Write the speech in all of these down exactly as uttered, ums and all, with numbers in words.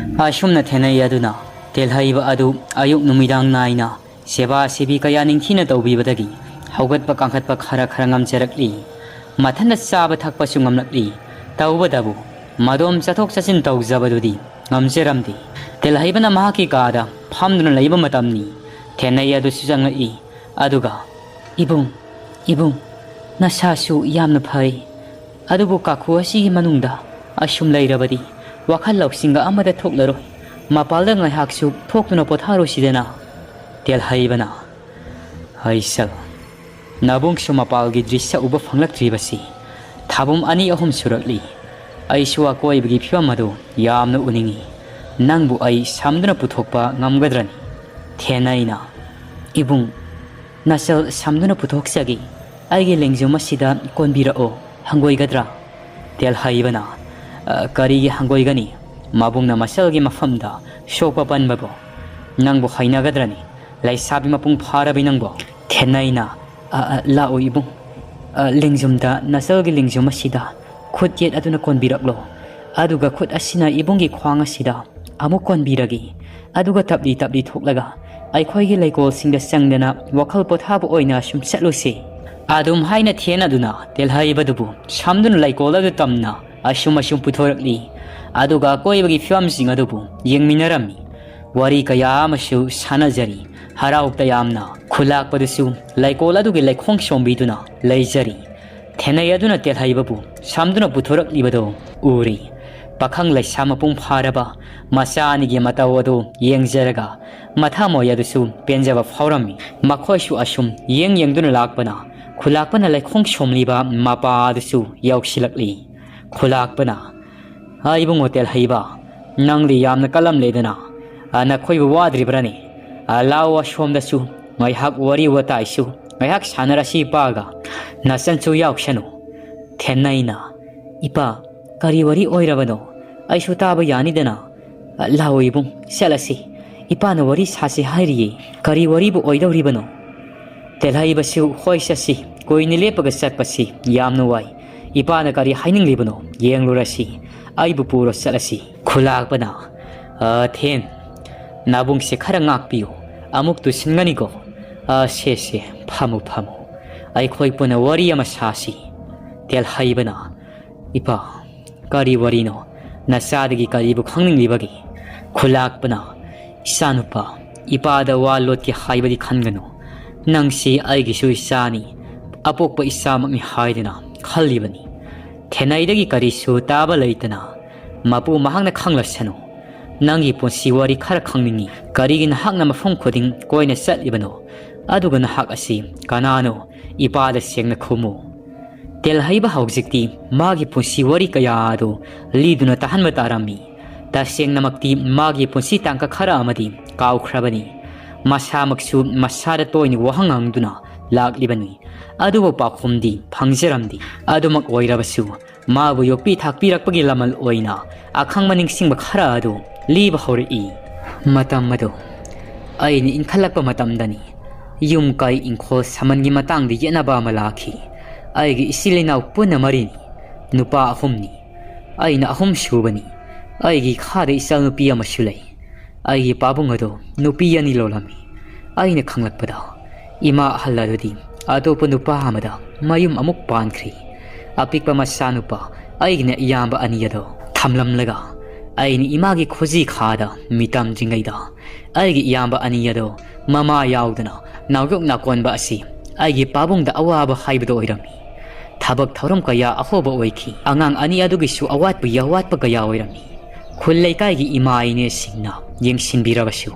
ꯑꯁꯨꯝꯅ ꯊꯦꯟꯅꯩ ꯑꯗꯨꯅ ꯇꯦꯜꯍꯩꯕ ꯑꯗꯨ ꯑꯌꯨꯛ ꯅꯨꯃꯤꯗꯥꯡ ꯅꯥꯏꯅ ꯁꯦꯕꯥ ꯁꯦꯕꯤ ꯀꯌꯥ ꯅꯤꯡꯊꯤꯅ ꯇꯧꯕꯤꯕꯗꯒꯤ ꯍꯧꯒꯠꯄ ꯀꯥꯡꯈꯠꯄ ꯈꯔ ꯈꯔ ꯉꯝꯖꯔꯛꯂꯤ꯫ ꯃꯊꯟꯇ ꯆꯥꯕ ꯊꯛꯄꯁꯨ ꯉꯝꯂꯛꯂꯤ꯫ ꯇꯧꯕꯇꯕꯨ ꯃꯗꯣꯝ ꯆꯠꯊꯣꯛ ꯆꯠꯁꯤꯟ ꯇꯧꯖꯕꯗꯨꯗꯤ ꯉꯝꯖꯔꯝꯗꯦ꯫ ꯇꯦꯜꯍꯩꯕꯅ ꯃꯍꯥꯛꯀꯤ ꯀꯥꯗ ꯐꯝꯗꯨꯅ ꯂꯩꯕ ꯃꯇꯝꯅꯤ꯫ ꯊꯦꯟꯅꯩ ꯑꯗꯨꯁꯨ ꯆꯪꯂꯛꯏ꯫ ꯑꯗꯨꯒ, "ꯏꯕꯨꯡ, ꯏꯕꯨꯡ, ꯅꯁꯥꯁꯨ ꯌꯥꯝꯅ ꯐꯩ꯫ ꯑꯗꯨꯕꯨ ꯀꯥꯈꯨ ꯑꯁꯤꯒꯤ ꯃꯅꯨꯡꯗ ꯑꯁꯨꯝ ꯂꯩꯔꯕꯗꯤ ꯋꯥꯈꯜ ꯂꯧꯁꯤꯡꯒ ꯑꯃꯗ ꯊꯣꯛꯂꯔꯣꯏ꯫ ꯃꯄꯥꯜꯗ ꯉꯥꯏꯍꯥꯛꯁꯨ ꯊꯣꯛꯇꯨꯅ ꯄꯣꯊꯥꯔꯨꯁꯤꯗꯅ"꯫ ꯇꯦꯜꯍꯩꯕꯅ, "ꯍꯩꯁꯜ, ꯅꯕꯨꯡꯁꯨ ꯃꯄꯥꯜꯒꯤ ꯗ꯭ꯔꯤꯁ꯭ꯌ ꯎꯕ ꯐꯪꯂꯛꯇ꯭ꯔꯤꯕꯁꯤ ꯊꯥꯕꯨꯝ ꯑꯅꯤ ꯑꯍꯨꯝ ꯁꯨꯔꯛꯂꯤ꯫ ꯑꯩꯁꯨ ꯑꯀꯣꯏꯕꯒꯤ ꯐꯤꯕꯝ ꯑꯗꯨ ꯌꯥꯝꯅ ꯎꯅꯤꯡꯏ꯫ ꯅꯪꯕꯨ ꯑꯩ ꯁꯝꯗꯨꯅ ꯄꯨꯊꯣꯛꯄ ꯉꯝꯒꯗ꯭ꯔꯅꯤ?" ꯊꯦꯟꯅꯩꯅ, "ꯏꯕꯨꯡ, ꯅꯆꯜ ꯁꯝꯗꯨꯅ ꯄꯨꯊꯣꯛꯆꯒꯦ꯫ ꯑꯩꯒꯤ ꯂꯦꯡꯖꯨꯝ ꯑꯁꯤꯗ ꯀꯣꯟꯕꯤꯔꯛꯑꯣ, ꯍꯪꯒꯣꯏꯒꯗ꯭ꯔꯥ?" ꯇꯦꯜꯍꯩꯕꯅ, "ꯑ, ꯀꯔꯤꯒꯤ ꯍꯪꯒꯣꯏꯒꯅꯤ? ꯃꯕꯨꯡꯅ ꯃꯆꯜꯒꯤ ꯃꯐꯝꯗ ꯁꯣꯛꯄ ꯄꯟꯕꯕꯨ ꯅꯪꯕꯨ ꯍꯩꯅꯒꯗ꯭ꯔꯅꯤ? ꯂꯩꯁꯥꯕꯤ ꯃꯄꯨꯡ ꯐꯥꯔꯕꯤ ꯅꯪꯕꯨ?" ꯊꯦꯟꯅꯩꯅ, "ꯑ, ꯑ, ꯂꯥꯛꯑꯣ ꯏꯕꯨꯡ, ꯑ, ꯂꯦꯡꯖꯨꯝꯗ, ꯅꯆꯜꯒꯤ ꯂꯦꯡꯖꯨꯝ ꯑꯁꯤꯗ ꯈꯨꯠ ꯌꯦꯠ ꯑꯗꯨꯅ ꯀꯣꯟꯕꯤꯔꯛꯂꯣ꯫ ꯑꯗꯨꯒ ꯈꯨꯠ ꯑꯁꯤꯅ ꯏꯕꯨꯡꯒꯤ ꯈ꯭ꯋꯥꯡ ꯑꯁꯤꯗ ꯑꯃꯨꯛ ꯀꯣꯟꯕꯤꯔꯒꯦ꯫ ꯑꯗꯨꯒ ꯇꯞꯂꯤ ꯇꯞꯂꯤ ꯊꯣꯛꯂꯒ ꯑꯩꯈꯣꯏꯒꯤ ꯂꯩꯀꯣꯜꯁꯤꯡꯗ ꯆꯪꯗꯅ ꯋꯥꯈꯜ ꯄꯣꯊꯥꯕ ꯑꯣꯏꯅ ꯁꯨꯝ ꯆꯠꯂꯨꯁꯤ"꯫ ꯑꯗꯨꯝ ꯍꯥꯏꯅ ꯊꯦꯟꯅꯗꯨꯅ ꯇꯦꯜꯍꯩꯕꯗꯨꯕꯨ ꯁꯝꯗꯨꯅ ꯂꯩꯀꯣꯜ ꯑꯗꯨ ꯇꯝꯅ ꯑꯁꯨꯝ ꯑꯁꯨꯝ ꯄꯨꯊꯣꯔꯛꯂꯤ꯫ ꯑꯗꯨꯒ ꯑꯀꯣꯏꯕꯒꯤ ꯐꯤꯕꯝꯁꯤꯡ ꯑꯗꯨꯕꯨ ꯌꯦꯡꯃꯤꯟꯅꯔꯝꯃꯤ꯫ ꯋꯥꯔꯤ ꯀꯌꯥ ꯑꯃꯁꯨ ꯁꯥꯟꯅꯖꯔꯤ꯫ ꯍꯔꯥꯎ ꯇꯌꯥꯝꯅ ꯈꯨꯂꯥꯛꯄꯗꯨꯁꯨ ꯂꯩꯀꯣꯜ ꯑꯗꯨꯒꯤ ꯂꯩꯈꯣꯡ ꯁꯣꯝꯕꯤꯗꯨꯅ ꯂꯩꯖꯔꯤ꯫ ꯊꯦꯟꯅꯩ ꯑꯗꯨꯅ ꯇꯦꯜꯍꯩꯕꯕꯨ ꯁꯝꯗꯨꯅ ꯄꯨꯊꯣꯔꯛꯂꯤꯕꯗꯨ ꯎꯔꯤ꯫ ꯄꯥꯈꯪ ꯂꯩꯁꯥ ꯃꯄꯨꯡ ꯐꯥꯔꯕ ꯃꯆꯥ ꯑꯅꯤꯒꯤ ꯃꯇꯧ ꯑꯗꯨ ꯌꯦꯡꯖꯔꯒ ꯃꯊꯃꯣꯏ ꯑꯗꯨꯁꯨ ꯄꯦꯟꯖꯕ ꯐꯥꯎꯔꯝꯃꯤ꯫ ꯃꯈꯣꯏꯁꯨ ꯑꯁꯨꯝ ꯌꯦꯡ ꯌꯦꯡꯗꯨꯅ ꯂꯥꯛꯄꯅ ꯈꯨꯂꯥꯛꯄꯅ ꯂꯩꯈꯣꯡ ꯁꯣꯝꯂꯤꯕ ꯃꯄꯥ ꯑꯗꯨꯁꯨ ꯌꯧꯁꯤꯜꯂꯛꯂꯤ꯫ ꯈꯨꯂꯥꯛꯄꯅ, "ꯑ, ꯏꯕꯨꯡꯉꯣ ꯇꯦꯜꯍꯩꯕ, ꯅꯪꯗꯤ ꯌꯥꯝꯅ ꯀꯜꯂꯝꯂꯦꯗꯅ, ꯑ, ꯅꯈꯣꯏꯕꯨ ꯋꯥꯗ꯭ꯔꯤꯕ꯭ꯔꯅꯦ? ꯑ, ꯂꯥꯛꯑꯣ ꯑꯁꯣꯝꯗꯁꯨ ꯉꯥꯏꯍꯥꯛ ꯋꯥꯔꯤ ꯋꯥꯇꯥꯏꯁꯨ ꯉꯥꯏꯍꯥꯛ ꯁꯥꯟꯅꯔꯁꯤ ꯏꯄꯥꯒ, ꯅꯆꯟꯁꯨ ꯌꯥꯎꯁꯅꯨ"꯫ ꯊꯦꯟꯅꯩꯅ, "ꯏꯄꯥ, ꯀꯔꯤ ꯋꯥꯔꯤ ꯑꯣꯏꯔꯕꯅꯣ? ꯑꯩꯁꯨ ꯇꯥꯕ ꯌꯥꯅꯤꯗꯅ꯫ ꯑ, ꯂꯥꯛꯑꯣ ꯏꯕꯨꯡ, ꯆꯠꯂꯁꯤ꯫ ꯏꯄꯥꯅ ꯋꯥꯔꯤ ꯁꯥꯁꯤ ꯍꯥꯏꯔꯤꯌꯦ꯫ ꯀꯔꯤ ꯋꯥꯔꯤꯕꯨ ꯑꯣꯏꯗꯧꯔꯤꯕꯅꯣ?" ꯇꯦꯜꯍꯩꯕꯁꯨ, "ꯍꯣꯏ ꯆꯠꯁꯤ, ꯀꯨꯏꯅ ꯂꯦꯞꯄꯒ ꯆꯠꯄꯁꯤ ꯌꯥꯝꯅ ꯋꯥꯏ꯫ ꯏꯄꯥꯅ ꯀꯔꯤ ꯍꯥꯏꯅꯤꯡꯂꯤꯕꯅꯣ ꯌꯦꯡꯂꯨꯔꯁꯤ꯫ ꯑꯩꯕꯨ ꯄꯨꯔꯣ ꯆꯠꯂꯁꯤ"꯫ ꯈꯨꯂꯥꯛꯄꯅ, ꯑ, ꯊꯦꯟ, ꯅꯥꯕꯨꯡꯁꯦ ꯈꯔ ꯉꯥꯛꯄꯤꯌꯨ꯫ ꯑꯃꯨꯛ ꯇꯨꯁꯤꯟꯒꯅꯤꯀꯣ꯫ ꯑ, ꯁꯦ, ꯁꯦ, ꯐꯝꯃꯨ, ꯐꯝꯃꯨ꯫ ꯑꯩꯈꯣꯏ ꯄꯨꯟꯅ ꯋꯥꯔꯤ ꯑꯃ ꯁꯥꯁꯤ꯫ ꯇꯦꯜꯍꯩꯕꯅ, ꯏꯄꯥ, ꯀꯔꯤ ꯋꯥꯔꯤꯅꯣ? ꯅꯆꯥꯗꯒꯤ ꯀꯔꯤꯕꯨ ꯈꯪꯅꯤꯡꯂꯤꯕꯒꯦ? ꯈꯨꯂꯥꯛꯄꯅ, ꯏꯆꯥꯅꯨꯄꯥ, ꯏꯄꯥꯗ ꯋꯥ ꯂꯣꯠꯀꯦ ꯍꯥꯏꯕꯗꯤ ꯈꯟꯒꯅꯨ꯫ ꯅꯪꯁꯤ ꯑꯩꯒꯤꯁꯨ ꯏꯆꯥꯅꯤ, ꯑꯄꯣꯛꯄ ꯏꯆꯥꯃꯛꯅꯤ ꯍꯥꯏꯗꯨꯅ ꯈꯜꯂꯤꯕꯅꯤ꯫ ꯊꯦꯅꯩꯗꯒꯤ ꯀꯔꯤꯁꯨ ꯇꯥꯕ ꯂꯩꯇꯅ ꯃꯄꯨ ꯃꯍꯥꯛꯅ ꯈꯪꯂꯁꯅꯨ꯫ ꯅꯪꯒꯤ ꯄꯨꯟꯁꯤ ꯋꯥꯔꯤ ꯈꯔ ꯈꯪꯅꯤꯡꯏ꯫ ꯀꯔꯤꯒꯤ ꯅꯍꯥꯛꯅ ꯃꯐꯝ ꯈꯨꯗꯤꯡ ꯀꯣꯏꯅ ꯆꯠꯂꯤꯕꯅꯣ? ꯑꯗꯨꯒ ꯅꯍꯥꯛ ꯑꯁꯤ ꯀꯅꯥꯅꯣ? ꯏꯄꯥꯗ ꯁꯦꯡꯅ ꯈꯨꯝꯃꯨ꯫ ꯇꯦꯜꯍꯩꯕ ꯍꯧꯖꯤꯛꯇꯤ ꯃꯥꯒꯤ ꯄꯨꯟꯁꯤ ꯋꯥꯔꯤ ꯀꯌꯥ ꯑꯗꯨ ꯂꯤꯗꯨꯅ ꯇꯥꯍꯟꯕ ꯇꯥꯔꯝꯃꯤ꯫ ꯇꯁꯦꯡꯅꯃꯛꯇꯤ ꯃꯥꯒꯤ ꯄꯨꯟꯁꯤ ꯇꯥꯡꯀꯛ ꯈꯔ ꯑꯃꯗꯤ ꯀꯥꯎꯈ꯭ꯔꯕꯅꯤ꯫ ꯃꯁꯥꯃꯛꯁꯨ ꯃꯁꯥꯗ ꯇꯣꯏꯅ ꯋꯥꯍꯪ ꯍꯪꯗꯨꯅ ꯂꯥꯛꯂꯤꯕꯅꯤ꯫ ꯑꯗꯨꯕꯨ ꯄꯥꯎꯈꯨꯝꯗꯤ ꯐꯪꯖꯔꯝꯗꯦ꯫ ꯑꯗꯨꯃꯛ ꯑꯣꯏꯔꯕꯁꯨ, ꯃꯥꯕꯨ ꯌꯣꯛꯄꯤ ꯊꯥꯛꯄꯤꯔꯛꯄꯒꯤ ꯂꯃꯜ ꯑꯣꯏꯅ ꯑꯈꯪꯕ ꯅꯤꯡꯁꯤꯡꯕ ꯈꯔ ꯑꯗꯨ ꯂꯤꯕ ꯍꯧꯔꯛꯏ꯫ ꯃꯇꯝ ꯑꯗꯨ ꯑꯩꯅ ꯏꯟꯈꯠꯂꯛꯄ ꯃꯇꯝꯗꯅꯤ꯫ ꯌꯨꯝ ꯀꯩ ꯏꯪꯈꯣꯜ ꯁꯝꯕꯟꯒꯤ ꯃꯇꯥꯡꯗ ꯌꯦꯠꯅꯕ ꯑꯃ ꯂꯥꯛꯈꯤ꯫ ꯑꯩꯒꯤ ꯏꯆꯤꯜ ꯏꯅꯥꯎ ꯄꯨꯟꯅ ꯃꯔꯤꯅꯤ, ꯅꯨꯄꯥ ꯑꯍꯨꯝꯅꯤ꯫ ꯑꯩꯅ ꯑꯍꯨꯝ ꯁꯨꯕꯅꯤ꯫ ꯑꯩꯒꯤ ꯏꯈꯥꯗ ꯏꯆꯥꯅꯨꯄꯤ ꯑꯃꯁꯨ ꯂꯩ꯫ ꯑꯩꯒꯤ ꯄꯥꯕꯨꯡ ꯑꯗꯨ ꯅꯨꯄꯤ ꯑꯅꯤ ꯂꯣꯜꯂꯝꯃꯤ꯫ ꯑꯩꯅ ꯈꯪꯂꯛꯄꯗ, ꯏꯃꯥ ꯑꯍꯜ ꯑꯗꯨꯗꯤ ꯑꯇꯣꯞꯄ ꯅꯨꯄꯥ ꯑꯃꯗ ꯃꯌꯨꯝ ꯑꯃꯨꯛ ꯄꯥꯟꯈ꯭ꯔꯤ꯫ ꯑꯄꯤꯛꯄ ꯃꯆꯥꯅꯨꯄꯥ, ꯑꯩꯒꯤꯅ ꯏꯌꯥꯝꯕ ꯑꯅꯤ ꯑꯗꯨ ꯊꯝꯂꯝꯂꯒ, ꯑꯩꯅ ꯏꯃꯥꯒꯤ ꯈꯨꯖꯤ ꯈꯥꯗ ꯃꯤꯇꯝꯗ꯭ꯔꯤꯉꯩꯗ, ꯑꯩꯒꯤ ꯏꯌꯥꯝꯕ ꯑꯅꯤ ꯑꯗꯨ ꯃꯃꯥ ꯌꯥꯎꯗꯅ ꯅꯥꯎꯌꯣꯛ ꯅꯥꯀꯣꯟꯕ ꯑꯁꯤ ꯑꯩꯒꯤ ꯄꯥꯕꯨꯡꯗ ꯑꯋꯥꯕ ꯍꯥꯏꯕꯗꯨ ꯑꯣꯏꯔꯝꯃꯤ꯫ ꯊꯕꯛ ꯊꯧꯔꯝ ꯀꯌꯥ ꯑꯍꯣꯕ ꯑꯣꯏꯈꯤ꯫ ꯑꯉꯥꯡ ꯑꯅꯤ ꯑꯗꯨꯒꯤꯁꯨ ꯑꯋꯥꯠꯄꯒꯤ ꯑꯋꯥꯠꯄ ꯀꯌꯥ ꯑꯣꯏꯔꯝꯃꯤ꯫ ꯈꯨꯜ ꯂꯩꯀꯥꯏꯒꯤ ꯏꯃꯥ ꯏꯅꯦꯁꯤꯡꯅ ꯌꯦꯡꯁꯤꯟꯕꯤꯔꯕꯁꯨ,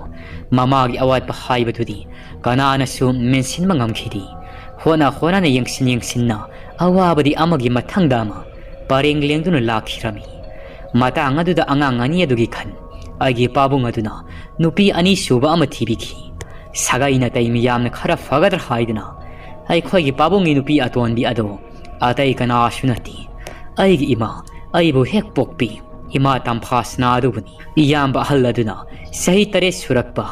ꯃꯃꯥꯒꯤ ꯑꯋꯥꯠꯄ ꯍꯥꯏꯕꯗꯨꯗꯤ ꯀꯅꯥꯅꯁꯨ ꯃꯦꯟꯁꯤꯟꯕ ꯉꯝꯈꯤꯗꯦ꯫ ꯍꯣꯠꯅ ꯍꯣꯠꯅꯅ, ꯌꯦꯡꯁꯤꯟ ꯌꯦꯡꯁꯤꯟꯅ, ꯑꯋꯥꯕꯗꯤ ꯑꯃꯒꯤ ꯃꯊꯪꯗ ꯑꯃ ꯄꯔꯦꯡ ꯂꯦꯡꯗꯨꯅ ꯂꯥꯛꯈꯤꯔꯝꯃꯤ꯫ ꯃꯇꯥꯡ ꯑꯗꯨꯗ ꯑꯉꯥꯡ ꯑꯅꯤ ꯑꯗꯨꯒꯤ ꯈꯟ ꯑꯩꯒꯤ ꯄꯥꯕꯨꯡ ꯑꯗꯨꯅ ꯅꯨꯄꯤ ꯑꯅꯤ ꯁꯨꯕ ꯑꯃ ꯊꯤꯕꯤꯈꯤ꯫ ꯁꯥꯒꯩ ꯅꯥꯇꯩ ꯃꯤꯌꯥꯝꯅ ꯈꯔ ꯐꯒꯗ꯭ꯔꯥ ꯍꯥꯏꯗꯨꯅ ꯑꯩꯈꯣꯏꯒꯤ ꯄꯥꯕꯨꯡꯒꯤ ꯅꯨꯄꯤ ꯑꯇꯣꯟꯕꯤ ꯑꯗꯨ ꯑꯇꯩ ꯀꯅꯥꯁꯨ ꯅꯠꯇꯦ, ꯑꯩꯒꯤ ꯏꯃꯥ, ꯑꯩꯕꯨ ꯍꯦꯛ ꯄꯣꯛꯄꯤ ꯏꯃꯥ ꯇꯝꯐꯥꯁꯅꯥ ꯑꯗꯨꯕꯨꯅꯤ꯫ ꯏꯌꯥꯝꯕ ꯑꯍꯜ ꯑꯗꯨꯅ ꯆꯍꯤ ꯇꯔꯦꯠ ꯁꯨꯔꯛꯄ,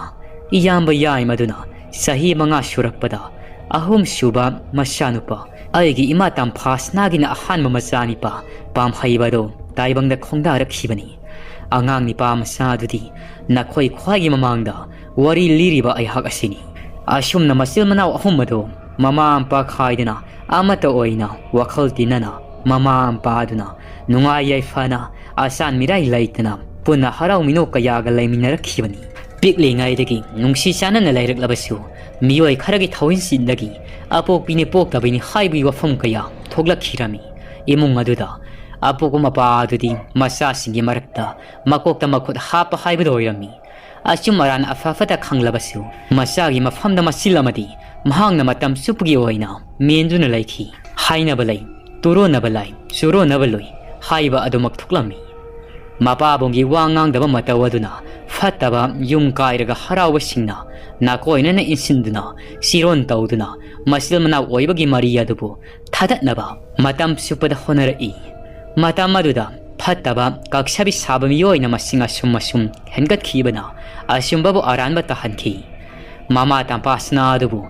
ꯏꯌꯥꯝꯕ ꯌꯥꯏꯃꯗꯨꯅ ꯆꯍꯤ ꯃꯉꯥ ꯁꯨꯔꯛꯄꯗ, ꯑꯍꯨꯝꯁꯨꯕ ꯃꯆꯥꯅꯨꯄꯥ, ꯑꯩꯒꯤ ꯏꯃꯥ ꯇꯝꯐꯥꯁꯅꯥꯒꯤꯅ ꯑꯍꯥꯟꯕ ꯃꯆꯥꯅꯤꯄꯥ ꯄꯥꯝꯍꯩꯕꯗꯨ ꯇꯥꯏꯕꯪꯗ ꯈꯣꯡꯗꯥꯔꯛꯈꯤꯕꯅꯤ꯫ ꯑꯉꯥꯡ ꯅꯤꯄꯥ ꯃꯆꯥ ꯑꯗꯨꯗꯤ ꯅꯈꯣꯏ ꯈ꯭ꯋꯥꯏꯒꯤ ꯃꯃꯥꯡꯗ ꯋꯥꯔꯤ ꯂꯤꯔꯤꯕ ꯑꯩꯍꯥꯛ ꯑꯁꯤꯅꯤ꯫ ꯑꯁꯨꯝꯅ ꯃꯆꯤꯜ ꯃꯅꯥꯎ ꯑꯍꯨꯝ ꯑꯗꯨ ꯃꯃꯥ ꯃꯄꯥ ꯈꯥꯏꯗꯅ ꯑꯃꯠꯇ ꯑꯣꯏꯅ ꯋꯥꯈꯜ ꯇꯤꯟꯅꯅ ꯃꯃꯥ ꯃꯄꯥ ꯑꯗꯨꯅ ꯅꯨꯡꯉꯥꯏ ꯌꯥꯏꯐꯅ ꯑꯆꯥꯟ ꯃꯤꯔꯥꯏ ꯂꯩꯇꯅ ꯄꯨꯟꯅ ꯍꯔꯥꯎ ꯃꯤꯅꯣꯛ ꯀꯌꯥꯒ ꯂꯩꯃꯤꯟꯅꯔꯛꯈꯤꯕꯅꯤ꯫ ꯄꯤꯛꯂꯤꯉꯩꯗꯒꯤ ꯅꯨꯡꯁꯤ ꯆꯥꯟꯅꯅ ꯂꯩꯔꯛꯂꯕꯁꯨ ꯃꯤꯑꯣꯏ ꯈꯔꯒꯤ ꯊꯧꯏꯟꯁꯤꯡꯗꯒꯤ ꯑꯄꯣꯛꯄꯤꯅꯤ ꯄꯣꯛꯇꯕꯤꯅꯤ ꯍꯥꯏꯕꯒꯤ ꯋꯥꯐꯝ ꯀꯌꯥ ꯊꯣꯛꯂꯛꯈꯤꯔꯝꯃꯤ꯫ ꯏꯃꯨꯡ ꯑꯗꯨꯗ ꯑꯄꯣꯛꯄ ꯃꯄꯥ ꯑꯗꯨꯗꯤ ꯃꯆꯥꯁꯤꯡꯒꯤ ꯃꯔꯛꯇ ꯃꯀꯣꯛꯇ ꯃꯈꯨꯠ ꯍꯥꯞꯄ ꯍꯥꯏꯕꯗꯨ ꯑꯣꯏꯔꯝꯃꯤ꯫ ꯑꯆꯨꯝ ꯑꯔꯥꯟ ꯑꯐ ꯐꯠꯇ ꯈꯪꯂꯕꯁꯨ ꯃꯆꯥꯒꯤ ꯃꯐꯝꯗ ꯃꯆꯤꯜ ꯑꯃꯗꯤ ꯃꯍꯥꯛꯅ ꯃꯇꯝ ꯆꯨꯞꯄꯒꯤ ꯑꯣꯏꯅ ꯃꯦꯟꯗꯨꯅ ꯂꯩꯈꯤ꯫ ꯍꯥꯏꯅꯕ ꯂꯩ, ꯇꯨꯔꯣꯟꯅꯕ ꯂꯥꯏ, ꯆꯨꯔꯣꯟꯅꯕ ꯂꯨꯏ ꯍꯥꯏꯕ ꯑꯗꯨꯃꯛ ꯊꯣꯛꯂꯝꯃꯤ꯫ ꯃꯄꯥꯕꯨꯡꯒꯤ ꯋꯥ ꯉꯥꯡꯗꯕ ꯃꯇꯧ ꯑꯗꯨꯅ ꯐꯠꯇꯕ ꯌꯨꯝ ꯀꯥꯏꯔꯒ ꯍꯔꯥꯎꯕꯁꯤꯡꯅ ꯅꯥꯀꯣꯏꯅꯅ ꯏꯟꯁꯤꯟꯗꯨꯅ ꯆꯤꯔꯣꯟ ꯇꯧꯗꯨꯅ ꯃꯆꯤꯜ ꯃꯅꯥꯎ ꯑꯣꯏꯕꯒꯤ ꯃꯔꯤ ꯑꯗꯨꯕꯨ ꯊꯥꯗꯠꯅꯕ ꯃꯇꯝ ꯆꯨꯞꯄꯗ ꯍꯣꯠꯅꯔꯛꯏ꯫ ꯃꯇꯝ ꯑꯗꯨꯗ ꯐꯠꯇꯕ ꯀꯛꯁꯕꯤ ꯁꯥꯕ ꯃꯤꯑꯣꯏꯅ ꯃꯁꯤꯡ ꯑꯁꯨꯝ ꯑꯁꯨꯝ ꯍꯦꯟꯒꯠꯈꯤꯕꯅ ꯑꯆꯨꯝꯕꯕꯨ ꯑꯔꯥꯟꯕ ꯇꯥꯍꯟꯈꯤ꯫ ꯃꯃꯥ ꯇꯝꯐꯥꯁꯅꯥ ꯑꯗꯨꯕꯨ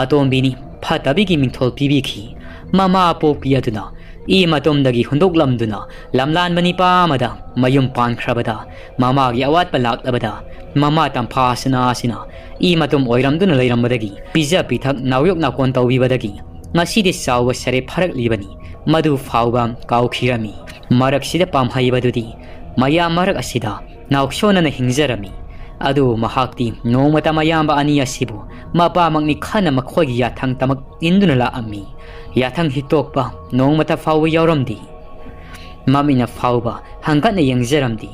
ꯑꯇꯣꯝꯕꯤꯅꯤ ꯐꯠꯇꯕꯤꯒꯤ ꯃꯤꯡꯊꯣꯜ ꯄꯤꯕꯤꯈꯤ꯫ ꯃꯃꯥ ꯄꯣꯛꯄꯤ ꯑꯗꯨꯅ ꯏ ꯃꯇꯨꯝꯗꯒꯤ ꯍꯨꯟꯗꯣꯛꯂꯝꯗꯨꯅ ꯂꯝꯂꯥꯟꯕ ꯅꯤꯄꯥ ꯑꯃꯗ ꯃꯌꯨꯝ ꯄꯥꯟꯈ꯭ꯔꯕꯗ ꯃꯃꯥꯒꯤ ꯑꯋꯥꯠꯄ ꯂꯥꯛꯂꯕꯗ ꯃꯃꯥ ꯇꯝꯐꯥꯁꯅꯥ ꯑꯁꯤꯅ ꯏ ꯃꯇꯨꯝ ꯑꯣꯏꯔꯝꯗꯨꯅ ꯂꯩꯔꯝꯕꯗꯒꯤ ꯄꯤꯖ ꯄꯤꯊꯛ ꯅꯥꯎꯌꯣꯛ ꯅꯥꯀꯣꯟ ꯇꯧꯕꯤꯕꯗꯒꯤ ꯉꯁꯤꯗꯤ ꯆꯥꯎꯕ ꯁꯔꯦ ꯐꯥꯔꯛꯂꯤꯕꯅꯤ꯫ ꯃꯗꯨ ꯐꯥꯎꯕ ꯀꯥꯎꯈꯤꯔꯝꯃꯤ꯫ ꯃꯔꯛꯁꯤꯗ ꯄꯥꯝꯍꯩꯕꯗꯨꯗꯤ ꯃꯌꯥꯝ ꯃꯔꯛ ꯑꯁꯤꯗ ꯅꯥꯎꯁꯣꯟꯅꯅ ꯍꯤꯡꯖꯔꯝꯃꯤ꯫ ꯑꯗꯨꯕꯨ ꯃꯍꯥꯛꯇꯤ ꯅꯣꯡꯃꯇ ꯃꯌꯥꯝꯕ ꯑꯅꯤ ꯑꯁꯤꯕꯨ ꯃꯄꯥꯃꯛꯅꯤ ꯈꯟꯅ ꯃꯈꯣꯏꯒꯤ ꯌꯥꯊꯪ ꯇꯃꯛ ꯏꯟꯗꯨꯅ ꯂꯥꯛꯑꯝꯃꯤ꯫ ꯌꯥꯊꯪ ꯍꯤꯛꯇꯣꯛꯄ ꯅꯣꯡꯃꯇ ꯐꯥꯎꯕ ꯌꯥꯎꯔꯝꯗꯦ꯫ ꯃꯃꯤꯠꯅ ꯐꯥꯎꯕ ꯍꯪꯒꯠꯅ ꯌꯦꯡꯖꯔꯝꯗꯦ꯫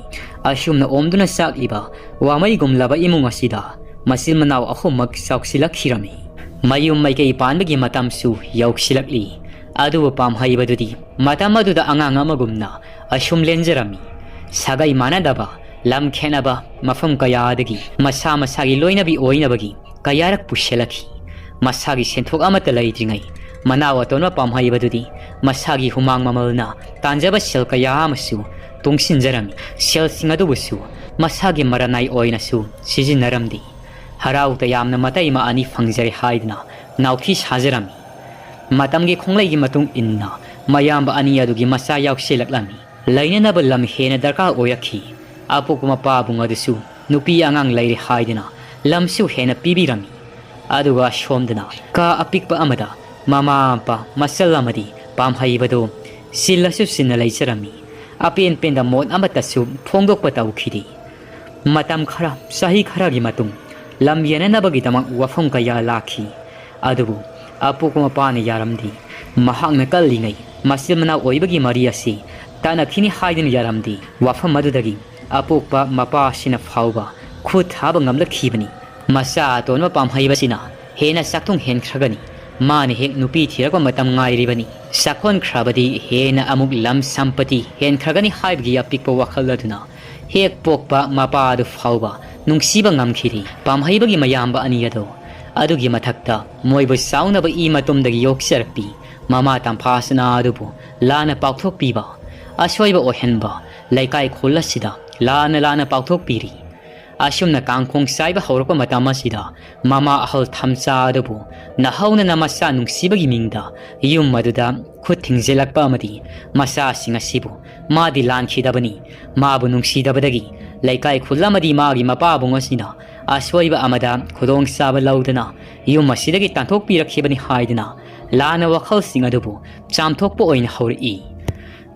ꯑꯁꯨꯝꯅ ꯑꯣꯝꯗꯨꯅ ꯆꯥꯛꯂꯤꯕ ꯋꯥꯃꯩꯒꯨꯝꯂꯕ ꯏꯃꯨꯡ ꯑꯁꯤꯗ ꯃꯆꯤꯟ ꯃꯅꯥꯎ ꯑꯍꯨꯝꯃꯛ ꯆꯥꯎꯁꯤꯜꯂꯛꯈꯤꯔꯝꯃꯤ꯫ ꯃꯌꯨꯝ ꯃꯩꯀꯩ ꯄꯥꯟꯕꯒꯤ ꯃꯇꯝꯁꯨ ꯌꯧꯁꯤꯜꯂꯛꯂꯤ꯫ ꯑꯗꯨꯕꯨ ꯄꯥꯝꯍꯩꯕꯗꯨꯗꯤ ꯃꯇꯝ ꯑꯗꯨꯗ ꯑꯉꯥꯡ ꯑꯃꯒꯨꯝꯅ ꯑꯁꯨꯝ ꯂꯦꯟꯖꯔꯝꯃꯤ꯫ ꯁꯥꯒꯩ ꯃꯥꯟꯅꯗꯕ, ꯂꯝ ꯈꯦꯠꯅꯕ, ꯃꯐꯝ ꯀꯌꯥꯗꯒꯤ ꯃꯁꯥ ꯃꯁꯥꯒꯤ ꯂꯣꯏꯅꯕꯤ ꯑꯣꯏꯅꯕꯒꯤ ꯀꯌꯥꯔꯛ ꯄꯨꯁꯤꯜꯂꯛꯈꯤ꯫ ꯃꯁꯥꯒꯤ ꯁꯦꯟꯊꯣꯛ ꯑꯃꯠꯇ ꯂꯩꯇ꯭ꯔꯤꯉꯩ ꯃꯅꯥꯎ ꯑꯇꯣꯟꯕ ꯄꯥꯝꯍꯩꯕꯗꯨꯗꯤ ꯃꯁꯥꯒꯤ ꯍꯨꯃꯥꯡ ꯃꯃꯜꯅ ꯇꯥꯟꯖꯕ ꯁꯦꯜ ꯀꯌꯥ ꯑꯃꯁꯨ ꯇꯨꯡꯁꯤꯟꯖꯔꯝꯃꯤ꯫ ꯁꯦꯜꯁꯤꯡ ꯑꯗꯨꯕꯨꯁꯨ ꯃꯁꯥꯒꯤ ꯃꯔꯅꯥꯏ ꯑꯣꯏꯅꯁꯨ ꯁꯤꯖꯤꯟꯅꯔꯝꯗꯦ꯫ ꯍꯔꯥꯎ ꯇꯌꯥꯝꯅ ꯃꯇꯩ ꯑꯃ ꯑꯅꯤ ꯐꯪꯖꯔꯦ ꯍꯥꯏꯗꯨꯅ ꯅꯥꯎꯊꯤ ꯁꯥꯖꯔꯝꯃꯤ꯫ ꯃꯇꯝꯒꯤ ꯈꯣꯡꯂꯩꯒꯤ ꯃꯇꯨꯡ ꯏꯟꯅ ꯃꯌꯥꯝꯕ ꯑꯅꯤ ꯑꯗꯨꯒꯤ ꯃꯆꯥ ꯌꯥꯎꯁꯤꯜꯂꯛꯂꯝꯃꯤ꯫ ꯂꯩꯅꯅꯕ ꯂꯝ ꯍꯦꯟꯅ ꯗꯔꯀꯥꯔ ꯑꯣꯏꯔꯛꯈꯤ꯫ ꯑꯄꯣꯛꯄ ꯃꯄꯥꯕꯨꯡ ꯑꯗꯨꯁꯨ ꯅꯨꯄꯤ ꯑꯉꯥꯡ ꯂꯩꯔꯦ ꯍꯥꯏꯗꯨꯅ ꯂꯝꯁꯨ ꯍꯦꯟꯅ ꯄꯤꯕꯤꯔꯝꯃꯤ꯫ ꯑꯗꯨꯒ ꯁꯣꯝꯗꯅ ꯀꯥ ꯑꯄꯤꯛꯄ ꯑꯃꯗ ꯃꯃꯥ ꯃꯄꯥ, ꯃꯆꯜ ꯑꯃꯗꯤ ꯄꯥꯝꯍꯩꯕꯗꯨ ꯁꯤꯜꯂꯁꯨ ꯁꯤꯟꯅ ꯂꯩꯖꯔꯝꯃꯤ꯫ ꯑꯄꯦꯟ ꯄꯦꯟꯗ ꯃꯣꯠ ꯑꯃꯠꯇꯁꯨ ꯐꯣꯡꯗꯣꯛꯄ ꯇꯧꯈꯤꯗꯦ꯫ ꯃꯇꯝ ꯈꯔ, ꯆꯍꯤ ꯈꯔꯒꯤ ꯃꯇꯨꯡ ꯂꯝ ꯌꯦꯟꯅꯅꯕꯒꯤꯗꯃꯛ ꯋꯥꯐꯝ ꯀꯌꯥ ꯂꯥꯛꯈꯤ꯫ ꯑꯗꯨꯕꯨ ꯑꯄꯣꯛꯄ ꯃꯄꯥꯅ ꯌꯥꯔꯝꯗꯦ꯫ ꯃꯍꯥꯛꯅ ꯀꯜꯂꯤꯉꯩ ꯃꯆꯤꯟ ꯃꯅꯥꯎ ꯑꯣꯏꯕꯒꯤ ꯃꯔꯤ ꯑꯁꯤ ꯇꯠꯅꯈꯤꯅꯤ ꯍꯥꯏꯗꯨꯅ ꯌꯥꯔꯝꯗꯦ꯫ ꯋꯥꯐꯝ ꯑꯗꯨꯗꯒꯤ ꯑꯄꯣꯛꯄ ꯃꯄꯥ ꯑꯁꯤꯅ ꯐꯥꯎꯕ ꯈꯨꯠ ꯊꯥꯕ ꯉꯝꯂꯛꯈꯤꯕꯅꯤ꯫ ꯃꯆꯥ ꯑꯇꯣꯟꯕ ꯄꯥꯝꯍꯩꯕꯁꯤꯅ ꯍꯦꯟꯅ ꯆꯥꯛꯊꯨꯡ ꯍꯦꯟꯈ꯭ꯔꯒꯅꯤ꯫ ꯃꯥꯅ ꯍꯦꯛ ꯅꯨꯄꯤ ꯊꯤꯔꯛꯄ ꯃꯇꯝ ꯉꯥꯏꯔꯤꯕꯅꯤ꯫ ꯆꯥꯛꯈꯣꯟꯈ꯭ꯔꯕꯗꯤ ꯍꯦꯟꯅ ꯑꯃꯨꯛ ꯂꯝ ꯁꯝꯄꯇꯤ ꯍꯦꯟꯈ꯭ꯔꯒꯅꯤ ꯍꯥꯏꯕꯒꯤ ꯑꯄꯤꯛꯄ ꯋꯥꯈꯜ ꯑꯗꯨꯅ ꯍꯦꯛ ꯄꯣꯛꯄ ꯃꯄꯥ ꯑꯗꯨ ꯐꯥꯎꯕ ꯅꯨꯡꯁꯤꯕ ꯉꯝꯈꯤꯗꯦ꯫ ꯄꯥꯝꯍꯩꯕꯒꯤ ꯃꯌꯥꯝꯕ ꯑꯅꯤ ꯑꯗꯣ, ꯑꯗꯨꯒꯤ ꯃꯊꯛꯇ ꯃꯣꯏꯕꯨ ꯆꯥꯎꯅꯕ ꯏ ꯃꯇꯨꯝꯗꯒꯤ ꯌꯣꯛꯆꯔꯛꯄꯤ ꯃꯃꯥ ꯇꯝꯐꯥꯁꯅꯥ ꯑꯗꯨꯕꯨ ꯂꯥꯟꯅ ꯄꯥꯎꯊꯣꯛꯄꯤꯕ, ꯑꯁꯣꯏꯕ ꯑꯣꯏꯍꯟꯕ, ꯂꯩꯀꯥꯏ ꯈꯨꯜ ꯑꯁꯤꯗ ꯂꯥꯟꯅ ꯂꯥꯟꯅ ꯄꯥꯎꯊꯣꯛꯄꯤꯔꯤ꯫ ꯑꯁꯨꯝꯅ ꯀꯥꯡꯈꯣꯡ ꯆꯥꯏꯕ ꯍꯧꯔꯛꯄ ꯃꯇꯝ ꯑꯁꯤꯗ ꯃꯃꯥ ꯑꯍꯜ ꯊꯝꯆꯥ ꯑꯗꯨꯕꯨ ꯅꯍꯧꯅꯅ ꯃꯆꯥ ꯅꯨꯡꯁꯤꯕꯒꯤ ꯃꯤꯡꯗ ꯌꯨꯝ ꯑꯗꯨꯗ ꯈꯨꯠ ꯊꯤꯡꯖꯤꯜꯂꯛꯄ ꯑꯃꯗꯤ ꯃꯆꯥꯁꯤꯡ ꯑꯁꯤꯕꯨ ꯃꯥꯗꯤ ꯂꯥꯟꯈꯤꯗꯕꯅꯤ꯫ ꯃꯥꯕꯨ ꯅꯨꯡꯁꯤꯗꯕꯗꯒꯤ ꯂꯩꯀꯥꯏ ꯈꯨꯜ ꯑꯃꯗꯤ ꯃꯥꯒꯤ ꯃꯄꯥꯕꯨꯡ ꯑꯁꯤꯅ ꯑꯁꯣꯏꯕ ꯑꯃꯗ ꯈꯨꯗꯣꯡꯆꯥꯕ ꯂꯧꯗꯨꯅ ꯌꯨꯝ ꯑꯁꯤꯗꯒꯤ ꯇꯥꯟꯊꯣꯛꯄꯤꯔꯛꯈꯤꯕꯅꯤ ꯍꯥꯏꯗꯨꯅ ꯂꯥꯟꯅ ꯋꯥꯈꯜꯁꯤꯡ ꯑꯗꯨꯕꯨ ꯆꯥꯝꯊꯣꯛꯄ ꯑꯣꯏꯅ ꯍꯧꯔꯛꯏ꯫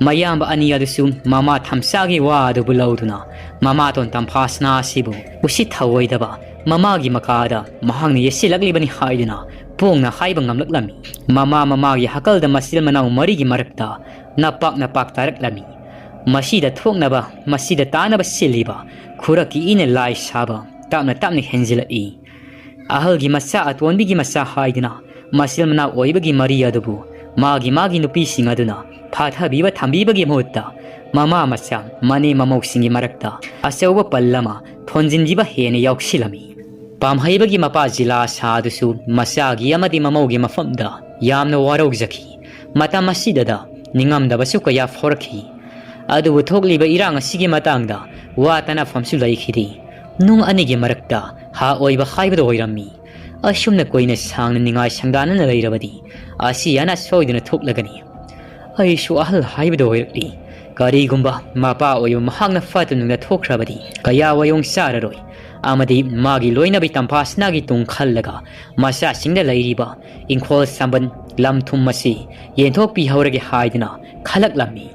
ꯃꯌꯥꯝꯕ ꯑꯅꯤ ꯑꯗꯨꯁꯨ ꯃꯃꯥ ꯊꯝꯆꯥꯒꯤ ꯋꯥ ꯑꯗꯨꯕꯨ ꯂꯧꯗꯨꯅ ꯃꯃꯥꯇꯣꯟ ꯇꯝꯐꯥꯁꯅꯥ ꯑꯁꯤꯕꯨ ꯎꯁꯤꯠ ꯊꯑꯣꯏꯗꯕ ꯃꯃꯥꯒꯤ ꯃꯀꯥꯗ ꯃꯍꯥꯛꯅ ꯌꯦꯠꯁꯤꯜꯂꯛꯂꯤꯕꯅꯤ ꯍꯥꯏꯗꯨꯅ ꯄꯣꯡꯅ ꯍꯥꯏꯕ ꯉꯝꯂꯛꯂꯝꯃꯤ꯫ ꯃꯃꯥ ꯃꯃꯥꯒꯤ ꯍꯥꯀꯜꯗ ꯃꯆꯤꯟ ꯃꯅꯥꯎ ꯃꯔꯤꯒꯤ ꯃꯔꯛꯇ ꯅꯄꯥꯛ ꯅꯄꯥꯛ ꯇꯥꯔꯛꯂꯝꯃꯤ꯫ ꯃꯁꯤꯗ ꯊꯣꯛꯅꯕ, ꯃꯁꯤꯗ ꯇꯥꯅꯕ ꯁꯤꯜꯂꯤꯕ ꯈꯨꯔꯛꯀꯤ ꯏꯅ ꯂꯥꯏ ꯁꯥꯕ ꯇꯞꯅ ꯇꯞꯅ ꯍꯦꯟꯖꯤꯜꯂꯛꯏ꯫ ꯑꯍꯜꯒꯤ ꯃꯆꯥ ꯑꯇꯣꯟꯕꯤꯒꯤ ꯃꯆꯥ ꯍꯥꯏꯗꯨꯅ ꯃꯆꯤꯟ ꯃꯅꯥꯎ ꯑꯣꯏꯕꯒꯤ ꯃꯔꯤ ꯑꯗꯨꯕꯨ ꯃꯥꯒꯤ ꯃꯥꯒꯤ ꯅꯨꯄꯤꯁꯤꯡ ꯑꯗꯨꯅ ꯐꯥꯊꯕꯤꯕ ꯊꯝꯕꯤꯕꯒꯤ ꯃꯍꯨꯠꯇ ꯃꯃꯥ ꯃꯆꯥ ꯃꯅꯦ ꯃꯃꯧꯁꯤꯡꯒꯤ ꯃꯔꯛꯇ ꯑꯆꯧꯕ ꯄꯜ ꯑꯃ ꯊꯣꯟꯖꯤꯟꯈꯤꯕ ꯍꯦꯟꯅ ꯌꯥꯎꯁꯤꯜꯂꯝꯃꯤ꯫ ꯄꯥꯝꯍꯩꯕꯒꯤ ꯃꯄꯥ ꯖꯤꯂꯥ ꯁꯥ ꯑꯗꯨꯁꯨ ꯃꯆꯥꯒꯤ ꯑꯃꯗꯤ ꯃꯃꯧꯒꯤ ꯃꯐꯝꯗ ꯌꯥꯝꯅ ꯋꯥꯔꯧꯖꯈꯤ꯫ ꯃꯇꯝ ꯑꯁꯤꯗꯗ ꯅꯤꯡꯉꯝꯗꯕꯁꯨ ꯀꯌꯥ ꯐꯥꯎꯔꯛꯈꯤ꯫ ꯑꯗꯨꯕꯨ ꯊꯣꯛꯂꯤꯕ ꯏꯔꯥꯡ ꯑꯁꯤꯒꯤ ꯃꯇꯥꯡꯗ ꯋꯥ ꯇꯅꯐꯝꯁꯨ ꯂꯩꯈꯤꯗꯦ꯫ ꯅꯨꯡ ꯑꯅꯤꯒꯤ ꯃꯔꯛꯇ ꯍꯥ ꯑꯣꯏꯕ ꯍꯥꯏꯕꯗꯨ ꯑꯣꯏꯔꯝꯃꯤ꯫ ꯑꯁꯨꯝꯅ ꯀꯨꯏꯅ ꯁꯥꯡꯅ ꯅꯤꯡꯉꯥꯏ ꯁꯪꯗꯥꯅꯅ ꯂꯩꯔꯕꯗꯤ ꯑꯁꯤ ꯑꯅꯥ ꯁꯣꯏꯗꯅ ꯊꯣꯛꯂꯒꯅꯤ꯫ ꯑꯩꯁꯨ ꯑꯍꯜ ꯍꯥꯏꯕꯗꯨ ꯑꯣꯏꯔꯛꯂꯤ꯫ ꯀꯔꯤꯒꯨꯝꯕ ꯃꯄꯥ ꯑꯣꯏꯕ ꯃꯍꯥꯛꯅ ꯐꯠꯇ ꯅꯨꯡꯗ ꯊꯣꯛꯈ꯭ꯔꯕꯗꯤ ꯀꯌꯥ ꯋꯥꯌꯣꯡ ꯆꯥꯔꯔꯣꯏ, ꯑꯃꯗꯤ ꯃꯥꯒꯤ ꯂꯣꯏꯅꯕꯤ ꯇꯝꯐꯥꯁꯅꯥꯒꯤ ꯇꯨꯡ ꯈꯜꯂꯒ ꯃꯆꯥꯁꯤꯡꯗ ꯂꯩꯔꯤꯕ ꯏꯪꯈꯣꯜ ꯁꯥꯝꯕꯟ, ꯂꯝ ꯊꯨꯝ ꯑꯁꯤ ꯌꯦꯟꯊꯣꯛꯄꯤꯍꯧꯔꯒꯦ ꯍꯥꯏꯗꯨꯅ ꯈꯜꯂꯛꯂꯝꯃꯤ꯫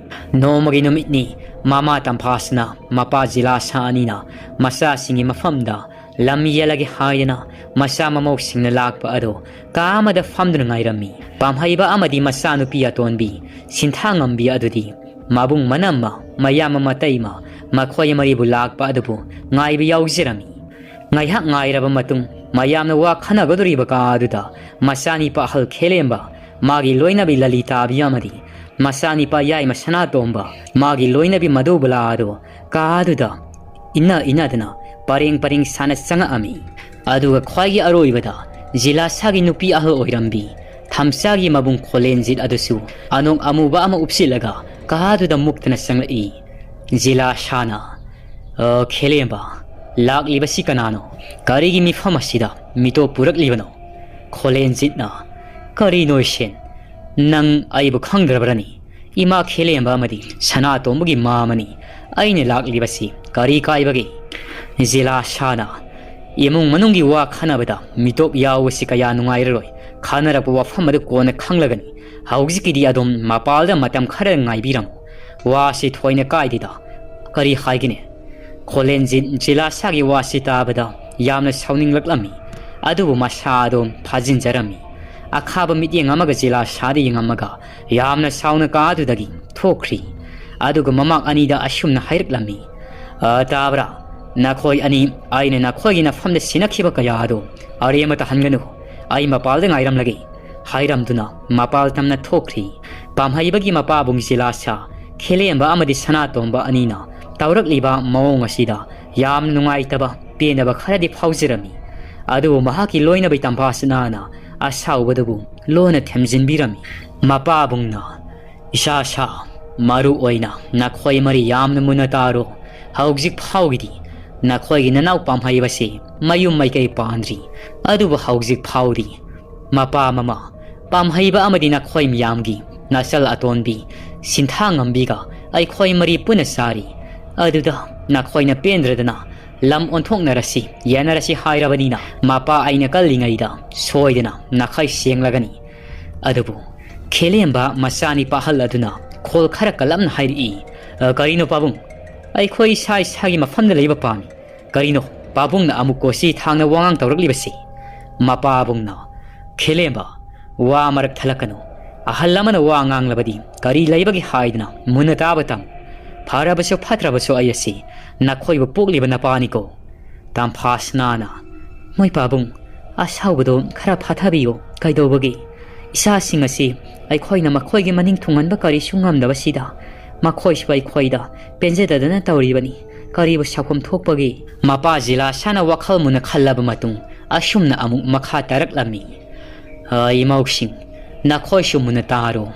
ꯅꯣꯡꯃꯒꯤ ꯅꯨꯃꯤꯠꯅꯤ, ꯃꯃꯥ ꯇꯝꯐꯥꯁꯅꯥ ꯃꯄꯥ ꯖꯤꯂꯥꯁꯥ ꯑꯅꯤꯅ ꯃꯆꯥꯁꯤꯡꯒꯤ ꯃꯐꯝꯗ ꯂꯝ ꯌꯦꯜꯂꯒꯦ ꯍꯥꯏꯗꯅ ꯃꯆꯥ ꯃꯃꯧꯁꯤꯡꯅ ꯂꯥꯛꯄ ꯑꯗꯨ ꯀꯥ ꯑꯃꯗ ꯐꯝꯗꯨꯅ ꯉꯥꯏꯔꯝꯃꯤ꯫ ꯄꯥꯝꯍꯩꯕ ꯑꯃꯗꯤ ꯃꯆꯥꯅꯨꯄꯤ ꯑꯇꯣꯟꯕꯤ ꯁꯤꯟꯊꯥꯉꯝꯕꯤ ꯑꯗꯨꯗꯤ ꯃꯕꯨꯡ ꯃꯅꯝꯃ, ꯃꯌꯥꯝꯕ ꯃꯇꯩꯃ, ꯃꯈꯣꯏ ꯃꯔꯤꯕꯨ ꯂꯥꯛꯄ ꯑꯗꯨꯕꯨ ꯉꯥꯏꯕ ꯌꯥꯎꯖꯔꯝꯃꯤ꯫ ꯉꯥꯏꯍꯥꯛ ꯉꯥꯏꯔꯕ ꯃꯇꯨꯡ, ꯃꯌꯥꯝꯅ ꯋꯥ ꯈꯟꯅꯒꯗꯧꯔꯤꯕ ꯀꯥ ꯑꯗꯨꯗ ꯃꯆꯥꯅꯤꯄꯥ ꯑꯍꯜ ꯈꯦꯂꯦꯝꯕ, ꯃꯥꯒꯤ ꯂꯣꯏꯅꯕꯤ ꯂꯂꯤꯇꯥꯕꯤ ꯑꯃꯗꯤ ꯃꯆꯥꯅꯤꯄꯥ ꯌꯥꯏꯃ ꯁꯅꯥꯇꯣꯝꯕ, ꯃꯥꯒꯤ ꯂꯣꯏꯅꯕꯤ ꯃꯙꯨꯕꯂꯥ ꯑꯗꯨ ꯀꯥ ꯑꯗꯨꯗ ꯏꯟꯅ ꯏꯟꯅꯗꯅ ꯄꯔꯦꯡ ꯄꯔꯦꯡ ꯁꯥꯅ ꯆꯪꯉꯛꯑꯝꯃꯤ꯫ ꯑꯗꯨꯒ ꯈ꯭ꯋꯥꯏꯒꯤ ꯑꯔꯣꯏꯕꯗ ꯖꯤꯂꯥꯁꯥꯒꯤ ꯅꯨꯄꯤ ꯑꯍꯜ ꯑꯣꯏꯔꯝꯕꯤ ꯊꯝꯆꯥꯒꯤ ꯃꯕꯨꯡ ꯈꯣꯂꯦꯟꯖꯤꯠ ꯑꯗꯨꯁꯨ ꯑꯅꯣꯛ ꯑꯃꯨꯕ ꯑꯃ ꯎꯞꯁꯤꯜꯂꯒ ꯀꯥ ꯑꯗꯨꯗ ꯃꯨꯛꯇꯅ ꯆꯪꯂꯛꯏ꯫ ꯖꯤꯂꯥꯁꯥꯅ, "ꯑ, ꯈꯦꯂꯦꯝꯕ, ꯂꯥꯛꯂꯤꯕꯁꯤ ꯀꯅꯥꯅꯣ? ꯀꯔꯤꯒꯤ ꯃꯤꯐꯝ ꯑꯁꯤꯗ ꯃꯤꯇꯣꯞ ꯄꯨꯔꯛꯂꯤꯕꯅꯣ?" ꯈꯣꯂꯦꯟꯖꯤꯠꯅ, "ꯀꯔꯤꯅꯣ ꯏꯁꯦꯟ? ꯅꯪ ꯑꯩꯕꯨ ꯈꯪꯗ꯭ꯔꯕ꯭ꯔꯅꯤ? ꯏꯃꯥ ꯈꯦꯂꯦꯝꯕ ꯑꯃꯗꯤ ꯁꯅꯥꯇꯣꯝꯕꯒꯤ ꯃꯥꯃꯅꯤ꯫ ꯑꯩꯅ ꯂꯥꯛꯂꯤꯕꯁꯤ ꯀꯔꯤ ꯀꯥꯏꯕꯒꯦ?" ꯖꯤꯂꯥꯁꯥꯅ, "ꯏꯃꯨꯡ ꯃꯅꯨꯡꯒꯤ ꯋꯥ ꯈꯟꯅꯕꯗ ꯃꯤꯇꯣꯞ ꯌꯥꯎꯕꯁꯤ ꯀꯌꯥ ꯅꯨꯡꯉꯥꯏꯔꯔꯣꯏ꯫ ꯈꯟꯅꯔꯛꯄ ꯋꯥꯐꯝ ꯑꯗꯨ ꯀꯣꯟꯅ ꯈꯪꯂꯒꯅꯤ꯫ ꯍꯧꯖꯤꯛꯀꯤꯗꯤ ꯑꯗꯨꯝ ꯃꯄꯥꯜꯗ ꯃꯇꯝ ꯈꯔ ꯉꯥꯏꯕꯤꯔꯝꯃꯨ꯫ ꯋꯥꯁꯤ ꯊꯣꯏꯅ ꯀꯥꯏꯗꯦꯗ꯫ ꯀꯔꯤ ꯍꯥꯏꯒꯅꯤ?" ꯈꯣꯂꯦꯟꯖꯤꯠ ꯖꯤꯂꯥꯁꯥꯒꯤ ꯋꯥꯁꯤ ꯇꯥꯕꯗ ꯌꯥꯝꯅ ꯁꯥꯎꯅꯤꯡꯂꯛꯂꯝꯃꯤ꯫ ꯑꯗꯨꯕꯨ ꯃꯁꯥ ꯑꯗꯨ ꯐꯥꯖꯤꯟꯖꯔꯝꯃꯤ꯫ ꯑꯈꯥꯕ ꯃꯤꯠꯌꯦꯡ ꯑꯃꯒ ꯖꯤꯂꯥꯁꯥꯗ ꯌꯦꯡꯉꯝꯃꯒ ꯌꯥꯝꯅ ꯁꯥꯎꯅ ꯀꯥ ꯑꯗꯨꯗꯒꯤ ꯊꯣꯛꯈ꯭ꯔꯤ꯫ ꯑꯗꯨꯒ ꯃꯃꯥꯡ ꯑꯅꯤꯗ ꯑꯁꯨꯝꯅ ꯍꯥꯏꯔꯛꯂꯝꯃꯤ, "ꯑ, ꯇꯥꯕ꯭ꯔꯥ? ꯅꯈꯣꯏ ꯑꯅꯤ, ꯑꯩꯅ ꯅꯈꯣꯏꯒꯤ ꯅꯐꯝꯗ ꯁꯤꯟꯅꯈꯤꯕ ꯀꯌꯥ ꯑꯗꯨ ꯑꯔꯦꯝꯕ ꯇꯥꯍꯟꯒꯅꯨ꯫ ꯑꯩ ꯃꯄꯥꯜꯗ ꯉꯥꯏꯔꯝꯂꯒꯦ," ꯍꯥꯏꯔꯝꯗꯨꯅ ꯃꯄꯥꯜ ꯇꯝꯅ ꯊꯣꯛꯈ꯭ꯔꯤ꯫ ꯄꯥꯝꯍꯩꯕꯒꯤ ꯃꯄꯥꯕꯨꯡ ꯖꯤꯂꯥꯁꯥ ꯈꯦꯂꯦꯝꯕ ꯑꯃꯗꯤ ꯁꯅꯥꯇꯣꯝꯕ ꯑꯅꯤꯅ ꯇꯧꯔꯛꯂꯤꯕ ꯃꯑꯣꯡ ꯑꯁꯤꯗ ꯌꯥꯝ ꯅꯨꯡꯉꯥꯏꯇꯕ, ꯄꯦꯟꯗꯕ ꯈꯔꯗꯤ ꯐꯥꯎꯖꯔꯝꯃꯤ꯫ ꯑꯗꯨꯕꯨ ꯃꯍꯥꯛꯀꯤ ꯂꯣꯏꯅꯕꯤ ꯇꯝꯐꯥꯁꯅꯥꯅ ꯑꯁꯥꯎꯕꯗꯨꯕꯨ ꯂꯣꯟꯅ ꯊꯦꯝꯖꯤꯟꯕꯤꯔꯝꯃꯤ꯫ ꯃꯄꯥꯕꯨꯡꯅ, "ꯏꯁꯥ ꯁꯥ, ꯃꯔꯨ ꯑꯣꯏꯅ ꯅꯈꯣꯏ ꯃꯔꯤ ꯌꯥꯝꯅ ꯃꯨꯟꯅ ꯇꯥꯔꯣ꯫ ꯍꯧꯖꯤꯛ ꯐꯥꯎꯒꯤꯗꯤ ꯅꯈꯣꯏꯒꯤ ꯅꯅꯥꯎ ꯄꯥꯝꯍꯩꯕꯁꯤ ꯃꯌꯨꯝ ꯃꯩꯀꯩ ꯄꯥꯟꯗ꯭ꯔꯤ꯫ ꯑꯗꯨꯕꯨ ꯍꯧꯖꯤꯛ ꯐꯥꯎꯗꯤ ꯃꯄꯥ ꯃꯃꯥ ꯄꯥꯝꯍꯩꯕ ꯑꯃꯗꯤ ꯅꯈꯣꯏ ꯃꯤꯌꯥꯝꯒꯤ ꯅꯆꯜ ꯑꯇꯣꯟꯕꯤ ꯁꯤꯟꯊꯥꯉꯝꯕꯤꯒ ꯑꯩꯈꯣꯏ ꯃꯔꯤ ꯄꯨꯟꯅ ꯆꯥꯔꯤ꯫ ꯑꯗꯨꯗ ꯅꯈꯣꯏꯅ ꯄꯦꯟꯗ꯭ꯔꯗꯅ ꯂꯝ ꯑꯣꯟꯊꯣꯛꯅꯔꯁꯤ, ꯌꯥꯅꯔꯁꯤ ꯍꯥꯏꯔꯕꯅꯤꯅ, ꯃꯄꯥ ꯑꯩꯅ ꯀꯜꯂꯤꯉꯩꯗ ꯁꯣꯏꯗꯅ ꯅꯥꯈꯩ ꯁꯦꯡꯂꯒꯅꯤ꯫ ꯑꯗꯨꯕꯨ ꯈꯦꯂꯦꯝꯕ ꯃꯆꯥꯅꯤꯄꯥ ꯑꯍꯜ ꯑꯗꯨꯅ ꯈꯣꯜ ꯈꯔ ꯀꯜꯂꯞꯅ ꯍꯥꯏꯔꯛꯏ, "ꯑ, ꯀꯔꯤꯅꯣ ꯄꯥꯕꯨꯡ? ꯑꯩꯈꯣꯏ ꯏꯁꯥ ꯏꯁꯥꯒꯤ ꯃꯐꯝꯗ ꯂꯩꯕ ꯄꯥꯝꯃꯤ꯫ ꯀꯔꯤꯅꯣ ꯄꯥꯕꯨꯡꯅ ꯑꯃꯨꯛ ꯀꯣꯆꯤ ꯊꯥꯡꯅ ꯋꯥꯉꯥꯡ ꯇꯧꯔꯛꯂꯤꯕꯁꯤ?" ꯃꯄꯥꯕꯨꯡꯅ, "ꯈꯦꯂꯦꯝꯕ, ꯋꯥ ꯃꯔꯛ ꯊꯠꯂꯛꯀꯅꯨ꯫ ꯑꯍꯜ ꯑꯃꯅ ꯋꯥ ꯉꯥꯡꯂꯕꯗꯤ ꯀꯔꯤ ꯂꯩꯕꯒꯦ ꯍꯥꯏꯗꯅ ꯃꯨꯟꯅ ꯇꯥꯕ ꯇꯝꯃꯨ꯫ ꯐꯔꯕꯁꯨ ꯐꯠꯇ꯭ꯔꯕꯁꯨ ꯑꯩ ꯑꯁꯤ ꯅꯈꯣꯏꯕꯨ ꯄꯣꯛꯂꯤꯕ ꯅꯄꯥꯅꯤꯀꯣ꯫" ꯇꯝꯐꯥꯁꯅꯥꯅ, "ꯃꯣꯏ ꯄꯥꯕꯨꯡ, ꯑꯁꯥꯎꯕꯗꯣ ꯈꯔ ꯐꯥꯊꯕꯤꯌꯨ꯫ ꯀꯩꯗꯧꯕꯒꯤ? ꯏꯆꯥꯁꯤꯡ ꯑꯁꯤ ꯑꯩꯈꯣꯏꯅ ꯃꯈꯣꯏꯒꯤ ꯃꯅꯤꯡ ꯊꯨꯡꯍꯟꯕ ꯀꯔꯤꯁꯨ ꯉꯝꯗꯕꯁꯤꯗ ꯃꯈꯣꯏꯁꯨ ꯑꯩꯈꯣꯏꯗ ꯄꯦꯟꯖꯗꯗꯅ ꯇꯧꯔꯤꯕꯅꯤ꯫ ꯀꯔꯤꯕꯨ ꯁꯥꯎꯐꯝ ꯊꯣꯛꯄꯒꯦ?" ꯃꯄꯥ ꯖꯤꯂꯥꯁꯥꯅ ꯋꯥꯈꯜ ꯃꯨꯟꯅ ꯈꯜꯂꯕ ꯃꯇꯨꯡ ꯑꯁꯨꯝꯅ ꯑꯃꯨꯛ ꯃꯈꯥ ꯇꯥꯔꯛꯂꯝꯃꯤ, "ꯑ, ꯏꯃꯧꯁꯤꯡ, ꯅꯈꯣꯏꯁꯨ ꯃꯨꯟꯅ ꯇꯥꯔꯣ꯫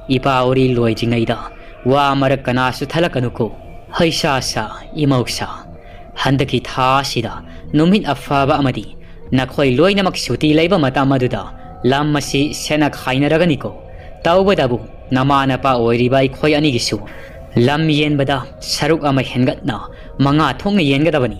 ꯏꯄꯥ ꯎꯔꯤ ꯂꯣꯏꯗ꯭ꯔꯤꯉꯩꯗ ꯋꯥ ꯃꯔꯛ ꯀꯅꯥꯁꯨ ꯊꯠꯂꯛꯀꯅꯨꯀꯣ꯫ ꯍꯩꯁꯥꯁꯥ, ꯏꯃꯧꯁꯥ, ꯍꯟꯗꯛꯀꯤ ꯊꯥ ꯑꯁꯤꯗ ꯅꯨꯃꯤꯠ ꯑꯐꯕ ꯑꯃꯗꯤ ꯅꯈꯣꯏ ꯂꯣꯏꯅꯃꯛ ꯁꯨꯇꯤ ꯂꯩꯕ ꯃꯇꯝ ꯑꯗꯨꯗ ꯂꯝ ꯑꯁꯤ ꯁꯦꯟꯅ ꯈꯥꯏꯅꯔꯒꯅꯤꯀꯣ꯫ ꯇꯧꯕꯇꯕꯨ ꯅꯃꯥ ꯅꯄꯥ ꯑꯣꯏꯔꯤꯕ ꯑꯩꯈꯣꯏ ꯑꯅꯤꯒꯤꯁꯨ ꯂꯝ ꯌꯦꯟꯕꯗ ꯁꯔꯨꯛ ꯑꯃ ꯍꯦꯟꯒꯠꯅ ꯃꯉꯥ ꯊꯣꯛꯅ ꯌꯦꯟꯒꯗꯕꯅꯤ꯫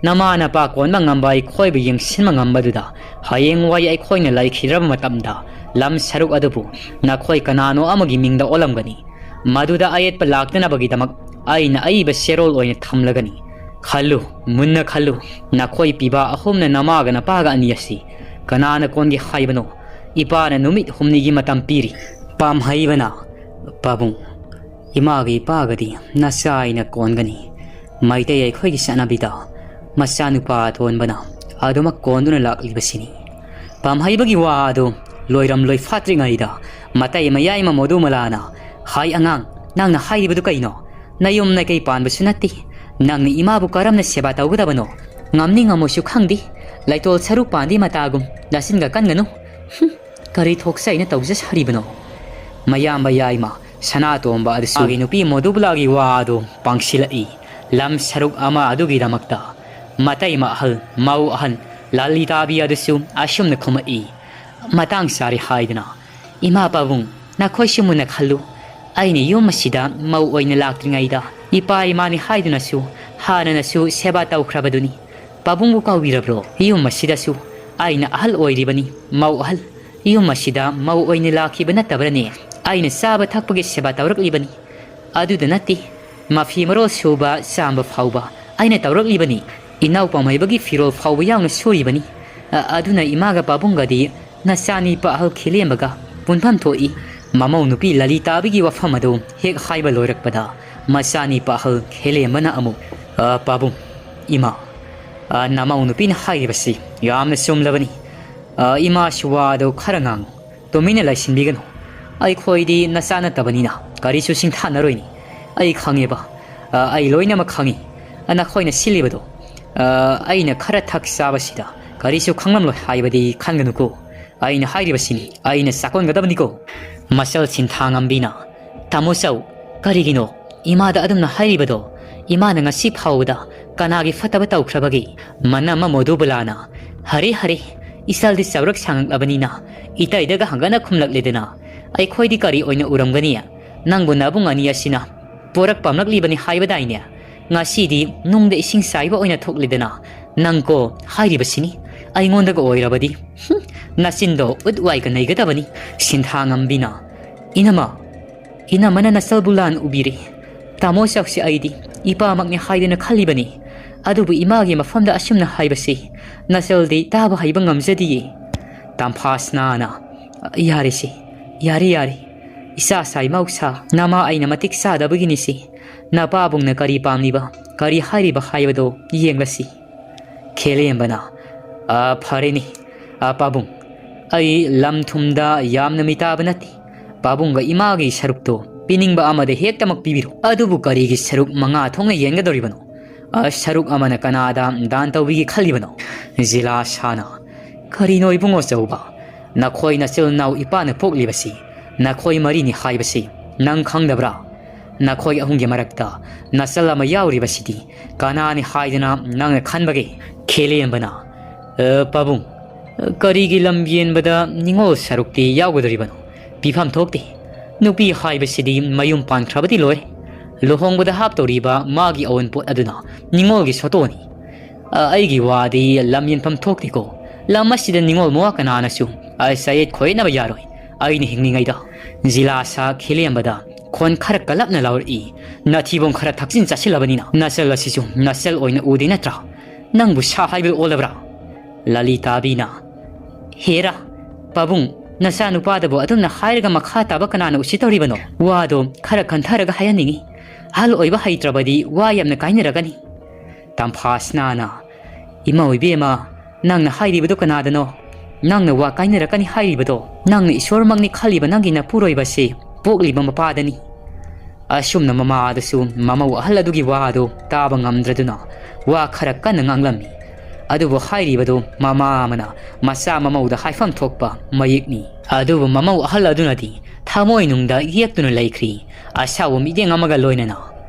ꯅꯃꯥ ꯅꯄꯥ ꯀꯣꯟꯕ ꯉꯝꯕ ꯑꯩꯈꯣꯏꯕꯨ ꯌꯦꯡꯁꯤꯟꯕ ꯉꯝꯕꯗꯨꯗ ꯍꯌꯦꯡꯋꯥꯏ ꯑꯩꯈꯣꯏꯅ ꯂꯩꯈꯤꯗ꯭ꯔꯕ ꯃꯇꯝꯗ ꯂꯝ ꯁꯔꯨꯛ ꯑꯗꯨꯕꯨ ꯅꯈꯣꯏ ꯀꯅꯥꯅꯣ ꯑꯃꯒꯤ ꯃꯤꯡꯗ ꯑꯣꯜꯂꯝꯒꯅꯤ꯫ ꯃꯗꯨꯗ ꯑꯌꯦꯠꯄ ꯂꯥꯛꯇꯅꯕꯒꯤꯗꯃꯛ ꯑꯩꯅ ꯑꯏꯕ ꯆꯦꯔꯣꯜ ꯑꯣꯏꯅ ꯊꯝꯂꯒꯅꯤ꯫ ꯈꯜꯂꯨ, ꯃꯨꯟꯅ ꯈꯜꯂꯨ, ꯅꯈꯣꯏ ꯄꯤꯕꯥ ꯑꯍꯨꯝꯅ ꯅꯃꯥꯒ ꯅꯄꯥꯒ ꯑꯅꯤ ꯑꯁꯤ ꯀꯅꯥꯅ ꯀꯣꯟꯒꯦ ꯍꯥꯏꯕꯅꯣ? ꯏꯄꯥꯅ ꯅꯨꯃꯤꯠ ꯍꯨꯝꯅꯤꯒꯤ ꯃꯇꯝ ꯄꯤꯔꯤ꯫" ꯄꯥꯝꯍꯩꯕꯅ, "ꯄꯥꯕꯨꯡ, ꯏꯃꯥꯒ ꯏꯄꯥꯒꯗꯤ ꯅꯆꯥ ꯑꯩꯅ ꯀꯣꯟꯒꯅꯤ꯫ ꯃꯩꯇꯩ ꯑꯩꯈꯣꯏꯒꯤ ꯆꯠꯅꯕꯤꯗ ꯃꯆꯥꯅꯨꯄꯥ ꯑꯇꯣꯟꯕꯅ ꯑꯗꯨꯃꯛ ꯀꯣꯟꯗꯨꯅ ꯂꯥꯛꯂꯤꯕꯁꯤꯅꯤ꯫" ꯄꯥꯝꯍꯩꯕꯒꯤ ꯋꯥ ꯑꯗꯨ ꯂꯣꯏꯔꯝꯂꯣꯏ ꯐꯥꯠꯇ꯭ꯔꯤꯉꯩꯗ ꯃꯇꯩ ꯃꯌꯥꯏꯃ ꯃꯣꯗꯨꯃꯂꯥꯅ, "ꯍꯥꯏ ꯑꯉꯥꯡ, ꯅꯪꯅ ꯍꯥꯏꯔꯤꯕꯗꯨ ꯀꯩꯅꯣ? ꯅꯌꯨꯝ ꯅꯀꯩ ꯄꯥꯟꯕꯁꯨ ꯅꯠꯇꯦ꯫ ꯅꯪꯅ ꯏꯃꯥꯕꯨ ꯀꯔꯝꯅ ꯁꯦꯕꯥ ꯇꯧꯒꯗꯕꯅꯣ? ꯉꯝꯅꯤ ꯉꯝꯃꯣꯏꯁꯨ ꯈꯪꯗꯦ꯫ ꯂꯩꯇꯣꯜ ꯁꯔꯨ ꯄꯥꯟꯗꯤ ꯃꯇꯥꯒꯨꯝ ꯅꯆꯤꯟꯒ ꯀꯟꯒꯅꯨ꯫ ꯍꯨꯝ, ꯀꯔꯤ ꯊꯣꯛꯆꯩꯅ ꯇꯧꯖ ꯁꯥꯔꯤꯕꯅꯣ?" ꯃꯌꯥꯝꯕ ꯌꯥꯏꯃ ꯁꯅꯥꯇꯣꯝꯕ ꯑꯗꯨꯁꯨ ꯃꯥꯒꯤ ꯅꯨꯄꯤ ꯃꯣꯗꯨꯕꯂꯥꯒꯤ ꯋꯥ ꯑꯗꯨ ꯄꯥꯡꯁꯤꯜꯂꯛꯏ꯫ ꯂꯝ ꯁꯔꯨꯛ ꯑꯃ ꯑꯗꯨꯒꯤꯗꯃꯛꯇ ꯃꯇꯩꯃ ꯑꯍꯜ, ꯃꯧ ꯑꯍꯜ, ꯂꯥꯂꯤꯇꯥꯕꯤ ꯑꯗꯨꯁꯨ ꯑꯁꯨꯝꯅ ꯈꯨꯝꯃꯛꯏ꯫ ꯃꯇꯥꯡ ꯆꯥꯔꯦ ꯍꯥꯏꯗꯨꯅ, "ꯏꯃꯥ ꯄꯥꯕꯨꯡ, ꯅꯈꯣꯏꯁꯨ ꯃꯨꯟꯅ ꯈꯜꯂꯨ꯫ ꯑꯩꯅ ꯌꯨꯝ ꯑꯁꯤꯗ ꯃꯧ ꯑꯣꯏꯅ ꯂꯥꯛꯇ꯭ꯔꯤꯉꯩꯗ ꯏꯄꯥ ꯏꯃꯥꯅꯤ ꯍꯥꯏꯗꯨꯅꯁꯨ ꯍꯥꯟꯅꯅꯁꯨ ꯁꯦꯕꯥ ꯇꯧꯈ꯭ꯔꯕꯗꯨꯅꯤ꯫ ꯄꯥꯕꯨꯡꯕꯨ ꯀꯥꯎꯕꯤꯔꯕ꯭ꯔꯣ? ꯌꯨꯝ ꯑꯁꯤꯗꯁꯨ ꯑꯩꯅ ꯑꯍꯜ ꯑꯣꯏꯔꯤꯕꯅꯤ, ꯃꯧ ꯑꯍꯜ꯫ ꯌꯨꯝ ꯑꯁꯤꯗ ꯃꯧ ꯑꯣꯏꯅ ꯂꯥꯛꯈꯤꯕ ꯅꯠꯇꯕ꯭ꯔꯅꯦ? ꯑꯩꯅ ꯆꯥꯕ ꯊꯛꯄꯒꯤ ꯁꯦꯕꯥ ꯇꯧꯔꯛꯂꯤꯕꯅꯤ꯫ ꯑꯗꯨꯗ ꯅꯠꯇꯦ, ꯃꯐꯤ ꯃꯔꯣꯜ ꯁꯨꯕ ꯆꯥꯝꯕ ꯐꯥꯎꯕ ꯑꯩꯅ ꯇꯧꯔꯛꯂꯤꯕꯅꯤ꯫ ꯏꯅꯥꯎ ꯄꯥꯝꯍꯩꯕꯒꯤ ꯐꯤꯔꯣꯜ ꯐꯥꯎꯕ ꯌꯥꯎꯅ ꯁꯨꯔꯤꯕꯅꯤ꯫ ꯑ-, ꯑꯗꯨꯅ ꯏꯃꯥꯒ ꯄꯥꯕꯨꯡꯒꯗꯤ ꯅꯆꯥꯅꯤ ꯄꯥꯍꯜ ꯈꯦꯂꯦꯝꯕꯒ ꯄꯨꯟꯐꯝ ꯊꯣꯛꯏ꯫ ꯃꯃꯧ ꯅꯨꯄꯤ ꯂꯂꯤꯇꯥꯕꯤꯒꯤ ꯋꯥꯐꯝ ꯑꯗꯨ ꯍꯦꯛ ꯍꯥꯏꯕ ꯂꯣꯏꯔꯛꯄꯗ ꯃꯆꯥꯅꯤ ꯄꯥꯍꯜ ꯈꯦꯂꯦꯝꯕꯅ ꯑꯃꯨꯛ, "ꯑ, ꯄꯥꯕꯨꯡ, ꯏꯃꯥ, ꯑ, ꯅꯃꯧ ꯅꯨꯄꯤꯅ ꯍꯥꯏꯔꯤꯕꯁꯤ ꯌꯥꯝꯅ ꯆꯨꯝꯂꯕꯅꯤ꯫ ꯑ, ꯏꯃꯥꯁꯨ ꯋꯥ ꯑꯗꯨ ꯈꯔ ꯉꯥꯡꯉꯨ, ꯇꯨꯃꯤꯟꯅ ꯂꯩꯁꯤꯟꯕꯤꯒꯅꯨ꯫ ꯑꯩꯈꯣꯏꯗꯤ ꯅꯆꯥ ꯅꯠꯇꯕꯅꯤꯅ ꯀꯔꯤꯁꯨ ꯁꯤꯡꯊꯥꯅꯔꯣꯏꯅꯤ꯫ ꯑꯩ ꯈꯪꯉꯦꯕ, ꯑ, ꯑꯩ ꯂꯣꯏꯅꯃꯛ ꯈꯪꯉꯤ꯫ ꯅꯈꯣꯏꯅ ꯁꯤꯜꯂꯤꯕꯗꯣ, ꯑ, ꯑꯩꯅ ꯈꯔ ꯊꯛ ꯆꯥꯕꯁꯤꯗ ꯀꯔꯤꯁꯨ ꯈꯪꯂꯝꯂꯣꯏ ꯍꯥꯏꯕꯗꯤ ꯈꯟꯒꯅꯨꯀꯣ꯫ ꯑꯩꯅ ꯍꯥꯏꯔꯤꯕꯁꯤꯅꯤ, ꯑꯩꯅ ꯆꯥꯛꯀꯣꯟꯒꯗꯕꯅꯤꯀꯣ꯫" ꯃꯆꯜ ꯁꯤꯟꯊꯥꯉꯝꯕꯤꯅ, "ꯇꯥꯃꯣ ꯆꯧ, ꯀꯔꯤꯒꯤꯅꯣ ꯏꯃꯥꯗ ꯑꯗꯨꯝꯅ ꯍꯥꯏꯔꯤꯕꯗꯣ? ꯏꯃꯥꯅ ꯉꯁꯤ ꯐꯥꯎꯕꯗ ꯀꯅꯥꯒꯤ ꯐꯠꯇꯕ ꯇꯧꯈ꯭ꯔꯕꯒꯦ?" ꯃꯅꯝꯃ ꯃꯣꯗꯨꯕꯂꯥꯅ, "ꯍꯔꯦ, ꯍꯔꯦ, ꯏꯆꯜꯗꯤ ꯆꯥꯎꯔꯛ ꯁꯥꯡꯉꯛꯂꯕꯅꯤꯅ ꯏꯇꯩꯗꯒ ꯍꯪꯒꯠꯅ ꯈꯨꯝꯂꯛꯂꯦꯗꯅ꯫ ꯑꯩꯈꯣꯏꯗꯤ ꯀꯔꯤ ꯑꯣꯏꯅ ꯎꯔꯝꯒꯅꯤ? ꯅꯪꯕꯨ ꯅꯕꯨꯡ ꯑꯅꯤ ꯑꯁꯤꯅ ꯄꯣꯔꯛ ꯄꯥꯝꯂꯛꯂꯤꯕꯅꯤ ꯍꯥꯏꯕꯗꯥꯏꯅꯦ? ꯉꯁꯤꯗꯤ ꯅꯨꯡꯗ ꯏꯁꯤꯡ ꯆꯥꯏꯕ ꯑꯣꯏꯅ ꯊꯣꯛꯂꯤꯗꯅ꯫ ꯅꯪꯀꯣ ꯍꯥꯏꯔꯤꯕꯁꯤꯅꯤ, ꯑꯩꯉꯣꯟꯗꯒ ꯑꯣꯏꯔꯕꯗꯤ, ꯍꯨꯝ, ꯅꯆꯤꯟꯗꯣ ꯎꯠ ꯋꯥꯏꯒ ꯅꯩꯒꯗꯕꯅꯤ꯫" ꯁꯤꯟꯊꯥꯉꯝꯕꯤꯅ, "ꯏꯅꯝꯃ, ꯏꯅꯝꯃꯅ ꯅꯆꯜꯕꯨ ꯂꯥꯟ ꯎꯕꯤꯔꯦ꯫ ꯇꯥꯃꯣ ꯆꯧꯁꯤ ꯑꯩꯗꯤ ꯏꯄꯥꯃꯛꯅꯤ ꯍꯥꯏꯗꯨꯅ ꯈꯜꯂꯤꯕꯅꯤ꯫ ꯑꯗꯨꯕꯨ ꯏꯃꯥꯒꯤ ꯃꯐꯝꯗ ꯑꯁꯨꯝꯅ ꯍꯥꯏꯕꯁꯤ ꯅꯆꯜꯗꯤ ꯇꯥꯕ ꯍꯩꯕ ꯉꯝꯖꯗꯤꯌꯦ꯫" ꯇꯝꯐꯥꯁꯅꯥꯅ, "ꯌꯥꯔꯦꯁꯦ, ꯌꯥꯔꯦ, ꯌꯥꯔꯦ꯫ ꯏꯆꯥ ꯁꯥꯏ ꯃꯧꯁꯥ, ꯅꯃꯥ ꯑꯩꯅ ꯃꯇꯤꯛ ꯆꯥꯗꯕꯒꯤꯅꯤꯁꯦ꯫ ꯅꯄꯥꯕꯨꯡꯅ ꯀꯔꯤ ꯄꯥꯝꯂꯤꯕ, ꯀꯔꯤ ꯍꯥꯏꯔꯤꯕ ꯍꯥꯏꯕꯗꯣ ꯌꯦꯡꯂꯁꯤ꯫" ꯈꯦꯂꯦꯝꯕꯅ, "ꯑ, ꯐꯔꯦꯅꯦ, ꯑ, ꯄꯥꯕꯨꯡ, ꯑꯩ ꯂꯝ ꯊꯨꯝꯗ ꯌꯥꯝꯅ ꯃꯤꯇꯥꯕ ꯅꯠꯇꯦ꯫ ꯄꯥꯕꯨꯡꯒ ꯏꯃꯥꯒꯤ ꯁꯔꯨꯛꯇꯣ ꯄꯤꯅꯤꯡꯕ ꯑꯃꯗ ꯍꯦꯛꯇꯃꯛ ꯄꯤꯕꯤꯔꯣ꯫ ꯑꯗꯨꯕꯨ ꯀꯔꯤꯒꯤ ꯁꯔꯨꯛ ꯃꯉꯥ ꯊꯣꯛꯅ ꯌꯦꯟꯒꯗꯧꯔꯤꯕꯅꯣ? ꯑ, ꯁꯔꯨꯛ ꯑꯃꯅ ꯀꯅꯥꯗ ꯗꯥꯟ ꯇꯧꯕꯤꯒꯦ ꯈꯜꯂꯤꯕꯅꯣ?" ꯖꯤꯂꯥ ꯁꯥꯅ, "ꯀꯔꯤꯅꯣ ꯏꯕꯨꯡꯉꯣ ꯆꯧꯕ? ꯅꯈꯣꯏ ꯅꯆꯤꯜ ꯅꯅꯥꯎ ꯏꯄꯥꯅ ꯄꯣꯛꯂꯤꯕꯁꯤ ꯅꯈꯣꯏ ꯃꯔꯤꯅꯤ ꯍꯥꯏꯕꯁꯤ ꯅꯪ ꯈꯪꯗꯕ꯭ꯔꯥ? ꯅꯈꯣꯏ ꯑꯍꯨꯝꯒꯤ ꯃꯔꯛꯇ ꯅꯆꯜ ꯑꯃ ꯌꯥꯎꯔꯤꯕꯁꯤꯗꯤ ꯀꯅꯥꯅꯤ ꯍꯥꯏꯗꯨꯅ ꯅꯪꯅ ꯈꯟꯕꯒꯦ?" ꯈꯦꯂꯦꯝꯕꯅ, "ꯑ, ꯄꯥꯕꯨꯡ, ꯀꯔꯤꯒꯤ ꯂꯝ ꯌꯦꯟꯕꯗ ꯅꯤꯉꯣꯜ ꯁꯔꯨꯛꯇꯤ ꯌꯥꯎꯒꯗꯧꯔꯤꯕꯅꯣ? ꯄꯤꯐꯝ ꯊꯣꯛꯇꯦ꯫ ꯅꯨꯄꯤ ꯍꯥꯏꯕꯁꯤꯗꯤ ꯃꯌꯨꯝ ꯄꯥꯟꯈ꯭ꯔꯕꯗꯤ ꯂꯣꯏꯔꯦ꯫ ꯂꯨꯍꯣꯡꯕꯗ ꯍꯥꯞꯇꯧꯔꯤꯕ ꯃꯥꯒꯤ ꯑꯋꯨꯟꯄꯣꯠ ꯑꯗꯨꯅ ꯅꯤꯉꯣꯜꯒꯤ ꯁꯣꯇꯣꯅꯤ꯫ ꯑ, ꯑꯩꯒꯤ ꯋꯥꯗꯤ ꯂꯝ ꯌꯦꯟꯐꯝ ꯊꯣꯛꯇꯦꯀꯣ꯫ ꯂꯝ ꯑꯁꯤꯗ ꯅꯤꯉꯣꯜ ꯃꯋꯥ ꯀꯅꯥꯅꯁꯨ, ꯑ, ꯆꯌꯦꯠ ꯈꯣꯏꯌꯦꯠꯅꯕ ꯌꯥꯔꯣꯏ꯫ ꯑꯩꯅ ꯍꯤꯡꯂꯤꯉꯩꯗ ꯖꯤꯂꯥ ꯁꯥ ꯈꯤꯂꯦꯝꯕꯗ ꯈꯣꯟ ꯈꯔ ꯀꯜꯂꯞꯅ ꯂꯥꯎꯔꯛꯏ꯫ ꯅꯊꯤꯕꯣꯡ ꯈꯔ ꯊꯛꯆꯤꯟ ꯆꯥꯁꯤꯜꯂꯕꯅꯤꯅ ꯅꯆꯜ ꯑꯁꯤꯁꯨ ꯅꯆꯜ ꯑꯣꯏꯅ ꯎꯗꯦ ꯅꯠꯇ꯭ꯔꯥ? ꯅꯪꯕꯨ ꯁꯥ ꯍꯥꯏꯕ ꯑꯣꯜꯂꯕ꯭ꯔꯥ? ꯂꯂꯤꯇꯥꯕꯤꯅ, ꯍꯦꯔꯥ, ꯄꯥꯕꯨꯡ, ꯅꯆꯥꯅꯨꯄꯥꯗꯕꯨ ꯑꯗꯨꯝꯅ ꯍꯥꯏꯔꯒ ꯃꯈꯥ ꯇꯥꯕ ꯀꯅꯥꯅ ꯎꯁꯤꯠꯇꯧꯔꯤꯕꯅꯣ? ꯋꯥꯗꯣ ꯈꯔ ꯈꯟꯊꯔꯒ ꯍꯥꯏꯍꯟꯅꯤꯡꯉꯤ꯫ ꯑꯍꯜ ꯑꯣꯏꯕ ꯍꯩꯇ꯭ꯔꯕꯗꯤ ꯋꯥ ꯌꯥꯝꯅ ꯀꯥꯏꯅꯔꯒꯅꯤ꯫ ꯇꯝꯐꯥꯁꯅꯥꯅ, ꯏꯃꯧ ꯏꯕꯦꯝꯃ, ꯅꯪꯅ ꯍꯥꯏꯔꯤꯕꯗꯣ ꯀꯅꯥꯗꯅꯣ? ꯅꯪꯅ ꯋꯥ ꯀꯥꯏꯅꯔꯛꯀꯅꯤ ꯍꯥꯏꯔꯤꯕꯗꯣ, ꯅꯪꯅ ꯏꯁꯣꯔꯃꯛꯅꯤ ꯈꯜꯂꯤꯕ ꯅꯪꯒꯤ ꯅꯄꯨꯔꯣꯏꯕꯁꯤ ꯄꯣꯛꯂꯤꯕ ꯃꯄꯥꯗꯅꯤ꯫ ꯑꯁꯨꯝꯅ ꯃꯃꯥ ꯑꯗꯨꯁꯨ ꯃꯃꯧ ꯑꯍꯜ ꯑꯗꯨꯒꯤ ꯋꯥ ꯑꯗꯨ ꯇꯥꯕ ꯉꯝꯗ꯭ꯔꯗꯨꯅ ꯋꯥ ꯈꯔ ꯀꯟꯅ ꯉꯥꯡꯂꯝꯃꯤ꯫ ꯑꯗꯨꯕꯨ ꯍꯥꯏꯔꯤꯕꯗꯨ ꯃꯃꯥ ꯑꯃꯅ ꯃꯆꯥ ꯃꯃꯧꯗ ꯍꯥꯏꯐꯝ ꯊꯣꯛꯄ ꯃꯌꯦꯛꯅꯤ꯫ ꯑꯗꯨꯕꯨ ꯃꯃꯧ ꯑꯍꯜ ꯑꯗꯨꯅꯗꯤ ꯊꯃꯣꯏꯅꯨꯡꯗ ꯌꯦꯛꯇꯨꯅ ꯂꯩꯈ꯭ꯔꯤ꯫ ꯑꯁꯥꯎꯕ ꯃꯤꯠꯌꯦꯡ ꯑꯃꯒ ꯂꯣꯏꯅꯅ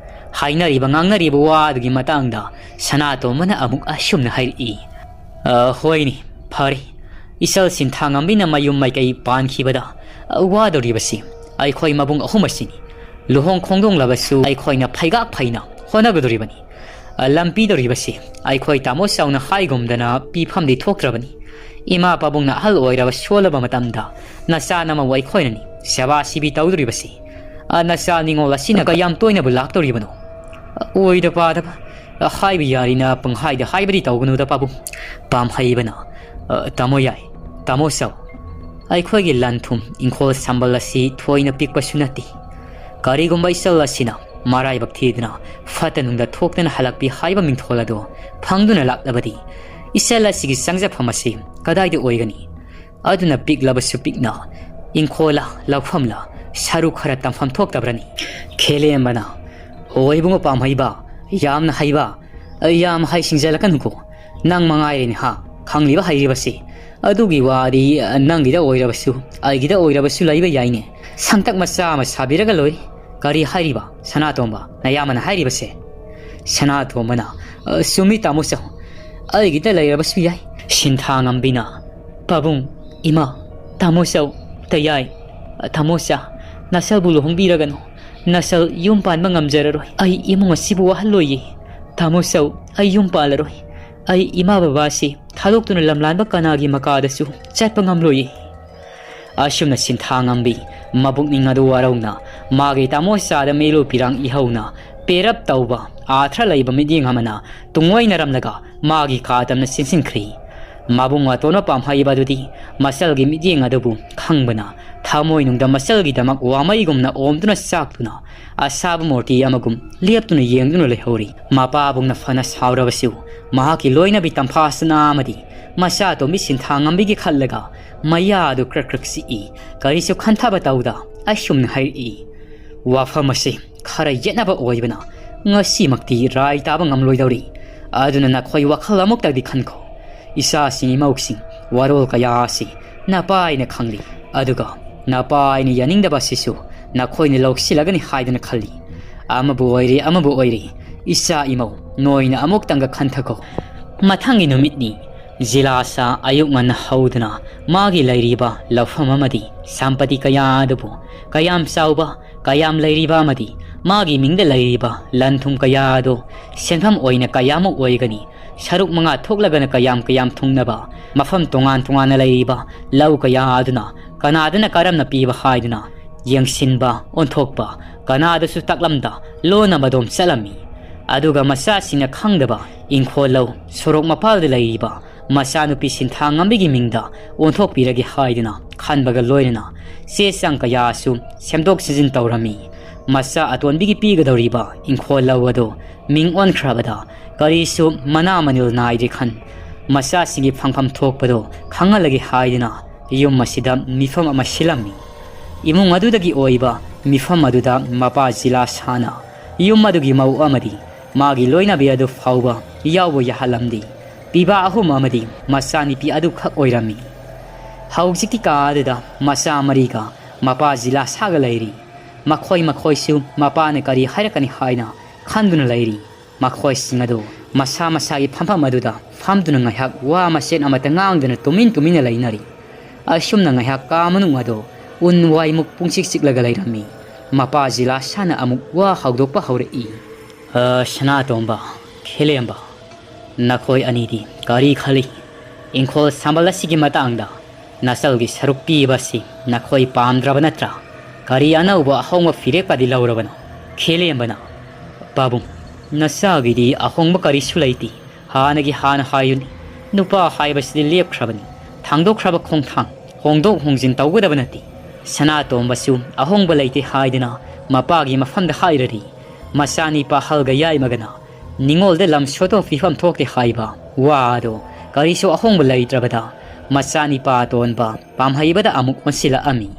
ꯍꯥꯏꯅꯔꯤꯕ ꯉꯥꯡꯅꯔꯤꯕ ꯋꯥ ꯑꯗꯨꯒꯤ ꯃꯇꯥꯡꯗ ꯁꯅꯥꯇꯣꯝꯕꯅ ꯑꯃꯨꯛ ꯑꯁꯨꯝꯅ ꯍꯥꯏꯔꯛꯏ, "ꯑ, ꯍꯣꯏꯅꯦ, ꯐꯔꯦ꯫ ꯏꯆꯜ ꯁꯤꯟꯊꯥꯉꯝꯕꯤꯅ ꯃꯌꯨꯝ ꯃꯥꯏꯀꯩ ꯄꯥꯟꯈꯤꯕꯗ, ꯑ, ꯋꯥꯗꯧꯔꯤꯕꯁꯤ ꯑꯩꯈꯣꯏ ꯃꯕꯨꯡ ꯑꯍꯨꯝ ꯑꯁꯤꯅꯤ꯫ ꯂꯨꯍꯣꯡ ꯈꯣꯡꯗꯣꯡꯂꯕꯁꯨ ꯑꯩꯈꯣꯏꯅ ꯐꯩꯒꯥꯛ ꯐꯩꯅ ꯍꯣꯠꯅꯒꯗꯧꯔꯤꯕꯅꯤ꯫ ꯑ, ꯂꯝ ꯄꯤꯗꯧꯔꯤꯕꯁꯤ ꯑꯩꯈꯣꯏ ꯇꯥꯃꯣ ꯆꯥꯎꯅ ꯍꯥꯏꯒꯨꯝꯗꯅ ꯄꯤꯐꯝꯗꯤ ꯊꯣꯛꯇ꯭ꯔꯕꯅꯤ꯫ ꯏꯃꯥ ꯄꯥꯕꯨꯡꯅ ꯑꯍꯜ ꯑꯣꯏꯔꯕ ꯁꯣꯜꯂꯕ ꯃꯇꯝꯗ ꯅꯆꯥ ꯅꯃꯧ ꯑꯩꯈꯣꯏꯅꯅꯤ ꯁꯦꯕꯥ ꯁꯤꯕꯤ ꯇꯧꯗꯧꯔꯤꯕꯁꯤ꯫ ꯑ, ꯅꯆꯥ ꯅꯤꯉꯣꯜ ꯑꯁꯤꯅ ꯀꯌꯥꯝ ꯇꯣꯏꯅꯕꯨ ꯂꯥꯛꯇꯧꯔꯤꯕꯅꯣ? ꯑ, ꯑꯣꯏꯗ ꯄꯥꯗꯕ꯫ ꯑ, ꯍꯥꯏꯕ ꯌꯥꯔꯤꯅ ꯄꯪꯍꯥꯏꯗ ꯍꯥꯏꯕꯗꯤ ꯇꯧꯒꯅꯨꯗ ꯄꯥꯕꯨꯡ꯫ ꯄꯥꯝꯍꯩꯕꯅ, ꯑ, ꯇꯥꯃꯣ ꯌꯥꯏ, ꯇꯥꯃꯣ ꯆꯥꯎ꯫ ꯑꯩꯈꯣꯏꯒꯤ ꯂꯟ ꯊꯨꯝ ꯏꯪꯈꯣꯜ ꯁꯝꯕꯜ ꯑꯁꯤ ꯊꯣꯏꯅ ꯄꯤꯛꯄꯁꯨ ꯅꯠꯇꯦ꯫ ꯀꯔꯤꯒꯨꯝꯕ ꯏꯆꯜ ꯑꯁꯤꯅ ꯃꯔꯥꯏꯕꯛ ꯊꯤꯗꯅ ꯐꯠꯇ ꯅꯨꯡꯗ ꯊꯣꯛꯇꯅ ꯍꯜꯂꯛꯄꯤ ꯍꯥꯏꯕ ꯃꯤꯡꯊꯣꯜ ꯑꯗꯨ ꯐꯪꯗꯨꯅ ꯂꯥꯛꯂꯕꯗꯤ ꯏꯆꯜ ꯑꯁꯤꯒꯤ ꯆꯪꯖꯐꯝ ꯑꯁꯤ ꯀꯗꯥꯏꯗ ꯑꯣꯏꯒꯅꯤ? ꯑꯗꯨꯅ ꯄꯤꯛꯂꯕꯁꯨ ꯄꯤꯛꯅ ꯏꯪꯈꯣꯜꯂ ꯂꯧꯐꯝꯂ ꯁꯔꯨ ꯈꯔ ꯇꯝꯐꯝ ꯊꯣꯛꯇꯕ꯭ꯔꯅꯤ?" ꯈꯦꯂꯦꯝꯕꯅ, "ꯑꯣ ꯏꯕꯨꯡꯉꯣ ꯄꯥꯝꯍꯩꯕ, ꯌꯥꯝꯅ ꯍꯩꯕ, ꯌꯥꯝ ꯍꯩ ꯁꯤꯡꯖꯜꯂꯛꯀꯅꯨꯀꯣ꯫ ꯅꯪ ꯃꯉꯥꯏꯔꯦꯅꯦ ꯍꯥ, ꯈꯪꯂꯤꯕ ꯍꯩꯔꯤꯕꯁꯤ꯫ ꯑꯗꯨꯒꯤ ꯋꯥꯗꯤ ꯅꯪꯒꯤꯗ ꯑꯣꯏꯔꯕꯁꯨ, ꯑꯩꯒꯤꯗ ꯑꯣꯏꯔꯕꯁꯨ ꯂꯩꯕ ꯌꯥꯏꯅꯦ꯫ ꯁꯪꯇꯛ ꯃꯆꯥ ꯑꯃ ꯁꯥꯕꯤꯔꯒ ꯂꯣꯏꯔꯦ꯫ ꯀꯔꯤ ꯍꯥꯏꯔꯤꯕ, ꯁꯅꯥꯇꯣꯝꯕ, ꯅꯌꯥꯝꯕꯅ ꯍꯥꯏꯔꯤꯕꯁꯦ?" ꯁꯅꯥꯇꯣꯝꯕꯅ, "ꯑ, ꯆꯨꯝꯃꯤ ꯇꯥꯃꯣ ꯆꯧ, ꯑꯩꯒꯤꯗ ꯂꯩꯔꯕꯁꯨ ꯌꯥꯏ꯫" ꯁꯤꯟꯊꯥꯉꯝꯕꯤꯅ, "ꯄꯥꯕꯨꯡ, ꯏꯃꯥ, ꯇꯥꯃꯣ ꯆꯧ, ꯇꯌꯥꯏ, ꯇꯥꯃꯣ ꯆꯥ, "ꯅꯁꯜꯕꯨ ꯂꯨꯍꯣꯡꯕꯤꯔꯒꯅꯨ꯫ ꯅꯁꯜ ꯌꯨꯝ ꯄꯥꯟꯕ ꯉꯝꯖꯔꯔꯣꯏ꯫ ꯑꯩ ꯏꯃꯨꯡ ꯑꯁꯤꯕꯨ ꯋꯥꯍꯜꯂꯣꯏꯌꯦ꯫ ꯇꯥꯃꯣ ꯆꯧ, ꯑꯩ ꯌꯨꯝ ꯄꯥꯜꯂꯔꯣꯏ꯫ ꯑꯩ ꯏꯃꯥ ꯕꯕꯥꯁꯤ ꯊꯥꯗꯣꯛꯇꯨꯅ ꯂꯝꯂꯥꯟꯕ ꯀꯅꯥꯒꯤ ꯃꯀꯥꯗꯁꯨ ꯆꯠꯄ ꯉꯝꯂꯣꯏꯌꯦ"꯫ ꯑꯁꯨꯝꯅ ꯁꯤꯟꯊꯥ ꯉꯝꯕꯤ ꯃꯕꯨꯛꯅꯤꯡ ꯑꯗꯨ ꯋꯥꯔꯧꯅ, ꯃꯥꯒꯤ ꯇꯥꯃꯣ ꯆꯥꯗ ꯃꯤꯂꯨ ꯄꯤꯔꯥꯡ ꯏꯍꯧꯅ, ꯄꯦꯔꯞ ꯇꯧꯕ ꯑꯥꯊ꯭ꯔ ꯂꯩꯕ ꯃꯤꯠꯌꯦꯡ ꯑꯃꯅ ꯇꯨꯡꯑꯣꯏꯅꯔꯝꯂꯒ ꯃꯥꯒꯤ ꯀꯥ ꯇꯝꯅ ꯆꯦꯟꯁꯤꯟꯈ꯭ꯔꯤ꯫ ꯃꯕꯨꯡ ꯑꯇꯣꯟꯕ ꯄꯥꯝꯍꯩꯕ ꯑꯗꯨꯗꯤ ꯃꯆꯜꯒꯤ ꯃꯤꯠꯌꯦꯡ ꯑꯗꯨꯕꯨ ꯈꯪꯕꯅ, ꯊꯃꯣꯏꯅꯨꯡꯗ ꯃꯆꯜꯒꯤꯗꯃꯛ ꯋꯥꯃꯩꯒꯨꯝꯅ ꯑꯣꯝꯗꯨꯅ ꯆꯥꯛꯇꯨꯅ, ꯑꯁꯥꯕ ꯃꯨꯔꯇꯤ ꯑꯃꯒꯨꯝ ꯂꯦꯞꯇꯨꯅ ꯌꯦꯡꯗꯨꯅ ꯂꯩꯍꯧꯔꯤ꯫ ꯃꯄꯥꯕꯨꯡꯅ ꯐꯅ ꯁꯥꯎꯔꯕꯁꯨ, ꯃꯍꯥꯛꯀꯤ ꯂꯣꯏꯅꯕꯤ ꯇꯝꯐꯥꯁꯅꯥ ꯑꯃꯗꯤ ꯃꯆꯥꯇꯣꯝꯕꯤ ꯁꯤꯟꯊꯥꯉꯝꯕꯤꯒꯤ ꯈꯜꯂꯒ ꯃꯌꯥ ꯑꯗꯨ ꯀ꯭ꯔꯛ ꯀ꯭ꯔꯛ ꯆꯤꯛꯏ꯫ ꯀꯔꯤꯁꯨ ꯈꯟꯊꯕ ꯇꯧꯗ ꯑꯁꯨꯝꯅ ꯍꯥꯏꯔꯛꯏ, "ꯋꯥꯐꯝ ꯑꯁꯤ ꯈꯔ ꯌꯦꯠꯅꯕ ꯑꯣꯏꯕꯅ ꯉꯁꯤꯃꯛꯇꯤ ꯔꯥꯏ ꯇꯥꯕ ꯉꯝꯂꯣꯏꯗꯧꯔꯤ꯫ ꯑꯗꯨꯅ ꯅꯈꯣꯏ ꯋꯥꯈꯜ ꯑꯃꯨꯛꯇꯗꯤ ꯈꯟꯈꯣ꯫ ꯏꯆꯥꯁꯤꯡ ꯏꯃꯧꯁꯤꯡ ꯋꯥꯔꯣꯜ ꯀꯌꯥ ꯑꯁꯤ ꯅꯄꯥ ꯑꯩꯅ ꯈꯪꯂꯤ꯫ ꯑꯗꯨꯒ ꯅꯄꯥ ꯑꯩꯅ ꯌꯥꯅꯤꯡꯗꯕ ꯑꯁꯤꯁꯨ ꯅꯈꯣꯏꯅ ꯂꯧꯁꯤꯜꯂꯒꯅꯤ ꯍꯥꯏꯗꯅ ꯈꯜꯂꯤ꯫ ꯑꯃꯕꯨ ꯑꯣꯏꯔꯦ, ꯑꯃꯕꯨ ꯑꯣꯏꯔꯦ, ꯏꯆꯥ ꯏꯃꯧ ꯅꯣꯏꯅ ꯑꯃꯨꯛꯇꯪꯒ ꯈꯟꯊꯈꯣ"꯫ ꯃꯊꯪꯒꯤ ꯅꯨꯃꯤꯠꯅꯤ꯫ ꯖꯤꯂꯥꯁꯥ ꯑꯌꯨꯛ ꯉꯟꯅ ꯍꯧꯗꯨꯅ ꯃꯥꯒꯤ ꯂꯩꯔꯤꯕ ꯂꯧꯐꯝ ꯑꯃꯗꯤ ꯁꯝꯄꯇꯤ ꯀꯌꯥ ꯑꯗꯨꯕꯨ, ꯀꯌꯥꯝ ꯆꯥꯎꯕ, ꯀꯌꯥꯝ ꯂꯩꯔꯤꯕ ꯑꯃꯗꯤ ꯃꯥꯒꯤ ꯃꯤꯡꯗ ꯂꯩꯔꯤꯕ ꯂꯟ ꯊꯨꯝ ꯀꯌꯥ ꯑꯗꯨ ꯁꯦꯟꯐꯝ ꯑꯣꯏꯅ ꯀꯌꯥꯃꯨꯛ ꯑꯣꯏꯒꯅꯤ, ꯁꯔꯨꯛ ꯃꯉꯥ ꯊꯣꯛꯂꯒꯅ ꯀꯌꯥꯝ ꯀꯌꯥꯝ ꯊꯨꯡꯅꯕ, ꯃꯐꯝ ꯇꯣꯉꯥꯟ ꯇꯣꯉꯥꯟꯅ ꯂꯩꯔꯤꯕ ꯂꯧ ꯀꯌꯥ ꯑꯗꯨꯅ ꯀꯅꯥꯗꯅ ꯀꯔꯝꯅ ꯄꯤꯕ ꯍꯥꯏꯗꯨꯅ ꯌꯦꯡꯁꯤꯟꯕ, ꯑꯣꯟꯊꯣꯛꯄ, ꯀꯅꯥꯗꯁꯨ ꯇꯥꯛꯂꯝꯗ ꯂꯣꯟꯅ ꯃꯗꯣꯝ ꯆꯠꯂꯝꯃꯤ꯫ ꯑꯗꯨꯒ ꯃꯆꯥꯁꯤꯡꯅ ꯈꯪꯗꯕ ꯏꯪꯈꯣꯜ ꯂꯧ ꯁꯣꯔꯣꯛ ꯃꯄꯥꯜꯗ ꯂꯩꯔꯤꯕ ꯃꯆꯥꯅꯨꯄꯤ ꯁꯤꯟꯊꯥ ꯉꯝꯕꯤꯒꯤ ꯃꯤꯡꯗ ꯑꯣꯟꯊꯣꯛꯄꯤꯔꯒꯦ ꯍꯥꯏꯗꯨꯅ ꯈꯟꯕꯒ ꯂꯣꯏꯅꯅ ꯆꯦ ꯆꯥꯡ ꯀꯌꯥꯁꯨ ꯁꯦꯝꯗꯣꯛ ꯁꯦꯝꯖꯤꯟ ꯇꯧꯔꯝꯃꯤ꯫ ꯃꯆꯥ ꯑꯇꯣꯟꯕꯤꯒꯤ ꯄꯤꯒꯗꯧꯔꯤꯕ ꯏꯪꯈꯣꯜ ꯂꯧ ꯑꯗꯨ ꯃꯤꯡ ꯑꯣꯟꯈ꯭ꯔꯕꯗ ꯀꯔꯤꯁꯨ ꯃꯅꯥ ꯃꯅꯤꯜ ꯅꯥꯏꯗ꯭ꯔꯦ ꯈꯟ, ꯃꯆꯥꯁꯤꯡꯒꯤ ꯐꯪꯐꯝ ꯊꯣꯛꯄꯗꯨ ꯈꯪꯍꯜꯂꯒꯦ ꯍꯥꯏꯗꯨꯅ ꯌꯨꯝ ꯑꯁꯤꯗ ꯃꯤꯐꯝ ꯑꯃ ꯁꯤꯜꯂꯝꯃꯤ꯫ ꯏꯃꯨꯡ ꯑꯗꯨꯗꯒꯤ ꯑꯣꯏꯕ ꯃꯤꯐꯝ ꯑꯗꯨꯗ ꯃꯄꯥ ꯖꯤꯂꯥ ꯁꯥꯅ ꯌꯨꯝ ꯑꯗꯨꯒꯤ ꯃꯧ ꯑꯃꯗꯤ ꯃꯥꯒꯤ ꯂꯣꯏꯅꯕꯤ ꯑꯗꯨ ꯐꯥꯎꯕ ꯌꯥꯎꯕ ꯌꯥꯍꯜꯂꯝꯗꯦ꯫ ꯄꯤꯕꯥ ꯑꯍꯨꯝ ꯑꯃꯗꯤ ꯃꯆꯥꯅꯨꯄꯤ ꯑꯗꯨꯈꯛ ꯑꯣꯏꯔꯝꯃꯤ꯫ ꯍꯧꯖꯤꯛꯇꯤ ꯀꯥ ꯑꯗꯨꯗ ꯃꯆꯥ ꯃꯔꯤꯒ ꯃꯄꯥ ꯖꯤꯂꯥ ꯁꯥꯒ ꯂꯩꯔꯤ꯫ ꯃꯈꯣꯏ ꯃꯈꯣꯏꯁꯨ ꯃꯄꯥꯅ ꯀꯔꯤ ꯍꯥꯏꯔꯛꯀꯅꯤ ꯍꯥꯏꯅ ꯈꯟꯗꯨꯅ ꯂꯩꯔꯤ꯫ ꯃꯈꯣꯏꯁꯤꯡ ꯑꯗꯨ ꯃꯁꯥ ꯃꯁꯥꯒꯤ ꯐꯝꯐꯝ ꯑꯗꯨꯗ ꯐꯝꯗꯨꯅ ꯉꯥꯏꯍꯥꯛ ꯋꯥ ꯃꯆꯦꯠ ꯑꯃꯠꯇ ꯉꯥꯡꯗꯅ ꯇꯨꯃꯤꯟ ꯇꯨꯃꯤꯟꯅ ꯂꯩꯅꯔꯤ꯫ ꯑꯁꯨꯝꯅ ꯉꯥꯏꯍꯥꯛ ꯀꯥ ꯃꯅꯨꯡ ꯑꯗꯨ ꯎꯟ ꯋꯥꯏꯃꯨꯛ ꯄꯨꯡꯆꯤꯛ ꯆꯤꯛꯂꯒ ꯂꯩꯔꯝꯃꯤ꯫ ꯃꯄꯥ ꯖꯤꯂꯥꯁꯥꯅ ꯑꯃꯨꯛ ꯋꯥ ꯍꯧꯗꯣꯛꯄ ꯍꯧꯔꯛꯏ꯫ "ꯑ, ꯁꯅꯥꯇꯣꯝꯕ, ꯈꯦꯂꯦꯝꯕ, ꯅꯈꯣꯏ ꯑꯅꯤꯗꯤ ꯀꯔꯤ ꯈꯜꯂꯤ? ꯏꯪꯈꯣꯜ ꯁꯝꯕꯜ ꯑꯁꯤꯒꯤ ꯃꯇꯥꯡꯗ ꯅꯆꯜꯒꯤ ꯁꯔꯨꯛ ꯄꯤꯕ ꯑꯁꯤ ꯅꯈꯣꯏ ꯄꯥꯝꯗ꯭ꯔꯕ ꯅꯠꯇ꯭ꯔꯥ? ꯀꯔꯤ ꯑꯅꯧꯕ ꯑꯍꯣꯡꯕ ꯐꯤꯔꯦꯞꯀꯗꯤ ꯂꯧꯔꯕꯅꯣ?" ꯈꯦꯂꯦꯝꯕꯅ, "ꯄꯥꯕꯨꯡ, ꯅꯆꯥꯒꯤꯗꯤ ꯑꯍꯣꯡꯕ ꯀꯔꯤꯁꯨ ꯂꯩꯇꯦ꯫ ꯍꯥꯟꯅꯒꯤ ꯍꯥꯟꯅ ꯍꯥꯏꯌꯨꯅꯤ꯫ ꯅꯨꯄꯥ ꯍꯥꯏꯕꯁꯤꯗꯤ ꯂꯦꯞꯈ꯭ꯔꯕꯅꯤ꯫ ꯊꯥꯡꯗꯣꯛꯈ꯭ꯔꯕ ꯈꯣꯡꯊꯥꯡ ꯍꯣꯡꯗꯣꯛ ꯍꯣꯡꯖꯤꯟ ꯇꯧꯒꯗꯕ ꯅꯠꯇꯦ꯫ ꯁꯅꯥꯇꯣꯝꯕꯁꯨ ꯑꯍꯣꯡꯕ ꯂꯩꯇꯦ ꯍꯥꯏꯗꯅ ꯃꯄꯥꯒꯤ ꯃꯐꯝꯗ ꯍꯥꯏꯔꯔꯤ꯫ ꯃꯆꯥꯅꯤ ꯄꯥꯍꯜꯒ ꯌꯥꯏꯃꯒꯅ ꯅꯤꯉꯣꯜꯗ ꯂꯝ ꯁꯣꯠꯇꯣ ꯄꯤꯐꯝ ꯊꯣꯛꯇꯦ ꯍꯥꯏꯕ ꯋꯥ ꯑꯗꯣ ꯀꯔꯤꯁꯨ ꯑꯍꯣꯡꯕ ꯂꯩꯇ꯭ꯔꯕꯗ ꯃꯆꯥꯅꯤꯄꯥ ꯑꯇꯣꯟꯕ ꯄꯥꯝꯍꯩꯕꯗ ꯑꯃꯨꯛ ꯑꯣꯟꯁꯤꯜꯂꯛꯑꯝꯃꯤ꯫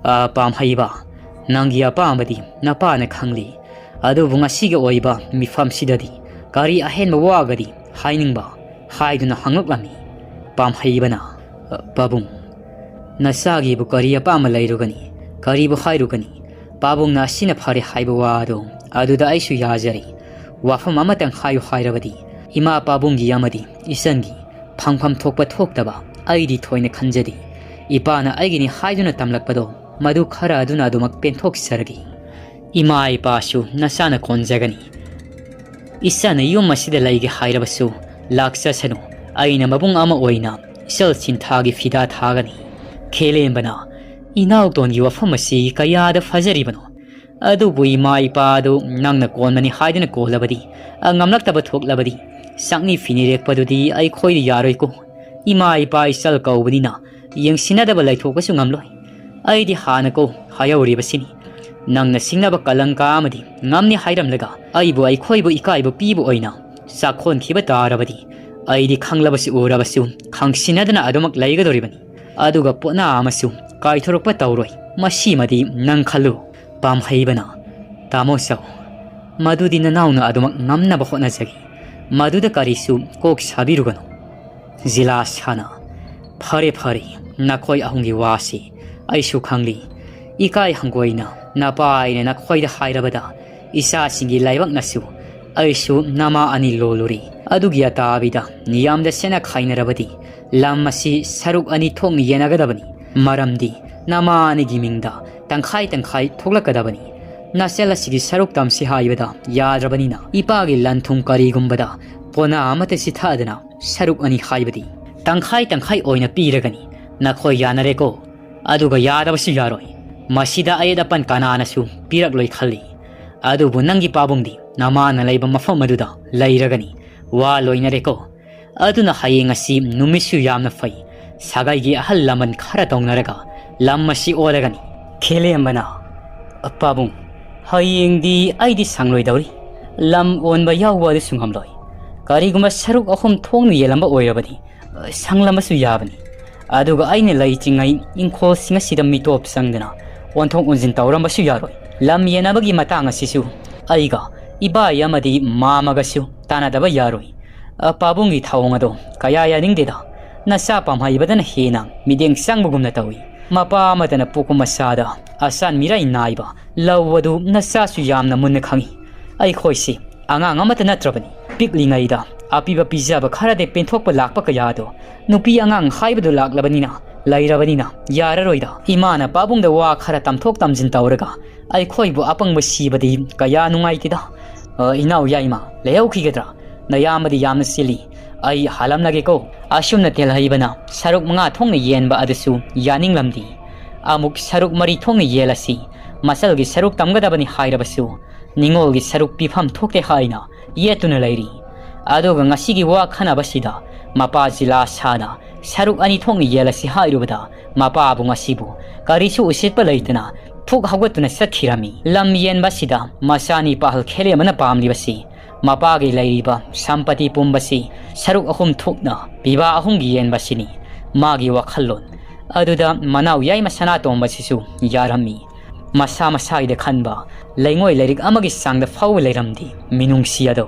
"ꯑ, ꯄꯥꯝꯍꯩꯕ, ꯅꯪꯒꯤ ꯑꯄꯥꯝꯕꯗꯤ ꯅꯄꯥꯅ ꯈꯪꯂꯤ꯫ ꯑꯗꯨꯕꯨ ꯉꯁꯤꯒꯤ ꯑꯣꯏꯕ ꯃꯤꯐꯝꯁꯤꯗꯗꯤ ꯀꯔꯤ ꯑꯍꯦꯟꯕ ꯋꯥꯒꯗꯤ ꯍꯥꯏꯅꯤꯡꯕ?" ꯍꯥꯏꯗꯨꯅ ꯍꯪꯂꯛꯂꯝꯃꯤ꯫ ꯄꯥꯝꯍꯩꯕꯅ, "ꯑ, ꯄꯥꯕꯨꯡ, ꯅꯆꯥꯒꯤꯕꯨ ꯀꯔꯤ ꯑꯄꯥꯝꯕ ꯂꯩꯔꯨꯒꯅꯤ? ꯀꯔꯤꯕꯨ ꯍꯥꯏꯔꯨꯒꯅꯤ? ꯄꯥꯕꯨꯡꯅ ꯑꯁꯤꯅ ꯐꯔꯦ ꯍꯥꯏꯕ ꯋꯥ ꯑꯗꯣ ꯑꯗꯨꯗ ꯑꯩꯁꯨ ꯌꯥꯖꯔꯤ꯫ ꯋꯥꯐꯝ ꯑꯃꯇꯪ ꯍꯥꯏꯌꯨ ꯍꯥꯏꯔꯕꯗꯤ ꯏꯃꯥ ꯄꯥꯕꯨꯡꯒꯤ ꯑꯃꯗꯤ ꯏꯆꯟꯒꯤ ꯐꯪꯐꯝ ꯊꯣꯛꯄ ꯊꯣꯛꯇꯕ ꯑꯩꯗꯤ ꯊꯣꯏꯅ ꯈꯟꯖꯗꯦ꯫ ꯏꯄꯥꯅ ꯑꯩꯒꯤꯅꯤ ꯍꯥꯏꯗꯨꯅ ꯇꯝꯂꯛꯄꯗꯣ ꯃꯗꯨ ꯈꯔ ꯑꯗꯨꯅ ꯑꯗꯨꯃꯛ ꯄꯦꯟꯊꯣꯛꯆꯔꯒꯦ꯫ ꯏꯃꯥ ꯏꯄꯥꯁꯨ ꯅꯆꯥꯅ ꯀꯣꯟꯖꯒꯅꯤ꯫ ꯏꯆꯥꯅ ꯌꯨꯝ ꯑꯁꯤꯗ ꯂꯩꯒꯦ ꯍꯥꯏꯔꯕꯁꯨ ꯂꯥꯛꯆꯁꯅꯨ꯫ ꯑꯩꯅ ꯃꯕꯨꯡ ꯑꯃ ꯑꯣꯏꯅ ꯏꯆꯜ ꯁꯤꯟꯊꯥꯒꯤ ꯐꯤꯗꯥ ꯊꯥꯒꯅꯤ꯫" ꯈꯦꯂꯦꯝꯕꯅ, "ꯏꯅꯥꯎꯇꯣꯟꯒꯤ ꯋꯥꯐꯝ ꯑꯁꯤ ꯀꯌꯥꯗ ꯐꯖꯔꯤꯕꯅꯣ! ꯑꯗꯨꯕꯨ ꯏꯃꯥ ꯏꯄꯥ ꯑꯗꯨ ꯅꯪꯅ ꯀꯣꯟꯕꯅꯤ ꯍꯥꯏꯗꯨꯅ ꯀꯣꯜꯂꯕꯗꯤ, ꯑ, ꯉꯝꯂꯛꯇꯕ ꯊꯣꯛꯂꯕꯗꯤ, ꯆꯥꯛꯅꯤ ꯐꯤꯅꯤꯔꯦꯛꯄꯗꯨꯗꯤ ꯑꯩꯈꯣꯏꯗ ꯌꯥꯔꯣꯏꯀꯣ꯫ ꯏꯃꯥ ꯏꯄꯥ ꯏꯆꯜ ꯀꯧꯕꯅꯤꯅ ꯌꯦꯡꯁꯤꯟꯅꯗꯕ ꯂꯩꯊꯣꯛꯄꯁꯨ ꯉꯝꯂꯣꯏ꯫ ꯑꯩꯗꯤ ꯍꯥꯟꯅ ꯀꯣ ꯍꯥꯏꯍꯧꯔꯤꯕꯁꯤꯅꯤ꯫ ꯅꯪꯅ ꯁꯤꯡꯅꯕ ꯀꯂꯪꯀꯥ ꯑꯃꯗꯤ ꯉꯝꯅꯤ ꯍꯥꯏꯔꯝꯂꯒ ꯑꯩꯕꯨ ꯑꯩꯈꯣꯏꯕꯨ ꯏꯀꯥꯏꯕ ꯄꯤꯕ ꯑꯣꯏꯅ ꯆꯥꯛꯈꯣꯟꯈꯤꯕ ꯇꯥꯔꯕꯗꯤ ꯑꯩꯗꯤ ꯈꯪꯂꯕꯁꯨ ꯎꯔꯕꯁꯨ ꯈꯪꯁꯤꯟꯅꯗꯅ ꯑꯗꯨꯃꯛ ꯂꯩꯒꯗꯧꯔꯤꯕꯅꯤ꯫ ꯑꯗꯨꯒ ꯄꯣꯠꯅꯥ ꯑꯃꯁꯨ ꯀꯥꯏꯊꯣꯔꯛꯄ ꯇꯧꯔꯣꯏ꯫ ꯃꯁꯤꯃꯗꯤ ꯅꯪ ꯈꯜꯂꯨ꯫" ꯄꯥꯝꯍꯩꯕꯅ, "ꯇꯥꯃꯣ ꯆꯧ, ꯃꯗꯨꯗꯤ ꯅꯅꯥꯎꯅ ꯑꯗꯨꯃꯛ ꯉꯝꯅꯕ ꯍꯣꯠꯅꯖꯒꯦ꯫ ꯃꯗꯨꯗ ꯀꯔꯤꯁꯨ ꯀꯣꯛ ꯁꯥꯕꯤꯔꯨꯒꯅꯨ꯫" ꯖꯤꯂꯥꯁꯥꯅ, "ꯐꯔꯦ ꯐꯔꯦ, ꯅꯈꯣꯏ ꯑꯍꯨꯝꯒꯤ ꯋꯥꯁꯤ ꯑꯩꯁꯨ ꯈꯪꯂꯤ꯫ ꯏꯀꯥꯏ ꯍꯪꯒꯣꯏꯅ ꯅꯄꯥ ꯑꯩꯅ ꯅꯈꯣꯏꯗ ꯍꯥꯏꯔꯕꯗ ꯏꯆꯥꯁꯤꯡꯒꯤ ꯂꯥꯏꯕꯛꯅꯁꯨ ꯑꯩꯁꯨ ꯅꯃꯥ ꯑꯅꯤ ꯂꯣꯜꯂꯨꯔꯤ꯫ ꯑꯗꯨꯒꯤ ꯑꯇꯥꯕꯤꯗ ꯅꯤꯌꯥꯝꯗ ꯁꯦꯠꯅ ꯈꯥꯏꯅꯔꯕꯗꯤ ꯂꯝ ꯑꯁꯤ ꯁꯔꯨꯛ ꯑꯅꯤ ꯊꯣꯛꯅ ꯌꯦꯟꯅꯒꯗꯕꯅꯤ꯫ ꯃꯔꯝꯗꯤ ꯅꯃꯥꯅꯤꯒꯤ ꯃꯤꯡꯗ ꯇꯪꯈꯥꯏ ꯇꯪꯈꯥꯏ ꯊꯣꯛꯂꯛꯀꯗꯕꯅꯤ꯫ ꯅꯆꯜ ꯑꯁꯤꯒꯤ ꯁꯔꯨꯛ ꯇꯝꯁꯤ ꯍꯥꯏꯕꯗ ꯌꯥꯗ꯭ꯔꯕꯅꯤꯅ ꯏꯄꯥꯒꯤ ꯂꯟ ꯊꯨꯝ ꯀꯔꯤꯒꯨꯝꯕꯗ ꯄꯣꯅꯥ ꯑꯃꯠꯇ ꯆꯤꯊꯗꯅ ꯁꯔꯨꯛ ꯑꯅꯤ ꯍꯥꯏꯕꯗꯤ ꯇꯪꯈꯥꯏ ꯇꯪꯈꯥꯏ ꯑꯣꯏꯅ ꯄꯤꯔꯒꯅꯤ꯫ ꯅꯈꯣꯏ ꯌꯥꯅꯔꯦꯀꯣ? ꯑꯗꯨꯒ ꯌꯥꯗꯕꯁꯨ ꯌꯥꯔꯣꯏ꯫ ꯃꯁꯤꯗ ꯑꯌꯦꯠ ꯑꯄꯟ ꯀꯅꯥꯅꯁꯨ ꯄꯤꯔꯛꯂꯣꯏ ꯈꯜꯂꯤ꯫ ꯑꯗꯨꯕꯨ ꯅꯪꯒꯤ ꯄꯥꯕꯨꯡꯗꯤ ꯅꯃꯥꯅ ꯂꯩꯕ ꯃꯐꯝ ꯑꯗꯨꯗ ꯂꯩꯔꯒꯅꯤ꯫ ꯋꯥ ꯂꯣꯏꯅꯔꯦꯀꯣ? ꯑꯗꯨꯅ ꯍꯌꯦꯡ ꯑꯁꯤ ꯅꯨꯃꯤꯠꯁꯨ ꯌꯥꯝꯅ ꯐꯩ꯫ ꯁꯥꯒꯩꯒꯤ ꯑꯍꯜ ꯂꯃꯟ ꯈꯔ ꯇꯧꯅꯔꯒ ꯂꯝ ꯑꯁꯤ ꯑꯣꯜꯂꯒꯅꯤ꯫ ꯈꯦꯂꯦꯝꯕꯅ, "ꯄꯥꯕꯨꯡ, ꯍꯌꯦꯡꯗꯤ ꯑꯩꯗꯤ ꯁꯪꯂꯣꯏꯗꯧꯔꯤ꯫ ꯂꯝ ꯑꯣꯟꯕ ꯌꯥꯎꯕ ꯑꯗꯨꯁꯨ ꯉꯝꯂꯣꯏ꯫ ꯀꯔꯤꯒꯨꯝꯕ ꯁꯔꯨꯛ ꯑꯍꯨꯝ ꯊꯣꯛꯅ ꯌꯦꯜꯂꯝꯕ ꯑꯣꯏꯔꯕꯗꯤ, ꯁꯪꯂꯝꯕꯁꯨ ꯌꯥꯕꯅꯤ꯫ ꯑꯗꯨꯒ ꯑꯩꯅ ꯂꯩꯇ꯭ꯔꯤꯉꯩ ꯏꯪꯈꯣꯜꯁꯤꯡ ꯑꯁꯤꯗ ꯃꯤꯇꯣꯞ ꯆꯪꯗꯅ ꯑꯣꯟꯊꯣꯛ ꯑꯣꯟꯁꯤꯟ ꯇꯧꯔꯝꯕꯁꯨ ꯌꯥꯔꯣꯏ꯫ ꯂꯝ ꯌꯦꯟꯅꯕꯒꯤ ꯃꯇꯥꯡ ꯑꯁꯤꯁꯨ ꯑꯩꯒ ꯏꯕꯥꯏ ꯑꯃꯗꯤ ꯃꯥꯃꯒꯁꯨ ꯇꯥꯟꯅꯗꯕ ꯌꯥꯔꯣꯏ꯫ ꯑ, ꯄꯥꯕꯨꯡꯒꯤ ꯊꯧꯑꯣꯡ ꯑꯗꯣ ꯀꯌꯥ ꯌꯥꯅꯤꯡꯗꯦꯗ꯫ ꯅꯆꯥ ꯄꯥꯝꯍꯩꯕꯗꯅ ꯍꯦꯟꯅ ꯃꯤꯠꯌꯦꯡ ꯆꯪꯕꯒꯨꯝꯅ ꯇꯧꯏ꯫ ꯃꯄꯥ ꯑꯃꯠꯇꯅ ꯄꯣꯛꯄ ꯃꯆꯥꯗ ꯑꯆꯥꯟ ꯃꯤꯔꯥꯏ ꯅꯥꯏꯕ ꯂꯧ ꯑꯗꯨ ꯅꯆꯥꯁꯨ ꯌꯥꯝꯅ ꯃꯨꯟꯅ ꯈꯪꯏ꯫ ꯑꯩꯈꯣꯏꯁꯤ ꯑꯉꯥꯡ ꯑꯃꯠꯇ ꯅꯠꯇ꯭ꯔꯕꯅꯤ꯫ ꯄꯤꯛꯂꯤꯉꯩꯗ ꯑꯄꯤꯕ ꯄꯤꯖꯕ ꯈꯔꯗꯤ ꯄꯦꯟꯊꯣꯛꯄ ꯂꯥꯛꯄ ꯀꯌꯥꯗꯣ ꯅꯨꯄꯤ ꯑꯉꯥꯡ ꯍꯥꯏꯕꯗꯨ ꯂꯥꯛꯂꯕꯅꯤꯅ, ꯂꯩꯔꯕꯅꯤꯅ ꯌꯥꯔꯔꯣꯏꯗ꯫ ꯏꯃꯥꯅ ꯄꯥꯕꯨꯡꯗ ꯋꯥ ꯈꯔ ꯇꯝꯊꯣꯛ ꯇꯝꯁꯤꯟ ꯇꯧꯔꯒ ꯑꯩꯈꯣꯏꯕꯨ ꯑꯄꯪꯕ ꯁꯤꯕꯗꯤ ꯀꯌꯥ ꯅꯨꯡꯉꯥꯏꯇꯦꯗ꯫ ꯑ, ꯏꯅꯥꯎ ꯌꯥꯏꯃ, ꯂꯩꯍꯧꯈꯤꯒꯗ꯭ꯔꯥ? ꯅꯌꯥꯝꯕꯗꯤ ꯌꯥꯝꯅ ꯆꯤꯜꯂꯤ꯫ ꯑꯩ ꯍꯥꯜꯂꯝꯂꯒꯦꯀꯣ꯫ ꯑꯁꯨꯝꯅ ꯇꯦꯜꯍꯩꯕꯅ ꯁꯔꯨꯛ ꯃꯉꯥ ꯊꯣꯛꯅ ꯌꯦꯟꯕ ꯑꯗꯨꯁꯨ ꯌꯥꯅꯤꯡꯂꯝꯗꯦ꯫ ꯑꯃꯨꯛ ꯁꯔꯨꯛ ꯃꯔꯤ ꯊꯣꯛꯅ ꯌꯦꯜꯂꯁꯤ꯫ ꯃꯆꯜꯒꯤ ꯁꯔꯨꯛ ꯇꯝꯒꯗꯕꯅꯤ ꯍꯥꯏꯔꯕꯁꯨ ꯅꯤꯉꯣꯜꯒꯤ ꯁꯔꯨꯛ ꯄꯤꯐꯝ ꯊꯣꯛꯇꯦ ꯍꯥꯏꯅ ꯌꯦꯠꯇꯨꯅ ꯂꯩꯔꯤ꯫ ꯑꯗꯨꯒ ꯉꯁꯤꯒꯤ ꯋꯥ ꯈꯟꯅꯕꯁꯤꯗ ꯃꯄꯥ ꯖꯤꯂꯥ ꯁꯥꯅ ꯁꯔꯨꯛ ꯑꯅꯤ ꯊꯣꯛꯅ ꯌꯦꯜꯂꯁꯤ ꯍꯥꯏꯔꯨꯕꯗ ꯃꯄꯥꯕꯨ ꯉꯁꯤꯕꯨ ꯀꯔꯤꯁꯨ ꯎꯁꯤꯠꯄ ꯂꯩꯇꯅ ꯐꯨꯛ ꯍꯧꯒꯠꯇꯨꯅ ꯆꯠꯈꯤꯔꯝꯃꯤ꯫ ꯂꯝ ꯌꯦꯟꯕꯁꯤꯗ ꯃꯆꯥꯅꯤ ꯄꯥꯍꯜ ꯈꯦꯂꯦꯝꯕꯅ ꯄꯥꯝꯂꯤꯕꯁꯤ ꯃꯄꯥꯒꯤ ꯂꯩꯔꯤꯕ ꯁꯝꯄꯇꯤ ꯄꯨꯝꯕꯁꯤ ꯁꯔꯨꯛ ꯑꯍꯨꯝ ꯊꯣꯛꯅ ꯄꯤꯕꯥ ꯑꯍꯨꯝꯒꯤ ꯌꯦꯟꯕꯁꯤꯅꯤ ꯃꯥꯒꯤ ꯋꯥꯈꯜꯂꯣꯟ꯫ ꯑꯗꯨꯗ ꯃꯅꯥꯎ ꯌꯥꯏꯃ ꯁꯅꯥꯇꯣꯝꯕꯁꯤꯁꯨ ꯌꯥꯔꯝꯃꯤ꯫ ꯃꯁꯥ ꯃꯁꯥꯒꯤꯗ ꯈꯟꯕ ꯂꯩꯉꯣꯏ ꯂꯩꯔꯤꯛ ꯑꯃꯒꯤ ꯆꯥꯡꯗ ꯐꯥꯎꯕ ꯂꯩꯔꯝꯗꯦ ꯃꯤꯅꯨꯡꯁꯤ ꯑꯗꯣ꯫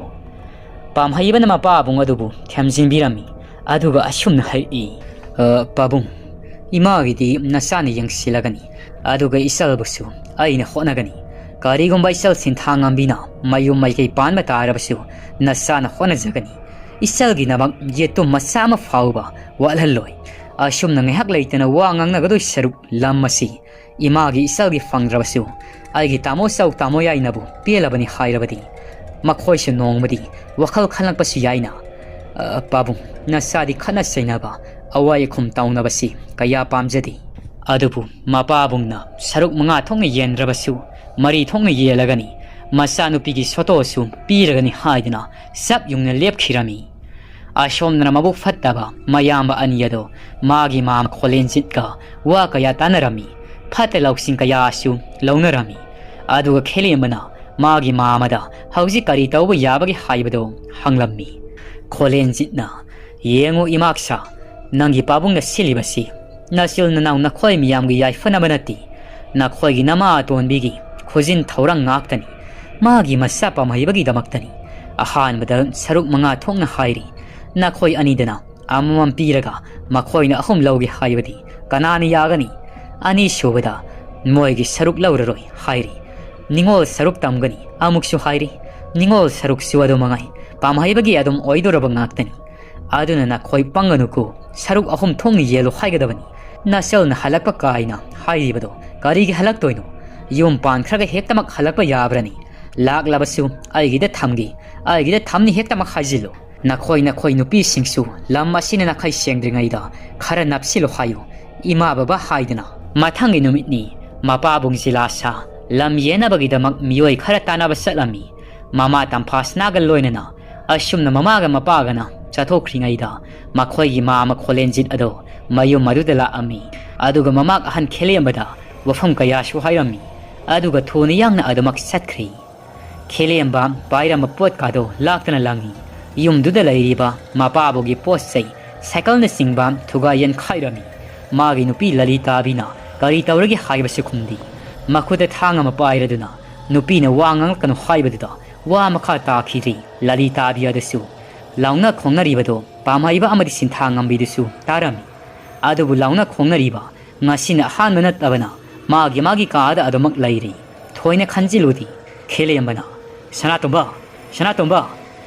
ꯄꯥꯝꯍꯩꯕꯅ ꯃꯄꯥꯕꯨꯡ ꯑꯗꯨꯕꯨ ꯊꯦꯝꯖꯤꯟꯕꯤꯔꯝꯃꯤ꯫ ꯑꯗꯨꯒ ꯑꯁꯨꯝꯅ ꯍꯥꯏꯔꯛꯏ, "ꯑ, ꯄꯥꯕꯨꯡ, ꯏꯃꯥꯒꯤꯗꯤ ꯅꯆꯥꯅ ꯌꯦꯡꯁꯤꯜꯂꯒꯅꯤ, ꯑꯗꯨꯒ ꯏꯆꯜꯕꯨꯁꯨ ꯑꯩꯅ ꯍꯣꯠꯅꯒꯅꯤ꯫ ꯀꯔꯤꯒꯨꯝꯕ ꯏꯆꯜ ꯁꯤꯟꯊꯥꯉꯝꯕꯤꯅ ꯃꯌꯨꯝ ꯃꯥꯏꯀꯩ ꯄꯥꯟꯕ ꯇꯥꯔꯕꯁꯨ ꯅꯆꯥꯅ ꯍꯣꯠꯅꯖꯒꯅꯤ꯫ ꯏꯆꯜꯒꯤꯗꯃꯛ ꯌꯦꯇꯨꯝ ꯃꯆꯥ ꯑꯃ ꯐꯥꯎꯕ ꯋꯥꯠꯍꯜꯂꯣꯏ꯫ ꯑꯁꯨꯝꯅ ꯉꯥꯏꯍꯥꯛ ꯂꯩꯇꯅ ꯋꯥ ꯉꯥꯡꯅꯒꯗꯣꯏ ꯁꯔꯨꯛ ꯂꯝ ꯑꯁꯤ ꯏꯃꯥꯒꯤ ꯏꯆꯜꯒꯤ ꯐꯪꯗ꯭ꯔꯕꯁꯨ, ꯑꯩꯒꯤ ꯇꯥꯃꯣ ꯆꯧ ꯇꯥꯃꯣ ꯌꯥꯏꯅꯕꯨ ꯄꯦꯜꯂꯕꯅꯤ ꯍꯥꯏꯔꯕꯗꯤ, ꯃꯈꯣꯏꯁꯨ ꯅꯣꯡꯃꯗꯤ ꯋꯥꯈꯜ ꯈꯜꯂꯛꯄꯁꯨ ꯌꯥꯏꯅ꯫ "ꯑ, ꯄꯥꯕꯨꯡ, ꯅꯆꯥꯗꯤ ꯈꯠꯅ ꯆꯩꯅꯕ, ꯑꯋꯥꯏ ꯑꯈꯨꯝ ꯇꯧꯅꯕꯁꯤ ꯀꯌꯥ ꯄꯥꯝꯖꯗꯦ꯫ ꯑꯗꯨꯕꯨ ꯃꯄꯥꯕꯨꯡꯅ ꯁꯔꯨꯛ ꯃꯉꯥ ꯊꯣꯛꯅ ꯌꯦꯟꯗ꯭ꯔꯕꯁꯨ, ꯃꯔꯤ ꯊꯣꯛꯅ ꯌꯦꯜꯂꯒꯅꯤ, ꯃꯆꯥꯅꯨꯄꯤꯒꯤ ꯁꯣꯇꯣꯁꯨ ꯄꯤꯔꯒꯅꯤ" ꯍꯥꯏꯗꯨꯅ ꯆꯞ ꯌꯨꯡꯅ ꯂꯦꯞꯈꯤꯔꯝꯃꯤ꯫ ꯑꯁꯣꯝꯗꯅ ꯃꯕꯨꯛ ꯐꯠꯇꯕ ꯃꯌꯥꯝꯕ ꯑꯅꯤ ꯑꯗꯣ ꯃꯥꯒꯤ ꯃꯥꯝ ꯈꯣꯂꯦꯟꯖꯤꯠꯀ ꯋꯥ ꯀꯌꯥ ꯇꯥꯟꯅꯔꯝꯃꯤ, ꯐꯠꯇ ꯂꯧꯁꯤꯡ ꯀꯌꯥꯁꯨ ꯂꯧꯅꯔꯝꯃꯤ꯫ ꯑꯗꯨꯒ ꯈꯦꯂꯦꯝꯕꯅ ꯃꯥꯒꯤ ꯃꯥꯝꯃꯗ ꯍꯧꯖꯤꯛ ꯀꯔꯤ ꯇꯧꯕ ꯌꯥꯕꯒꯦ ꯍꯥꯏꯕꯗꯨ ꯍꯪꯂꯝꯃꯤ꯫ ꯈꯣꯂꯦꯟꯖꯤꯠꯅ, "ꯌꯦꯡꯉꯨ ꯏꯃꯥꯛꯁꯥ, ꯅꯪꯒꯤ ꯄꯥꯕꯨꯡꯅ ꯁꯤꯜꯂꯤꯕꯁꯤ ꯅꯆꯤꯜ ꯅꯅꯥꯎ ꯅꯈꯣꯏ ꯃꯤꯌꯥꯝꯒꯤ ꯌꯥꯏꯐꯅꯕ ꯅꯠꯇꯦ, ꯅꯈꯣꯏꯒꯤ ꯅꯃꯥ ꯑꯇꯣꯟꯕꯤꯒꯤ ꯈꯨꯖꯤꯟ ꯊꯧꯔꯥꯡ ꯉꯥꯛꯇꯅꯤ꯫ ꯃꯥꯒꯤ ꯃꯆꯥ ꯄꯥꯝꯍꯩꯕꯒꯤꯗꯃꯛꯇꯅꯤ꯫ ꯑꯍꯥꯟꯕꯗ ꯁꯔꯨꯛ ꯃꯉꯥ ꯊꯣꯛꯅ ꯍꯥꯏꯔꯤ, ꯅꯈꯣꯏ ꯑꯅꯤꯗꯅ ꯑꯃꯃꯝ ꯄꯤꯔꯒ ꯃꯈꯣꯏꯅ ꯑꯍꯨꯝ ꯂꯧꯒꯦ ꯍꯥꯏꯕꯗꯤ ꯀꯅꯥꯅ ꯌꯥꯒꯅꯤ? ꯑꯅꯤꯁꯨꯕꯗ ꯃꯣꯏꯒꯤ ꯁꯔꯨꯛ ꯂꯧꯔꯔꯣꯏ ꯍꯥꯏꯔꯤ꯫ ꯅꯤꯉꯣꯜ ꯁꯔꯨꯛ ꯇꯝꯒꯅꯤ ꯑꯃꯨꯛꯁꯨ ꯍꯥꯏꯔꯤ꯫ ꯅꯤꯉꯣꯜ ꯁꯔꯨꯛꯁꯨ ꯑꯗꯨ ꯃꯉꯥꯏ, ꯄꯥꯝꯍꯩꯕꯒꯤ ꯑꯗꯨꯝ ꯑꯣꯏꯗꯣꯔꯕ ꯉꯥꯛꯇꯅꯤ꯫ ꯑꯗꯨꯅ ꯅꯈꯣꯏ ꯄꯪꯒꯅꯨꯀꯣ, ꯁꯔꯨꯛ ꯑꯍꯨꯝ ꯊꯣꯛꯅ ꯌꯦꯜꯂꯨ ꯍꯥꯏꯒꯗꯕꯅꯤ꯫ ꯅꯆꯜꯅ ꯍꯜꯂꯛꯄ ꯀꯥꯏꯅ ꯍꯥꯏꯔꯤꯕꯗꯣ ꯀꯔꯤꯒꯤ ꯍꯜꯂꯛꯇꯣꯏꯅꯣ? ꯌꯨꯝ ꯄꯥꯟꯈ꯭ꯔꯒ ꯍꯦꯛꯇꯃꯛ ꯍꯜꯂꯛꯄ ꯌꯥꯕ꯭ꯔꯅꯤ? ꯂꯥꯛꯂꯕꯁꯨ ꯑꯩꯒꯤꯗ ꯊꯝꯒꯦ, ꯑꯩꯒꯤꯗ ꯊꯝꯅꯤ ꯍꯦꯛꯇꯃꯛ ꯍꯥꯏꯖꯤꯜꯂꯨ꯫ ꯅꯈꯣꯏ ꯅꯈꯣꯏ ꯅꯨꯄꯤꯁꯤꯡꯁꯨ ꯂꯝ ꯑꯁꯤꯅ ꯅꯥꯈꯩ ꯁꯦꯡꯗ꯭ꯔꯤꯉꯩꯗ ꯈꯔ ꯅꯞꯁꯤꯜꯂꯨ ꯍꯥꯏꯌꯨ, ꯏꯃꯥ ꯕꯕꯥ ꯍꯥꯏꯗꯅ꯫ ꯃꯊꯪꯒꯤ ꯅꯨꯃꯤꯠꯅꯤ꯫ ꯃꯄꯥꯕꯨꯡ ꯖꯤꯂꯥꯁꯥ ꯂꯝ ꯌꯦꯟꯅꯕꯒꯤꯗꯃꯛ ꯃꯤꯑꯣꯏ ꯈꯔ ꯇꯥꯟꯅꯕ ꯆꯠꯂꯝꯃꯤ꯫ ꯃꯃꯥ ꯇꯝꯐꯥꯁꯅꯥꯒ ꯂꯣꯏꯅꯅ꯫ ꯑꯁꯨꯝꯅ ꯃꯃꯥꯒ ꯃꯄꯥꯒꯅ ꯆꯠꯊꯣꯛꯈ꯭ꯔꯤꯉꯩꯗ ꯃꯈꯣꯏꯒꯤ ꯃꯥꯝꯃ ꯈꯣꯂꯦꯟꯖꯤꯠ ꯑꯗꯣ ꯃꯌꯨꯝ ꯑꯗꯨꯗ ꯂꯥꯛꯑꯝꯃꯤ꯫ ꯑꯗꯨꯒ ꯃꯃꯥꯛ ꯑꯍꯟ ꯈꯦꯂꯦꯝꯕꯗ ꯋꯥꯐꯝ ꯀꯌꯥꯁꯨ ꯍꯥꯏꯔꯝꯃꯤ꯫ ꯑꯗꯨꯒ ꯊꯨꯅ ꯌꯥꯡꯅ ꯑꯗꯨꯃꯛ ꯆꯠꯈ꯭ꯔꯤ꯫ ꯈꯦꯂꯦꯝꯕ ꯄꯥꯏꯔꯝꯕ ꯄꯣꯠꯀꯥꯗꯣ ꯂꯥꯛꯇꯅ ꯂꯪꯉꯤ꯫ ꯌꯨꯝꯗꯨꯗ ꯂꯩꯔꯤꯕ ꯃꯄꯥꯕꯨꯒꯤ ꯄꯣꯠ ꯆꯩ, ꯁꯥꯏꯀꯜꯅꯆꯤꯡꯕ ꯊꯨꯒꯥꯏ ꯌꯥꯟꯈꯥꯏꯔꯝꯃꯤ꯫ ꯃꯥꯒꯤ ꯅꯨꯄꯤ ꯂꯂꯤꯇꯥꯕꯤꯅ ꯀꯔꯤ ꯇꯧꯔꯒꯦ ꯍꯥꯏꯕꯁꯨ ꯈꯨꯝꯗꯦ꯫ ꯃꯈꯨꯠꯇ ꯊꯥꯡ ꯑꯃ ꯄꯥꯏꯔꯗꯨꯅ ꯅꯨꯄꯤꯅ ꯋꯥ ꯉꯥꯡꯂꯛꯀꯅꯨ ꯍꯥꯏꯕꯗꯨꯗ ꯋꯥ ꯃꯈꯥ ꯇꯥꯈꯤꯗ꯭ꯔꯤ꯫ ꯂꯂꯤꯇꯥꯕꯤ ꯑꯗꯨꯁꯨ ꯂꯥꯎꯅ ꯈꯣꯡꯅꯔꯤꯕꯗꯨ ꯄꯥꯝꯍꯩꯕ ꯑꯃꯗꯤ ꯁꯤꯟꯊꯥ ꯉꯝꯕꯤꯗꯨꯁꯨ ꯇꯥꯔꯝꯃꯤ꯫ ꯑꯗꯨꯕꯨ ꯂꯥꯎꯅ ꯈꯣꯡꯅꯔꯤꯕ ꯉꯁꯤꯅ ꯑꯍꯥꯟꯕ ꯅꯠꯇꯕꯅ ꯃꯥꯒꯤ ꯃꯥꯒꯤ ꯀꯥꯗ ꯑꯗꯨꯃꯛ ꯂꯩꯔꯤ꯫ ꯊꯣꯏꯅ ꯈꯟꯖꯤꯜꯂꯨꯗꯦ꯫ ꯈꯦꯂꯦꯝꯕꯅ, "ꯁꯅꯥꯇꯣꯝꯕ! ꯁꯅꯥꯇꯣꯝꯕ!"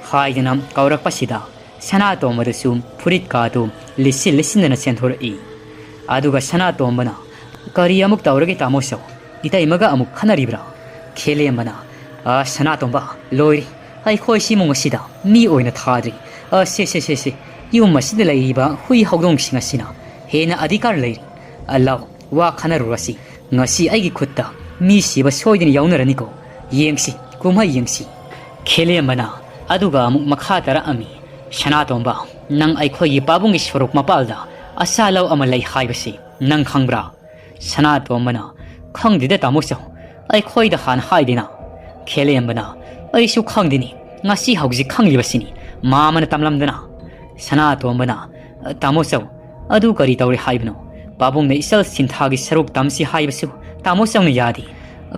ꯍꯥꯏꯗꯨꯅ ꯀꯧꯔꯛꯄꯁꯤꯗ ꯁꯅꯥꯇꯣꯝꯕꯗꯁꯨ ꯐꯨꯔꯤꯠꯀꯥꯗꯨ ꯂꯤꯠꯁꯤꯟ ꯂꯤꯠꯁꯤꯟꯗꯅ ꯆꯦꯟꯊꯣꯔꯛꯏ꯫ ꯑꯗꯨꯒ ꯁꯅꯥꯇꯣꯝꯕꯅ, "ꯀꯔꯤ ꯑꯃꯨꯛ ꯇꯧꯔꯒꯦ ꯇꯥꯃꯣ ꯆꯧ? ꯏꯇꯩꯃꯒ ꯑꯃꯨꯛ ꯈꯠꯅꯔꯤꯕ꯭ꯔꯥ?" ꯈꯦꯂꯦꯝꯕꯅ, "ꯑ, ꯁꯅꯥꯇꯣꯝꯕ, ꯂꯣꯏꯔꯦ꯫ ꯑꯩꯈꯣꯏ ꯁꯤꯃꯨꯡ ꯑꯁꯤꯗ ꯃꯤ ꯑꯣꯏꯅ ꯊꯥꯗ꯭ꯔꯤ꯫ ꯑ, ꯁꯦ, ꯁꯦ, ꯁꯦ, ꯁꯦ꯫ ꯌꯨꯝ ꯑꯁꯤꯗ ꯂꯩꯔꯤꯕ ꯍꯨꯏ ꯍꯧꯗꯣꯡꯁꯤꯡ ꯑꯁꯤꯅ ꯍꯦꯟꯅ ꯑꯙꯤꯀꯥꯔ ꯂꯩꯔꯤ꯫ ꯑ, ꯂꯥꯎ, ꯋꯥ ꯈꯟꯅꯔꯨꯔꯁꯤ꯫ ꯉꯁꯤ ꯑꯩꯒꯤ ꯈꯨꯠꯇ ꯃꯤ ꯁꯤꯕ ꯁꯣꯏꯗꯅ ꯌꯥꯎꯅꯔꯅꯤꯀꯣ꯫ ꯌꯦꯡꯁꯤ, ꯀꯨꯝꯍꯩ ꯌꯦꯡꯁꯤ꯫" ꯈꯦꯂꯦꯝꯕꯅ ꯑꯗꯨꯒ ꯑꯃꯨꯛ ꯃꯈꯥ ꯇꯥꯔꯛꯑꯝꯃꯤ, "ꯁꯅꯥꯇꯣꯝꯕ, ꯅꯪ ꯑꯩꯈꯣꯏꯒꯤ ꯄꯥꯕꯨꯡꯒꯤ ꯁꯣꯔꯣꯛ ꯃꯄꯥꯜꯗ ꯑꯆꯥ ꯂꯧ ꯑꯃ ꯂꯩ ꯍꯥꯏꯕꯁꯤ ꯅꯪ ꯈꯪꯕ꯭ꯔꯥ?" ꯁꯅꯥꯇꯣꯝꯕꯅ, "ꯈꯪꯗꯦꯗ ꯇꯥꯃꯣ ꯆꯧ, ꯑꯩꯈꯣꯏꯗ ꯍꯥꯟꯅ ꯍꯥꯏꯗꯦꯅ꯫" ꯈꯦꯂꯦꯝꯕꯅ, "ꯑꯩꯁꯨ ꯈꯪꯗꯦꯅꯤ, ꯉꯁꯤ ꯍꯧꯖꯤꯛ ꯈꯪꯂꯤꯕꯁꯤꯅꯤ, ꯃꯥꯃꯅ ꯇꯝꯂꯝꯗꯅ꯫" ꯁꯅꯥꯇꯣꯝꯕꯅ, "ꯇꯥꯃꯣ ꯆꯧ, ꯑꯗꯨ ꯀꯔꯤ ꯇꯧꯔꯦ ꯍꯥꯏꯕꯅꯣ? ꯄꯥꯕꯨꯡꯅ ꯏꯆꯜ ꯁꯤꯟꯊꯥꯒꯤ ꯁꯔꯨꯛ ꯇꯝꯁꯤ ꯍꯥꯏꯕꯁꯨ ꯇꯥꯃꯣ ꯆꯧꯅ ꯌꯥꯗꯦ꯫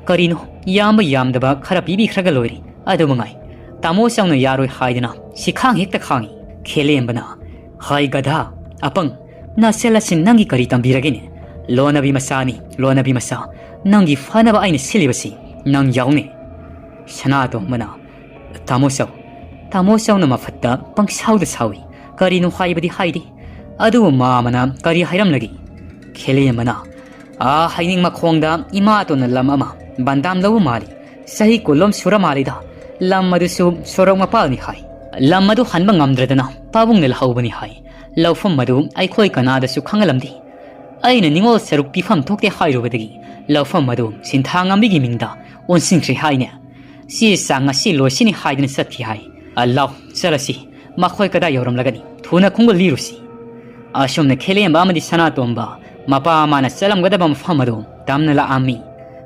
ꯀꯔꯤꯅꯣ, ꯌꯥꯝꯕ ꯌꯥꯝꯗꯕ ꯈꯔ ꯄꯤꯕꯤꯈ꯭ꯔꯒ ꯂꯣꯏꯔꯦ, ꯑꯗꯨ ꯃꯉꯥꯏ꯫ ꯇꯥꯃꯣ ꯆꯧꯅ ꯌꯥꯔꯣꯏ ꯍꯥꯏꯗꯅ ꯁꯤꯈꯥꯡ ꯍꯦꯛꯇ ꯈꯥꯡꯉꯤ꯫" ꯈꯦꯂꯦꯝꯕꯅ, "ꯍꯥꯏ ꯒꯙꯥ, ꯑꯄꯪ, ꯅꯆꯜ ꯑꯁꯤ ꯅꯪꯒꯤ ꯀꯔꯤ ꯇꯝꯕꯤꯔꯒꯦꯅꯦ? ꯂꯣꯟꯅꯕꯤ ꯃꯆꯥꯅꯤ, ꯂꯣꯟꯅꯕꯤ ꯃꯆꯥ꯫ ꯅꯪꯒꯤ ꯐꯅꯕ ꯑꯩꯅ ꯁꯤꯜꯂꯤꯕꯁꯤ ꯅꯪ ꯌꯥꯎꯅꯦ꯫" ꯁꯅꯥꯇꯣꯝꯕꯅ, "ꯇꯥꯃꯣ ꯆꯧ, ꯇꯥꯃꯣ ꯆꯧꯅ ꯃꯐꯠꯇ ꯄꯪꯁꯥꯎꯗ ꯁꯥꯎꯏ꯫ ꯀꯔꯤꯅꯣ ꯍꯥꯏꯕꯗꯤ ꯍꯥꯏꯗꯦ꯫ ꯑꯗꯨꯕꯨ ꯃꯥꯃꯅ ꯀꯔꯤ ꯍꯥꯏꯔꯝꯂꯒꯦ?" ꯈꯦꯂꯦꯝꯕꯅ, "ꯑꯥ, ꯍꯩꯅꯤꯡ ꯃꯈꯣꯡꯗ ꯏꯃꯥꯇꯣꯟꯅ ꯂꯝ ꯑꯃ ꯕꯟꯗꯥꯝ ꯂꯧꯕ ꯃꯥꯜꯂꯤ꯫ ꯆꯍꯤ ꯀꯨꯟꯂꯣꯝ ꯁꯨꯔ ꯃꯥꯜꯂꯤꯗ꯫ ꯂꯝ ꯑꯗꯨꯁꯨ ꯁꯣꯔꯣꯛ ꯃꯄꯥꯜꯅꯤ ꯍꯥꯏ꯫ ꯂꯝ ꯑꯗꯨ ꯍꯟꯕ ꯉꯝꯗ꯭ꯔꯗꯅ ꯄꯥꯕꯨꯡꯅ ꯂꯧꯍꯧꯕꯅꯤ ꯍꯥꯏ꯫ ꯂꯧꯐꯝ ꯑꯗꯨ ꯑꯩꯈꯣꯏ ꯀꯅꯥꯗꯁꯨ ꯈꯪꯍꯜꯂꯝꯗꯦ꯫ ꯑꯩꯅ ꯅꯤꯉꯣꯜ ꯁꯔꯨꯛ ꯄꯤꯐꯝ ꯊꯣꯛꯇꯦ ꯍꯥꯏꯔꯨꯕꯗꯒꯤ ꯂꯧꯐꯝ ꯑꯗꯨ ꯁꯤꯟꯊꯥꯉꯝꯕꯤꯒꯤ ꯃꯤꯡꯗ ꯑꯣꯟꯁꯤꯟꯈ꯭ꯔꯦ ꯍꯥꯏꯅꯦ꯫ ꯆꯦ ꯆꯥꯡ ꯉꯁꯤ ꯂꯣꯏꯁꯤꯅꯤ ꯍꯥꯏꯗꯨꯅ ꯆꯠꯈꯤ ꯍꯥꯏ꯫ ꯑ, ꯂꯥꯎ, ꯆꯠꯂꯁꯤ꯫ ꯃꯈꯣꯏ ꯀꯗꯥꯏ ꯌꯧꯔꯝꯂꯒꯅꯤ? ꯊꯨꯅ ꯈꯣꯡꯒꯨꯜ ꯂꯤꯔꯨꯁꯤ꯫" ꯑꯁꯨꯝꯅ ꯈꯦꯂꯦꯝꯕ ꯑꯃꯗꯤ ꯁꯅꯥꯇꯣꯝꯕ ꯃꯄꯥ ꯃꯃꯥꯅ ꯆꯠꯂꯝꯒꯗꯕ ꯃꯐꯝ ꯑꯗꯨ ꯇꯝꯅ ꯂꯥꯛꯑꯝꯃꯤ꯫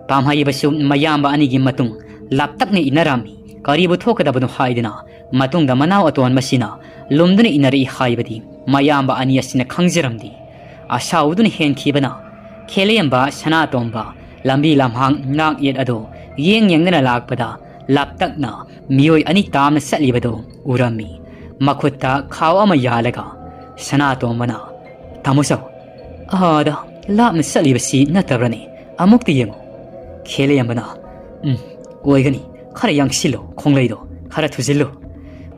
ꯄꯥꯝꯍꯩꯕꯁꯨ ꯃꯌꯥꯝꯕ ꯑꯅꯤꯒꯤ ꯃꯇꯨꯡ ꯂꯥꯞꯇꯛꯅ ꯏꯟꯅꯔꯝꯃꯤ꯫ ꯀꯔꯤꯕꯨ ꯊꯣꯛꯀꯗꯕꯅꯣ ꯍꯥꯏꯗꯨꯅ ꯃꯇꯨꯡꯗ ꯃꯅꯥꯎ ꯑꯇꯣꯟꯕꯁꯤꯅ ꯂꯨꯝꯗꯨꯅ ꯏꯟꯅꯔꯛꯏ ꯍꯥꯏꯕꯗꯤ ꯃꯌꯥꯝꯕ ꯑꯅꯤ ꯑꯁꯤꯅ ꯈꯪꯖꯔꯝꯗꯦ꯫ ꯑꯁꯥꯎꯗꯨꯅ ꯍꯦꯟꯈꯤꯕꯅ ꯈꯦꯂꯦꯝꯕ ꯁꯅꯥꯇꯣꯝꯕ ꯂꯝꯕꯤ ꯂꯝꯍꯥꯡ ꯅꯥꯛ ꯌꯦꯠ ꯑꯗꯨ ꯌꯦꯡ ꯌꯦꯡꯗꯨꯅ ꯂꯥꯛꯄꯗ ꯂꯥꯞꯇꯛꯅ ꯃꯤꯑꯣꯏ ꯑꯅꯤ ꯇꯥꯝꯅ ꯆꯠꯂꯤꯕꯗꯨ ꯎꯔꯝꯃꯤ꯫ ꯃꯈꯨꯠꯇ ꯈꯥꯎ ꯑꯃ ꯌꯥꯜꯂꯒ ꯁꯅꯥꯇꯣꯝꯕꯅ, "ꯇꯥꯃꯣ ꯆꯧ, ꯑꯥꯗ ꯂꯥꯞꯅ ꯆꯠꯂꯤꯕꯁꯤ ꯅꯠꯇꯕ꯭ꯔꯅꯦ? ꯑꯃꯨꯛꯇ ꯌꯦꯡꯉꯨ꯫" ꯈꯦꯂꯦꯝꯕꯅ, "ꯎꯝ, ꯑꯣꯏꯒꯅꯤ꯫ ꯈꯔ ꯌꯥꯡꯁꯤꯜꯂꯨ, ꯈꯣꯡꯂꯩꯗꯣ ꯈꯔ ꯊꯨꯖꯤꯜꯂꯨ꯫"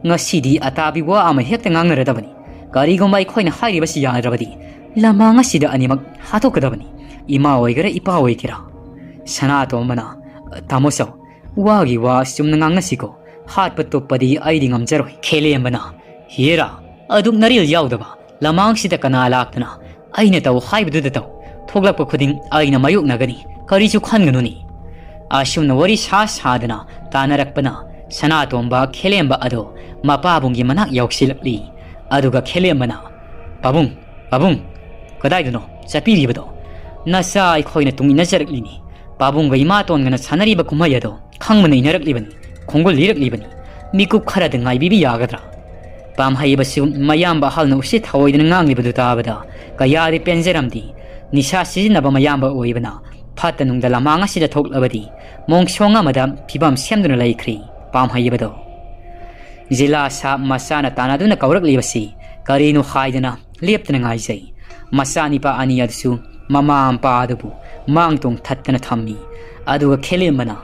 "ꯉꯁꯤꯗꯤ ꯑꯇꯥꯕꯤ ꯋꯥ ꯑꯃ ꯍꯦꯛꯇ ꯉꯥꯡꯅꯔꯗꯕꯅꯤ꯫ ꯀꯔꯤꯒꯨꯝꯕ ꯑꯩꯈꯣꯏꯅ ꯍꯥꯏꯔꯤꯕꯁꯤ ꯌꯥꯗ꯭ꯔꯕꯗꯤ ꯂꯃꯥꯡ ꯑꯁꯤꯗ ꯑꯅꯤꯃꯛ ꯍꯥꯠꯇꯣꯛꯀꯗꯕꯅꯤ, ꯏꯃꯥ ꯑꯣꯏꯒꯦꯔꯥ ꯏꯄꯥ ꯑꯣꯏꯒꯦꯔꯥ꯫" ꯁꯅꯥꯇꯣꯝꯕꯅ, "ꯇꯥꯃꯣ ꯆꯧ, ꯋꯥꯒꯤ ꯋꯥ ꯆꯨꯝꯅ ꯉꯥꯡꯅꯁꯤꯀꯣ, ꯍꯥꯠꯄ ꯇꯨꯞꯄꯗꯤ ꯑꯩꯗꯤ ꯉꯝꯖꯔꯣꯏ꯫" ꯈꯦꯂꯦꯝꯕꯅ, "ꯍꯦꯔꯥ, ꯑꯗꯨꯛ ꯅꯔꯦꯜ ꯌꯥꯎꯗꯕ ꯂꯃꯥꯡꯁꯤꯗ ꯀꯅꯥ ꯂꯥꯛꯇꯅ ꯑꯩꯅ ꯇꯧ ꯍꯥꯏꯕꯗꯨꯗ ꯇꯧ? ꯊꯣꯛꯂꯛꯄ ꯈꯨꯗꯤꯡ ꯑꯩꯅ ꯃꯥꯌꯣꯛꯅꯒꯅꯤ, ꯀꯔꯤꯁꯨ ꯈꯟꯒꯅꯨꯅꯦ꯫" ꯑꯁꯨꯝꯅ ꯋꯥꯔꯤ ꯁꯥ ꯁꯥꯗꯅ ꯇꯥꯅꯔꯛꯄꯅ ꯁꯅꯥꯇꯣꯝꯕ ꯈꯦꯂꯦꯝꯕ ꯑꯗꯣ ꯃꯄꯥꯕꯨꯡꯒꯤ ꯃꯅꯥꯛ ꯌꯧꯁꯤꯜꯂꯛꯂꯤ꯫ ꯑꯗꯨꯒ ꯈꯦꯂꯦꯝꯕꯅ, "ꯄꯥꯕꯨꯡ, ꯄꯥꯕꯨꯡ, ꯀꯗꯥꯏꯗꯅꯣ ꯆꯠꯄꯤꯔꯤꯕꯗꯣ? ꯅꯆꯥ ꯑꯩꯈꯣꯏꯅ ꯇꯨꯡ ꯏꯟꯅꯖꯔꯛꯂꯤꯅꯤ꯫ ꯄꯥꯕꯨꯡꯒ ꯏꯃꯥꯇꯣꯟꯒꯅ ꯁꯥꯟꯅꯔꯤꯕ ꯀꯨꯝꯍꯩ ꯑꯗꯣ ꯈꯪꯕꯅ ꯏꯟꯅꯔꯛꯂꯤꯕꯅꯤ, ꯈꯣꯡꯒꯨꯜ ꯂꯤꯔꯛꯂꯤꯕꯅꯤ꯫ ꯃꯤꯀꯨꯞ ꯈꯔꯗ ꯉꯥꯏꯕꯤꯕ ꯌꯥꯒꯗ꯭ꯔꯥ?" ꯄꯥꯝꯍꯩꯕꯁꯨ ꯃꯌꯥꯝꯕ ꯑꯍꯜꯅ ꯎꯁꯤꯠ ꯊꯑꯣꯏꯗꯅ ꯉꯥꯡꯂꯤꯕꯗꯨ ꯇꯥꯕꯗ ꯀꯌꯥꯗꯤ ꯄꯦꯟꯖꯔꯝꯗꯦ꯫ ꯅꯤꯁꯥ ꯁꯤꯖꯤꯟꯅꯕ ꯃꯌꯥꯝꯕ ꯑꯣꯏꯕꯅ ꯐꯠꯇ ꯅꯨꯡꯗ ꯂꯃꯥꯡ ꯑꯁꯤꯗ ꯊꯣꯛꯂꯕꯗꯤ ꯃꯣꯡꯁꯣꯡ ꯑꯃꯗ ꯐꯤꯕꯝ ꯁꯦꯝꯗꯨꯅ ꯂꯩꯈ꯭ꯔꯦ ꯄꯥꯝꯍꯩꯕꯗꯣ꯫ ꯖꯤꯂꯥ ꯁꯥꯍꯕ ꯃꯆꯥꯅ ꯇꯥꯟꯅꯗꯨꯅ ꯀꯧꯔꯛꯂꯤꯕꯁꯤ ꯀꯔꯤꯅꯣ ꯍꯥꯏꯗꯅ ꯂꯦꯞꯇꯅ ꯉꯥꯏꯖꯩ꯫ ꯃꯆꯥꯅꯤꯄꯥ ꯑꯅꯤ ꯑꯗꯨꯁꯨ ꯃꯃꯥ ꯃꯄꯥ ꯑꯗꯨꯕꯨ ꯃꯥꯡ ꯇꯣꯡꯊꯠꯇꯅ ꯊꯝꯃꯤ꯫ ꯑꯗꯨꯒ ꯈꯦꯂꯦꯝꯕꯅ,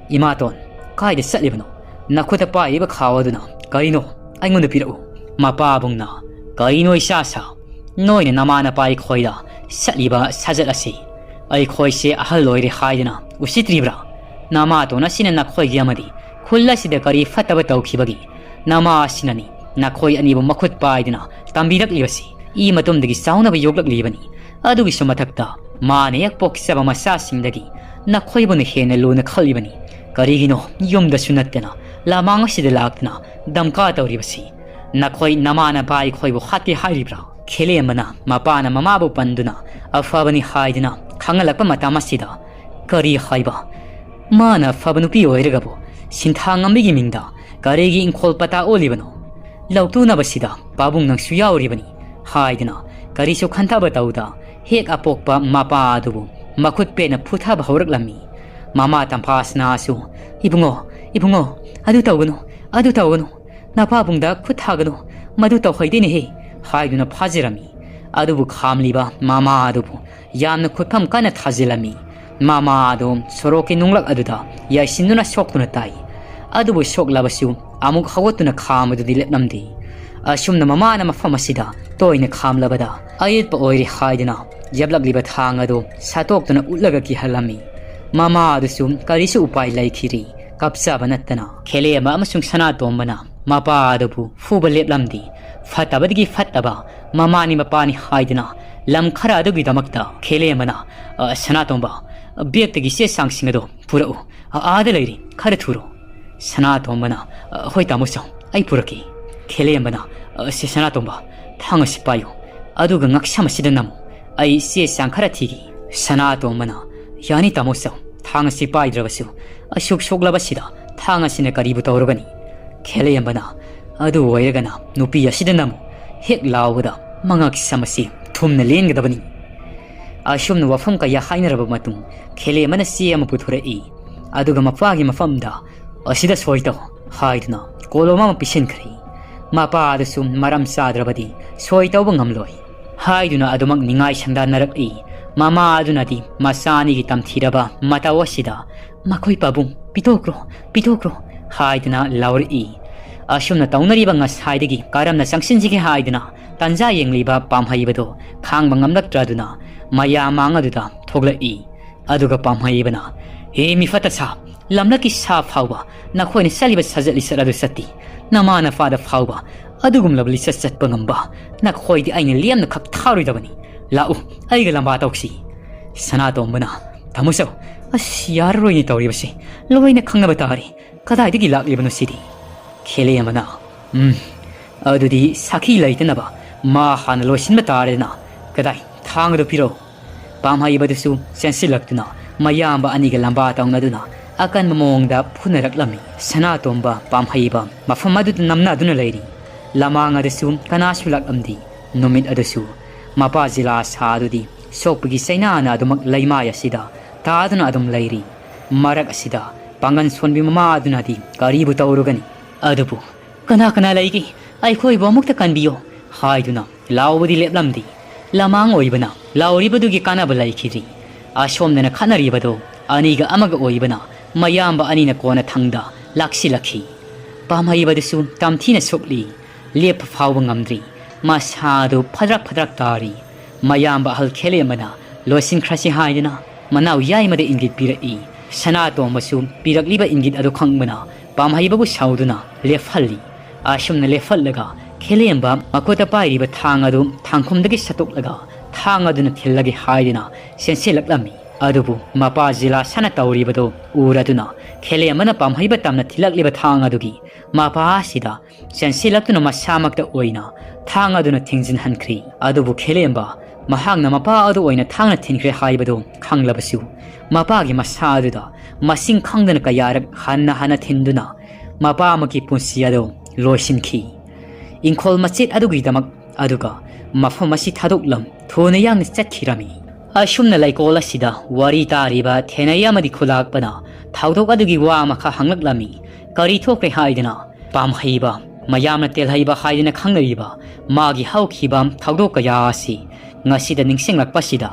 "ꯏꯃꯥꯇꯣꯟ, ꯀꯥꯏꯗ ꯆꯠꯂꯤꯕꯅꯣ? ꯅꯈꯨꯠꯇ ꯄꯥꯏꯔꯤꯕ ꯈꯥꯎ ꯑꯗꯨꯅ ꯀꯔꯤꯅꯣ? ꯑꯩꯉꯣꯟꯗ ꯄꯤꯔꯛꯎ꯫" ꯃꯄꯥꯕꯨꯡꯅ, "ꯀꯔꯤꯅꯣ ꯏꯆꯥꯁꯥ? ꯅꯣꯏꯅ ꯅꯃꯥ ꯅꯄꯥ ꯑꯩꯈꯣꯏꯗ ꯆꯠꯂꯤꯕ ꯁꯥꯖꯠ ꯑꯁꯤ ꯑꯩꯈꯣꯏꯁꯦ ꯑꯍꯜ ꯑꯣꯏꯔꯦ ꯍꯥꯏꯗꯅ ꯎꯁꯤꯠꯇ꯭ꯔꯤꯕ꯭ꯔꯥ? ꯅꯃꯥꯇꯣꯟ ꯑꯁꯤꯅ ꯅꯈꯣꯏꯒꯤ ꯑꯃꯗꯤ ꯈꯨꯜ ꯑꯁꯤꯗ ꯀꯔꯤ ꯐꯠꯇꯕ ꯇꯧꯈꯤꯕꯒꯤ ꯅꯃꯥ ꯑꯁꯤꯅꯅꯤ ꯅꯈꯣꯏ ꯑꯅꯤꯕꯨ ꯃꯈꯨꯠ ꯄꯥꯏꯗꯨꯅ ꯇꯝꯕꯤꯔꯛꯂꯤꯕꯁꯤ? ꯏ ꯃꯇꯨꯝꯗꯒꯤ ꯆꯥꯎꯅꯕ ꯌꯣꯛꯂꯛꯂꯤꯕꯅꯤ꯫ ꯑꯗꯨꯒꯤꯁꯨ ꯃꯊꯛꯇ ꯃꯥꯅ ꯍꯦꯛ ꯄꯣꯛꯆꯕ ꯃꯆꯥꯁꯤꯡꯗꯒꯤ ꯅꯈꯣꯏꯕꯨꯅ ꯍꯦꯟꯅ ꯂꯨꯅ ꯈꯜꯂꯤꯕꯅꯤ꯫ ꯀꯔꯤꯒꯤꯅꯣ ꯌꯨꯝꯗꯁꯨ ꯅꯠꯇꯅ ꯂꯃꯥꯡ ꯑꯁꯤꯗ ꯂꯥꯛꯇꯨꯅ ꯗꯝꯀꯥ ꯇꯧꯔꯤꯕꯁꯤ? ꯅꯈꯣꯏ ꯅꯃꯥ ꯅꯄꯥ ꯑꯩꯈꯣꯏꯕꯨ ꯍꯥꯠꯀꯦ ꯍꯥꯏꯔꯤꯕ꯭ꯔꯥ?" ꯈꯦꯂꯦꯝꯕꯅ ꯃꯄꯥꯅ ꯃꯃꯥꯕꯨ ꯄꯟꯗꯨꯅ ꯑꯐꯕꯅꯤ ꯍꯥꯏꯗꯨꯅ ꯈꯪꯍꯜꯂꯛꯄ ꯃꯇꯝ ꯑꯁꯤꯗ, "ꯀꯔꯤ ꯍꯥꯏꯕ? ꯃꯥꯅ ꯑꯐꯕ ꯅꯨꯄꯤ ꯑꯣꯏꯔꯒꯕꯨ ꯁꯤꯟꯊꯥ ꯉꯝꯕꯤꯒꯤ ꯃꯤꯡꯗ ꯀꯔꯤꯒꯤ ꯏꯪꯈꯣꯜ ꯄꯇꯥ ꯑꯣꯜꯂꯤꯕꯅꯣ? ꯂꯧꯇꯨꯅꯕꯁꯤꯗ ꯄꯥꯕꯨꯡ ꯅꯪꯁꯨ ꯌꯥꯎꯔꯤꯕꯅꯤ" ꯍꯥꯏꯗꯨꯅ ꯀꯔꯤꯁꯨ ꯈꯟꯊꯕ ꯇꯧꯗ ꯍꯦꯛ ꯑꯄꯣꯛꯄ ꯃꯄꯥ ꯑꯗꯨꯕꯨ ꯃꯈꯨꯠ ꯄꯦꯠꯅ ꯐꯨꯊꯕ ꯍꯧꯔꯛꯂꯝꯃꯤ꯫ ꯃꯃꯥ ꯇꯝꯐꯥꯁꯅꯥꯁꯨ, "ꯏꯕꯨꯡꯉꯣ, ꯏꯕꯨꯡꯉꯣ, ꯑꯗꯨ ꯇꯧꯒꯅꯨ, ꯑꯗꯨ ꯇꯧꯒꯅꯨ, ꯅꯄꯥꯕꯨꯡꯗ ꯈꯨꯠ ꯊꯥꯒꯅꯨ, ꯃꯗꯨ ꯇꯧꯍꯩꯗꯦꯅꯦꯍꯦ" ꯍꯥꯏꯗꯨꯅ ꯐꯥꯖꯔꯝꯃꯤ꯫ ꯑꯗꯨꯕꯨ ꯈꯥꯝꯂꯤꯕ ꯃꯃꯥ ꯑꯗꯨꯕꯨ ꯌꯥꯝꯅ ꯈꯨꯠꯐꯝ ꯀꯟꯅ ꯊꯥꯖꯤꯜꯂꯝꯃꯤ꯫ ꯃꯃꯥ ꯑꯗꯨ ꯁꯣꯔꯣꯛꯀꯤ ꯅꯨꯡꯂꯛ ꯑꯗꯨꯗ ꯌꯥꯏꯁꯤꯟꯗꯨꯅ ꯁꯣꯛꯇꯨꯅ ꯇꯥꯏ꯫ ꯑꯗꯨꯕꯨ ꯁꯣꯛꯂꯕꯁꯨ ꯑꯃꯨꯛ ꯍꯧꯒꯠꯇꯨꯅ ꯈꯥꯝꯕꯗꯨꯗꯤ ꯂꯦꯞꯂꯝꯗꯦ꯫ ꯑꯁꯨꯝꯅ ꯃꯃꯥꯅ ꯃꯐꯝ ꯑꯁꯤꯗ ꯇꯣꯏꯅ ꯈꯥꯝꯂꯕꯗ ꯑꯌꯦꯠꯄ ꯑꯣꯏꯔꯦ ꯍꯥꯏꯗꯨꯅ ꯌꯦꯞꯂꯛꯂꯤꯕ ꯊꯥꯡ ꯑꯗꯨ ꯁꯠꯇꯣꯛꯇꯨꯅ ꯎꯠꯂꯒ ꯀꯤꯍꯜꯂꯝꯃꯤ꯫ ꯃꯃꯥ ꯑꯗꯨꯁꯨ ꯀꯔꯤꯁꯨ ꯎꯄꯥꯏ ꯂꯩꯈꯤꯗ꯭ꯔꯦ꯫ ꯀꯞꯆꯕ ꯅꯠꯇꯅ ꯈꯦꯂꯦꯝꯕ ꯑꯃꯁꯨꯡ ꯁꯅꯥꯇꯣꯝꯕꯅ ꯃꯄꯥ ꯑꯗꯨꯕꯨ ꯐꯨꯕ ꯂꯦꯞꯂꯝꯗꯦ꯫ ꯐꯠꯇꯕꯗꯒꯤ ꯐꯠꯇꯕ ꯃꯃꯥꯅꯤ ꯃꯄꯥꯅꯤ ꯍꯥꯏꯗꯨꯅ ꯂꯝ ꯈꯔ ꯑꯗꯨꯒꯤꯗꯃꯛꯇ ꯈꯦꯂꯦꯝꯕꯅ, "ꯑ, ꯁꯅꯥꯇꯣꯝꯕ, ꯕꯦꯛꯇꯒꯤ ꯆꯦ ꯆꯥꯡꯁꯤꯡ ꯑꯗꯣ ꯄꯨꯔꯛꯎ꯫ ꯑ, ꯑꯥꯗ ꯂꯩꯔꯤ, ꯈꯔ ꯊꯨꯔꯣ꯫" ꯁꯅꯥꯇꯣꯝꯕꯅ, "ꯑ, ꯍꯣꯏ ꯇꯥꯃꯣ ꯆꯧ, ꯑꯩ ꯄꯨꯔꯛꯀꯦ꯫" ꯈꯦꯂꯦꯝꯕꯅ, "ꯑ, ꯁꯦ ꯁꯅꯥꯇꯣꯝꯕ, ꯊꯥꯡ ꯑꯁꯤ ꯄꯥꯏꯌꯨ, ꯑꯗꯨꯒ ꯉꯛꯁꯝ ꯑꯁꯤꯗ ꯅꯝꯃꯨ꯫ ꯑꯩ ꯆꯦ ꯆꯥꯡ ꯈꯔ ꯊꯤꯒꯦ꯫" ꯁꯅꯥꯇꯣꯝꯕꯅ, "ꯌꯥꯅꯤ ꯇꯥꯃꯣ ꯆꯧ, ꯊꯥꯡ ꯑꯁꯤ ꯄꯥꯏꯗ꯭ꯔꯕꯁꯨ ꯑꯁꯨꯛ ꯁꯣꯛꯂꯕꯁꯤꯗ ꯊꯥꯡ ꯑꯁꯤꯅ ꯀꯔꯤꯕꯨ ꯇꯧꯔꯨꯒꯅꯤ?" ꯈꯦꯂꯦꯝꯕꯅ, "ꯑꯗꯨ ꯑꯣꯏꯔꯒꯅ ꯅꯨꯄꯤ ꯑꯁꯤꯗ ꯅꯝꯃꯨ꯫" ꯍꯦꯛ ꯂꯥꯎꯕꯗ ꯃꯉꯛꯁꯝ ꯑꯁꯤ ꯊꯨꯝꯅ ꯂꯦꯟꯒꯗꯕꯅꯤ꯫ ꯑꯁꯨꯝꯅ ꯋꯥꯐꯝ ꯀꯌꯥ ꯍꯥꯏꯅꯔꯕ ꯃꯇꯨꯡ ꯈꯦꯂꯦꯝꯕꯅ ꯆꯦ ꯑꯃ ꯄꯨꯊꯣꯔꯛꯏ꯫ ꯑꯗꯨꯒ ꯃꯄꯥꯒꯤ ꯃꯐꯝꯗ, "ꯑꯁꯤꯗ ꯁꯣꯏ ꯇꯧ" ꯍꯥꯏꯗꯨꯅ ꯀꯣꯂꯣꯝ ꯑꯃ ꯄꯤꯁꯤꯟꯈ꯭ꯔꯦ꯫ ꯃꯄꯥ ꯑꯗꯨꯁꯨ ꯃꯔꯝ ꯆꯥꯗ꯭ꯔꯕꯗꯤ ꯁꯣꯏ ꯇꯧꯕ ꯉꯝꯂꯣꯏ ꯍꯥꯏꯗꯨꯅ ꯑꯗꯨꯃꯛ ꯅꯤꯡꯉꯥꯏ ꯁꯪꯗꯥꯅꯔꯛꯏ꯫ ꯃꯃꯥ ꯑꯗꯨꯅꯗꯤ ꯃꯆꯥ ꯑꯅꯤꯒꯤ ꯇꯝꯊꯤꯔꯕ ꯃꯇꯧ ꯑꯁꯤꯗ, "ꯃꯈꯣꯏ ꯄꯥꯕꯨꯡ, ꯄꯤꯊꯣꯛꯈ꯭ꯔꯣ, ꯄꯤꯊꯣꯛꯈ꯭ꯔꯣ" ꯍꯥꯏꯗꯨꯅ ꯂꯥꯎꯔꯛꯏ꯫ ꯑꯁꯨꯝꯅ ꯇꯧꯅꯔꯤꯕ ꯉꯁꯥꯏꯗꯒꯤ ꯀꯔꯝꯅ ꯆꯪꯁꯤꯟꯁꯤꯒꯦ ꯍꯥꯏꯗꯨꯅ ꯇꯟꯖꯥ ꯌꯦꯡꯂꯤꯕ ꯄꯥꯝꯍꯩꯕꯗꯣ ꯈꯥꯡꯕ ꯉꯝꯂꯛꯇ꯭ꯔꯗꯨꯅ ꯃꯌꯥꯝ ꯃꯥꯡ ꯑꯗꯨꯗ ꯊꯣꯛꯂꯛꯏ꯫ ꯑꯗꯨꯒ ꯄꯥꯝꯍꯩꯕꯅ, "ꯍꯦ ꯃꯤꯐꯠꯇ ꯁꯥ, ꯂꯝꯂꯛꯀꯤ ꯁꯥ ꯐꯥꯎꯕ ꯅꯈꯣꯏꯅ ꯆꯠꯂꯤꯕ ꯁꯥꯖꯠ ꯂꯤꯆꯠ ꯑꯗꯨ ꯆꯠꯇꯦ꯫ ꯅꯃꯥ ꯅꯄꯥꯗ ꯐꯥꯎꯕ ꯑꯗꯨꯒꯨꯝꯂꯕ ꯂꯤꯆꯠ ꯆꯠꯄ ꯉꯝꯕ ꯅꯈꯣꯏꯗꯤ ꯑꯩꯅ ꯂꯦꯝꯅ ꯈꯛ ꯊꯥꯔꯣꯏꯗꯕꯅꯤ꯫ ꯂꯥꯛꯎ, ꯑꯩꯒ ꯂꯝꯕꯥ ꯇꯧꯁꯤ꯫" ꯁꯅꯥꯇꯣꯝꯕꯅ, "ꯇꯥꯃꯣ ꯆꯧ, ꯑꯁ, ꯌꯥꯔꯔꯣꯏꯅꯦ ꯇꯧꯔꯤꯕꯁꯦ꯫ ꯂꯣꯏꯅ ꯈꯪꯅꯕ ꯇꯥꯔꯦ꯫ ꯀꯗꯥꯏꯗꯒꯤ ꯂꯥꯛꯂꯤꯕꯅꯣ ꯁꯤꯗꯤ?" ꯈꯦꯂꯦꯝꯕꯅ, "ꯎꯝ, ꯑꯗꯨꯗꯤ ꯁꯥꯈꯤ ꯂꯩꯇꯅꯕ ꯃꯥ ꯍꯥꯟꯅ ꯂꯣꯏꯁꯤꯟꯕ ꯇꯥꯔꯦꯗꯅ꯫ ꯀꯗꯥꯏ, ꯊꯥꯡ ꯑꯗꯨ ꯄꯤꯔꯛꯎ꯫" ꯄꯥꯝꯍꯩꯕꯗꯨꯁꯨ ꯆꯦꯟꯁꯤꯜꯂꯛꯇꯨꯅ ꯃꯌꯥꯝꯕ ꯑꯅꯤꯒ ꯂꯝꯕꯥ ꯇꯧꯅꯗꯨꯅ ꯑꯀꯟꯕ ꯃꯑꯣꯡꯗ ꯐꯨꯅꯔꯛꯂꯝꯃꯤ꯫ ꯁꯅꯥꯇꯣꯝꯕ ꯄꯥꯝꯍꯩꯕ ꯃꯐꯝ ꯑꯗꯨꯗ ꯅꯝꯅꯗꯨꯅ ꯂꯩꯔꯤ꯫ ꯂꯃꯥꯡ ꯑꯗꯨꯁꯨ ꯀꯅꯥꯁꯨ ꯂꯥꯛꯂꯝꯗꯦ꯫ ꯅꯨꯃꯤꯠ ꯑꯗꯨꯁꯨ ꯃꯄꯥ ꯖꯤꯂꯥ ꯁꯥ ꯑꯗꯨꯗꯤ ꯁꯣꯛꯄꯒꯤ ꯆꯩꯅꯥꯅ ꯑꯗꯨꯃꯛ ꯂꯩꯃꯥꯏ ꯑꯁꯤꯗ ꯇꯥꯗꯨꯅ ꯑꯗꯨꯝ ꯂꯩꯔꯤ꯫ ꯃꯔꯛ ꯑꯁꯤꯗ ꯄꯥꯡꯒꯜ ꯁꯣꯟꯕꯤ ꯃꯃꯥ ꯑꯗꯨꯅꯗꯤ ꯀꯔꯤꯕꯨ ꯇꯧꯔꯨꯒꯅꯤ? ꯑꯗꯨꯕꯨ "ꯀꯅꯥ ꯀꯅꯥ ꯂꯩꯒꯦ? ꯑꯩꯈꯣꯏꯕꯨ ꯑꯃꯨꯛꯇ ꯀꯟꯕꯤꯌꯨ" ꯍꯥꯏꯗꯨꯅ ꯂꯥꯎꯕꯗꯤ ꯂꯦꯞꯂꯝꯗꯦ꯫ ꯂꯃꯥꯡ ꯑꯣꯏꯕꯅ ꯂꯥꯎꯔꯤꯕꯗꯨꯒꯤ ꯀꯥꯟꯅꯕ ꯂꯩꯈꯤꯗ꯭ꯔꯤ꯫ ꯑꯁꯣꯝꯗꯅ ꯈꯠꯅꯔꯤꯕꯗꯣ ꯑꯅꯤꯒ ꯑꯃꯒ ꯑꯣꯏꯕꯅ ꯃꯌꯥꯝꯕ ꯑꯅꯤꯅ ꯀꯣꯟꯅ ꯊꯪꯗ ꯂꯥꯛꯁꯤꯜꯂꯛꯈꯤ꯫ ꯄꯥꯝꯍꯩꯕꯗꯨꯁꯨ ꯇꯝꯊꯤꯅ ꯁꯣꯛꯂꯤ꯫ ꯂꯦꯞꯄ ꯐꯥꯎꯕ ꯉꯝꯗ꯭ꯔꯤ꯫ ꯃꯁꯥꯗꯨ ꯐꯗ꯭ꯔꯛ ꯐꯗ꯭ꯔꯛ ꯇꯥꯔꯤ꯫ ꯃꯌꯥꯝꯕ ꯑꯍꯜ ꯈꯦꯂꯦꯝꯕꯅ ꯂꯣꯏꯁꯤꯟꯈ꯭ꯔꯁꯤ ꯍꯥꯏꯗꯨꯅ ꯃꯅꯥꯎ ꯌꯥꯏꯃꯗ ꯏꯪꯒꯤꯠ ꯄꯤꯔꯛꯏ꯫ ꯁꯅꯥꯇꯣꯝꯕꯁꯨ ꯄꯤꯔꯛꯂꯤꯕ ꯏꯪꯒꯤꯠ ꯑꯗꯨ ꯈꯪꯕꯅ ꯄꯥꯝꯍꯩꯕꯕꯨ ꯁꯥꯎꯗꯨꯅ ꯂꯦꯞꯍꯜꯂꯤ꯫ ꯑꯁꯨꯝꯅ ꯂꯦꯞꯍꯜꯂꯒ ꯈꯦꯂꯦꯝꯕ ꯃꯈꯨꯠꯇ ꯄꯥꯏꯔꯤꯕ ꯊꯥꯡ ꯑꯗꯨ ꯊꯥꯡꯈꯨꯝꯗꯒꯤ ꯁꯠꯇꯣꯛꯂꯒ ꯊꯥꯡ ꯑꯗꯨꯅ ꯊꯤꯜꯂꯒꯦ ꯍꯥꯏꯗꯨꯅ ꯆꯦꯟꯁꯤꯜꯂꯛꯂꯝꯃꯤ꯫ ꯑꯗꯨꯕꯨ ꯃꯄꯥ ꯖꯤꯂꯥ ꯁꯅ ꯇꯧꯔꯤꯕꯗꯣ ꯎꯔꯗꯨꯅ ꯈꯦꯂꯦꯝꯕꯅ ꯄꯥꯝꯍꯩꯕ ꯇꯝꯅ ꯊꯤꯜꯂꯛꯂꯤꯕ ꯊꯥꯡ ꯑꯗꯨꯒꯤ ꯃꯄꯥ ꯑꯁꯤꯗ ꯆꯦꯟꯁꯤꯜꯂꯛꯇꯨꯅ ꯃꯁꯥꯃꯛꯇ ꯑꯣꯏꯅ ꯊꯥꯡ ꯑꯗꯨꯅ ꯊꯤꯡꯖꯤꯟꯍꯟꯈ꯭ꯔꯤ꯫ ꯑꯗꯨꯕꯨ ꯈꯦꯂꯦꯝꯕ ꯃꯍꯥꯛꯅ ꯃꯄꯥ ꯑꯗꯨ ꯑꯣꯏꯅ ꯊꯥꯡꯅ ꯊꯤꯟꯈ꯭ꯔꯦ ꯍꯥꯏꯕꯗꯨ ꯈꯪꯂꯕꯁꯨ ꯃꯄꯥꯒꯤ ꯃꯁꯥ ꯑꯗꯨꯗ ꯃꯁꯤꯡ ꯈꯪꯗꯅ ꯀꯌꯥꯔꯛ ꯍꯟꯅ ꯍꯟꯅ ꯊꯤꯟꯗꯨꯅ ꯃꯄꯥ ꯑꯃꯒꯤ ꯄꯨꯟꯁꯤ ꯑꯗꯨ ꯂꯣꯏꯁꯤꯟꯈꯤ꯫ ꯏꯪꯈꯣꯜ ꯃꯆꯦꯠ ꯑꯗꯨꯒꯤꯗꯃꯛ ꯑꯗꯨꯒ ꯃꯐꯝ ꯑꯁꯤ ꯊꯥꯗꯣꯛꯂꯝ ꯊꯨꯅ ꯌꯥꯡꯅ ꯆꯠꯈꯤꯔꯝꯃꯤ꯫ ꯑꯁꯨꯝꯅ ꯂꯩꯀꯣꯜ ꯑꯁꯤꯗ ꯋꯥꯔꯤ ꯇꯥꯔꯤꯕ ꯊꯦꯅꯩ ꯑꯃꯗꯤ ꯈꯨꯂꯥꯛꯄꯅ ꯊꯧꯗꯣꯛ ꯑꯗꯨꯒꯤ ꯋꯥ ꯑꯃꯈꯛ ꯍꯪꯂꯛꯂꯝꯃꯤ꯫ ꯀꯔꯤ ꯊꯣꯛꯈ꯭ꯔꯦ ꯍꯥꯏꯗꯅ ꯄꯥꯝꯍꯩꯕ, ꯃꯌꯥꯝꯅ ꯇꯦꯜꯍꯩꯕ ꯍꯥꯏꯗꯅ ꯈꯪꯅꯔꯤꯕ ꯃꯥꯒꯤ ꯍꯧꯈꯤꯕ ꯊꯧꯗꯣꯛ ꯀꯌꯥ ꯑꯁꯤ ꯉꯁꯤꯗ ꯅꯤꯡꯁꯤꯡꯂꯛꯄꯁꯤꯗ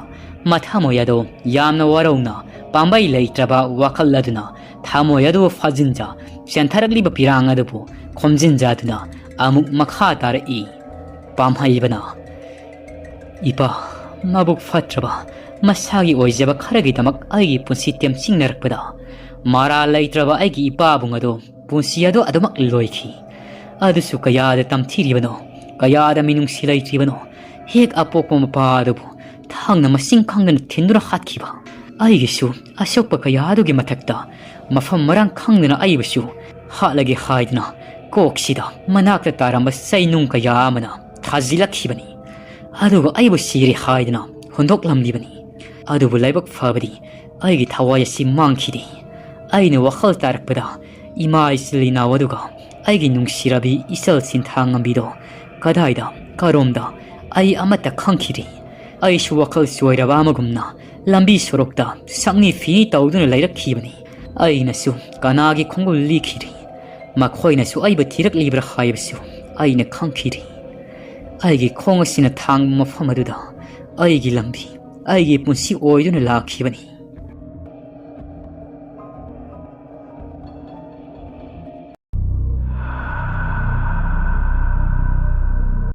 ꯃꯊꯃꯣꯏ ꯑꯗꯣ ꯌꯥꯝꯅ ꯋꯥꯔꯧꯅ ꯄꯥꯝꯕꯩ ꯂꯩꯇ꯭ꯔꯕ ꯋꯥꯈꯜ ꯑꯗꯨꯅ ꯊꯃꯣꯏ ꯑꯗꯨ ꯐꯥꯖꯤꯟꯖ ꯆꯦꯟꯊꯔꯛꯂꯤꯕ ꯄꯤꯔꯥꯡ ꯑꯗꯨꯕꯨ ꯈꯣꯝꯖꯤꯟꯖꯗꯨꯅ ꯑꯃꯨꯛ ꯃꯈꯥ ꯇꯥꯔꯛꯏ꯫ ꯄꯥꯝꯍꯩꯕꯅ ꯏꯄꯥ, ꯃꯕꯨꯛ ꯐꯠꯇ꯭ꯔꯕ ꯃꯁꯥꯒꯤ ꯑꯣꯏꯖꯕ ꯈꯔꯒꯤꯗꯃꯛ ꯑꯩꯒꯤ ꯄꯨꯟꯁꯤ ꯇꯦꯝꯁꯤꯡꯅꯔꯛꯄꯗ ꯃꯔꯥꯜ ꯂꯩꯇ꯭ꯔꯕ ꯑꯩꯒꯤ ꯏꯄꯥꯕꯨꯡ ꯑꯗꯣ ꯄꯨꯟꯁꯤ ꯑꯗꯨ ꯑꯗꯨꯃꯛ ꯂꯣꯏꯈꯤ꯫ ꯑꯗꯨꯁꯨ ꯀꯌꯥꯗ ꯇꯝꯊꯤꯔꯤꯕꯅꯣ, ꯀꯌꯥꯗ ꯃꯤꯅꯨꯡꯁꯤ ꯂꯩꯇ꯭ꯔꯤꯕꯅꯣ꯫ ꯍꯦꯛ ꯑꯄꯣꯛꯄ ꯃꯄꯥ ꯑꯗꯨꯕꯨ ꯊꯥꯡꯅ ꯃꯁꯤꯡ ꯈꯪꯗꯅ ꯊꯤꯟꯗꯨꯅ ꯍꯥꯠꯈꯤꯕ꯫ ꯑꯩꯒꯤꯁꯨ ꯑꯁꯣꯛꯄ ꯀꯌꯥ ꯑꯗꯨꯒꯤ ꯃꯊꯛꯇ ꯃꯐꯝ ꯃꯔꯥꯡ ꯈꯪꯗꯅ ꯑꯩꯕꯨꯁꯨ ꯍꯥꯠꯂꯒꯦ ꯍꯥꯏꯗꯨꯅ ꯀꯣꯛꯁꯤꯗ ꯃꯅꯥꯛꯇ ꯇꯥꯔꯝꯕ ꯆꯩꯅꯨꯡ ꯀꯌꯥ ꯑꯃꯅ ꯊꯥꯖꯤꯜꯂꯛꯈꯤꯕꯅꯤ꯫ ꯑꯗꯨꯒ ꯑꯩꯕꯨ ꯁꯤꯔꯦ ꯍꯥꯏꯗꯨꯅ ꯍꯨꯟꯗꯣꯛꯂꯝꯂꯤꯕꯅꯤ꯫ ꯑꯗꯨꯕꯨ ꯂꯥꯏꯕꯛ ꯐꯕꯗꯤ ꯑꯩꯒꯤ ꯊꯋꯥꯏ ꯑꯁꯤ ꯃꯥꯡꯈꯤꯗꯦ꯫ ꯑꯩꯅ ꯋꯥꯈꯜ ꯇꯥꯔꯛꯄꯗ ꯏꯃꯥ ꯏꯆꯤꯜ ꯏꯅꯥꯎ ꯑꯗꯨꯒ ꯑꯩꯒꯤ ꯅꯨꯡꯁꯤꯔꯕꯤ ꯏꯆꯜ ꯁꯤꯟꯊꯥꯉꯝꯕꯤꯗꯣ ꯀꯗꯥꯏꯗ, ꯀꯔꯣꯝꯗ, ꯑꯩ ꯑꯃꯠꯇ ꯈꯪꯈꯤꯗꯦ꯫ ꯑꯩꯁꯨ ꯋꯥꯈꯜ ꯆꯣꯏꯔꯕ ꯑꯃꯒꯨꯝꯅ ꯂꯝꯕꯤ ꯁꯣꯔꯣꯛꯇ ꯁꯛꯅꯤ ꯐꯤꯅꯤ ꯇꯧꯗꯨꯅ ꯂꯩꯔꯛꯈꯤꯕꯅꯤ꯫ ꯑꯩꯅꯁꯨ ꯀꯅꯥꯒꯤ ꯈꯣꯡꯒꯨꯜ ꯂꯤꯈꯤꯗꯦ꯫ ꯃꯈꯣꯏꯅꯁꯨ ꯑꯩꯕꯨ ꯊꯤꯔꯛꯂꯤꯕ꯭ꯔꯥ ꯍꯥꯏꯕꯁꯨ ꯑꯩꯅ ꯈꯪꯈꯤꯗꯦ꯫ ꯑꯩꯒꯤ ꯈꯣꯡ ꯑꯁꯤꯅ ꯊꯥꯡꯕ ꯃꯐꯝ ꯑꯗꯨꯗ ꯑꯩꯒꯤ ꯂꯝꯕꯤ, ꯑꯩꯒꯤ ꯄꯨꯟꯁꯤ ꯑꯣꯏꯗꯨꯅ ꯂꯥꯛꯈꯤꯕꯅꯤ꯫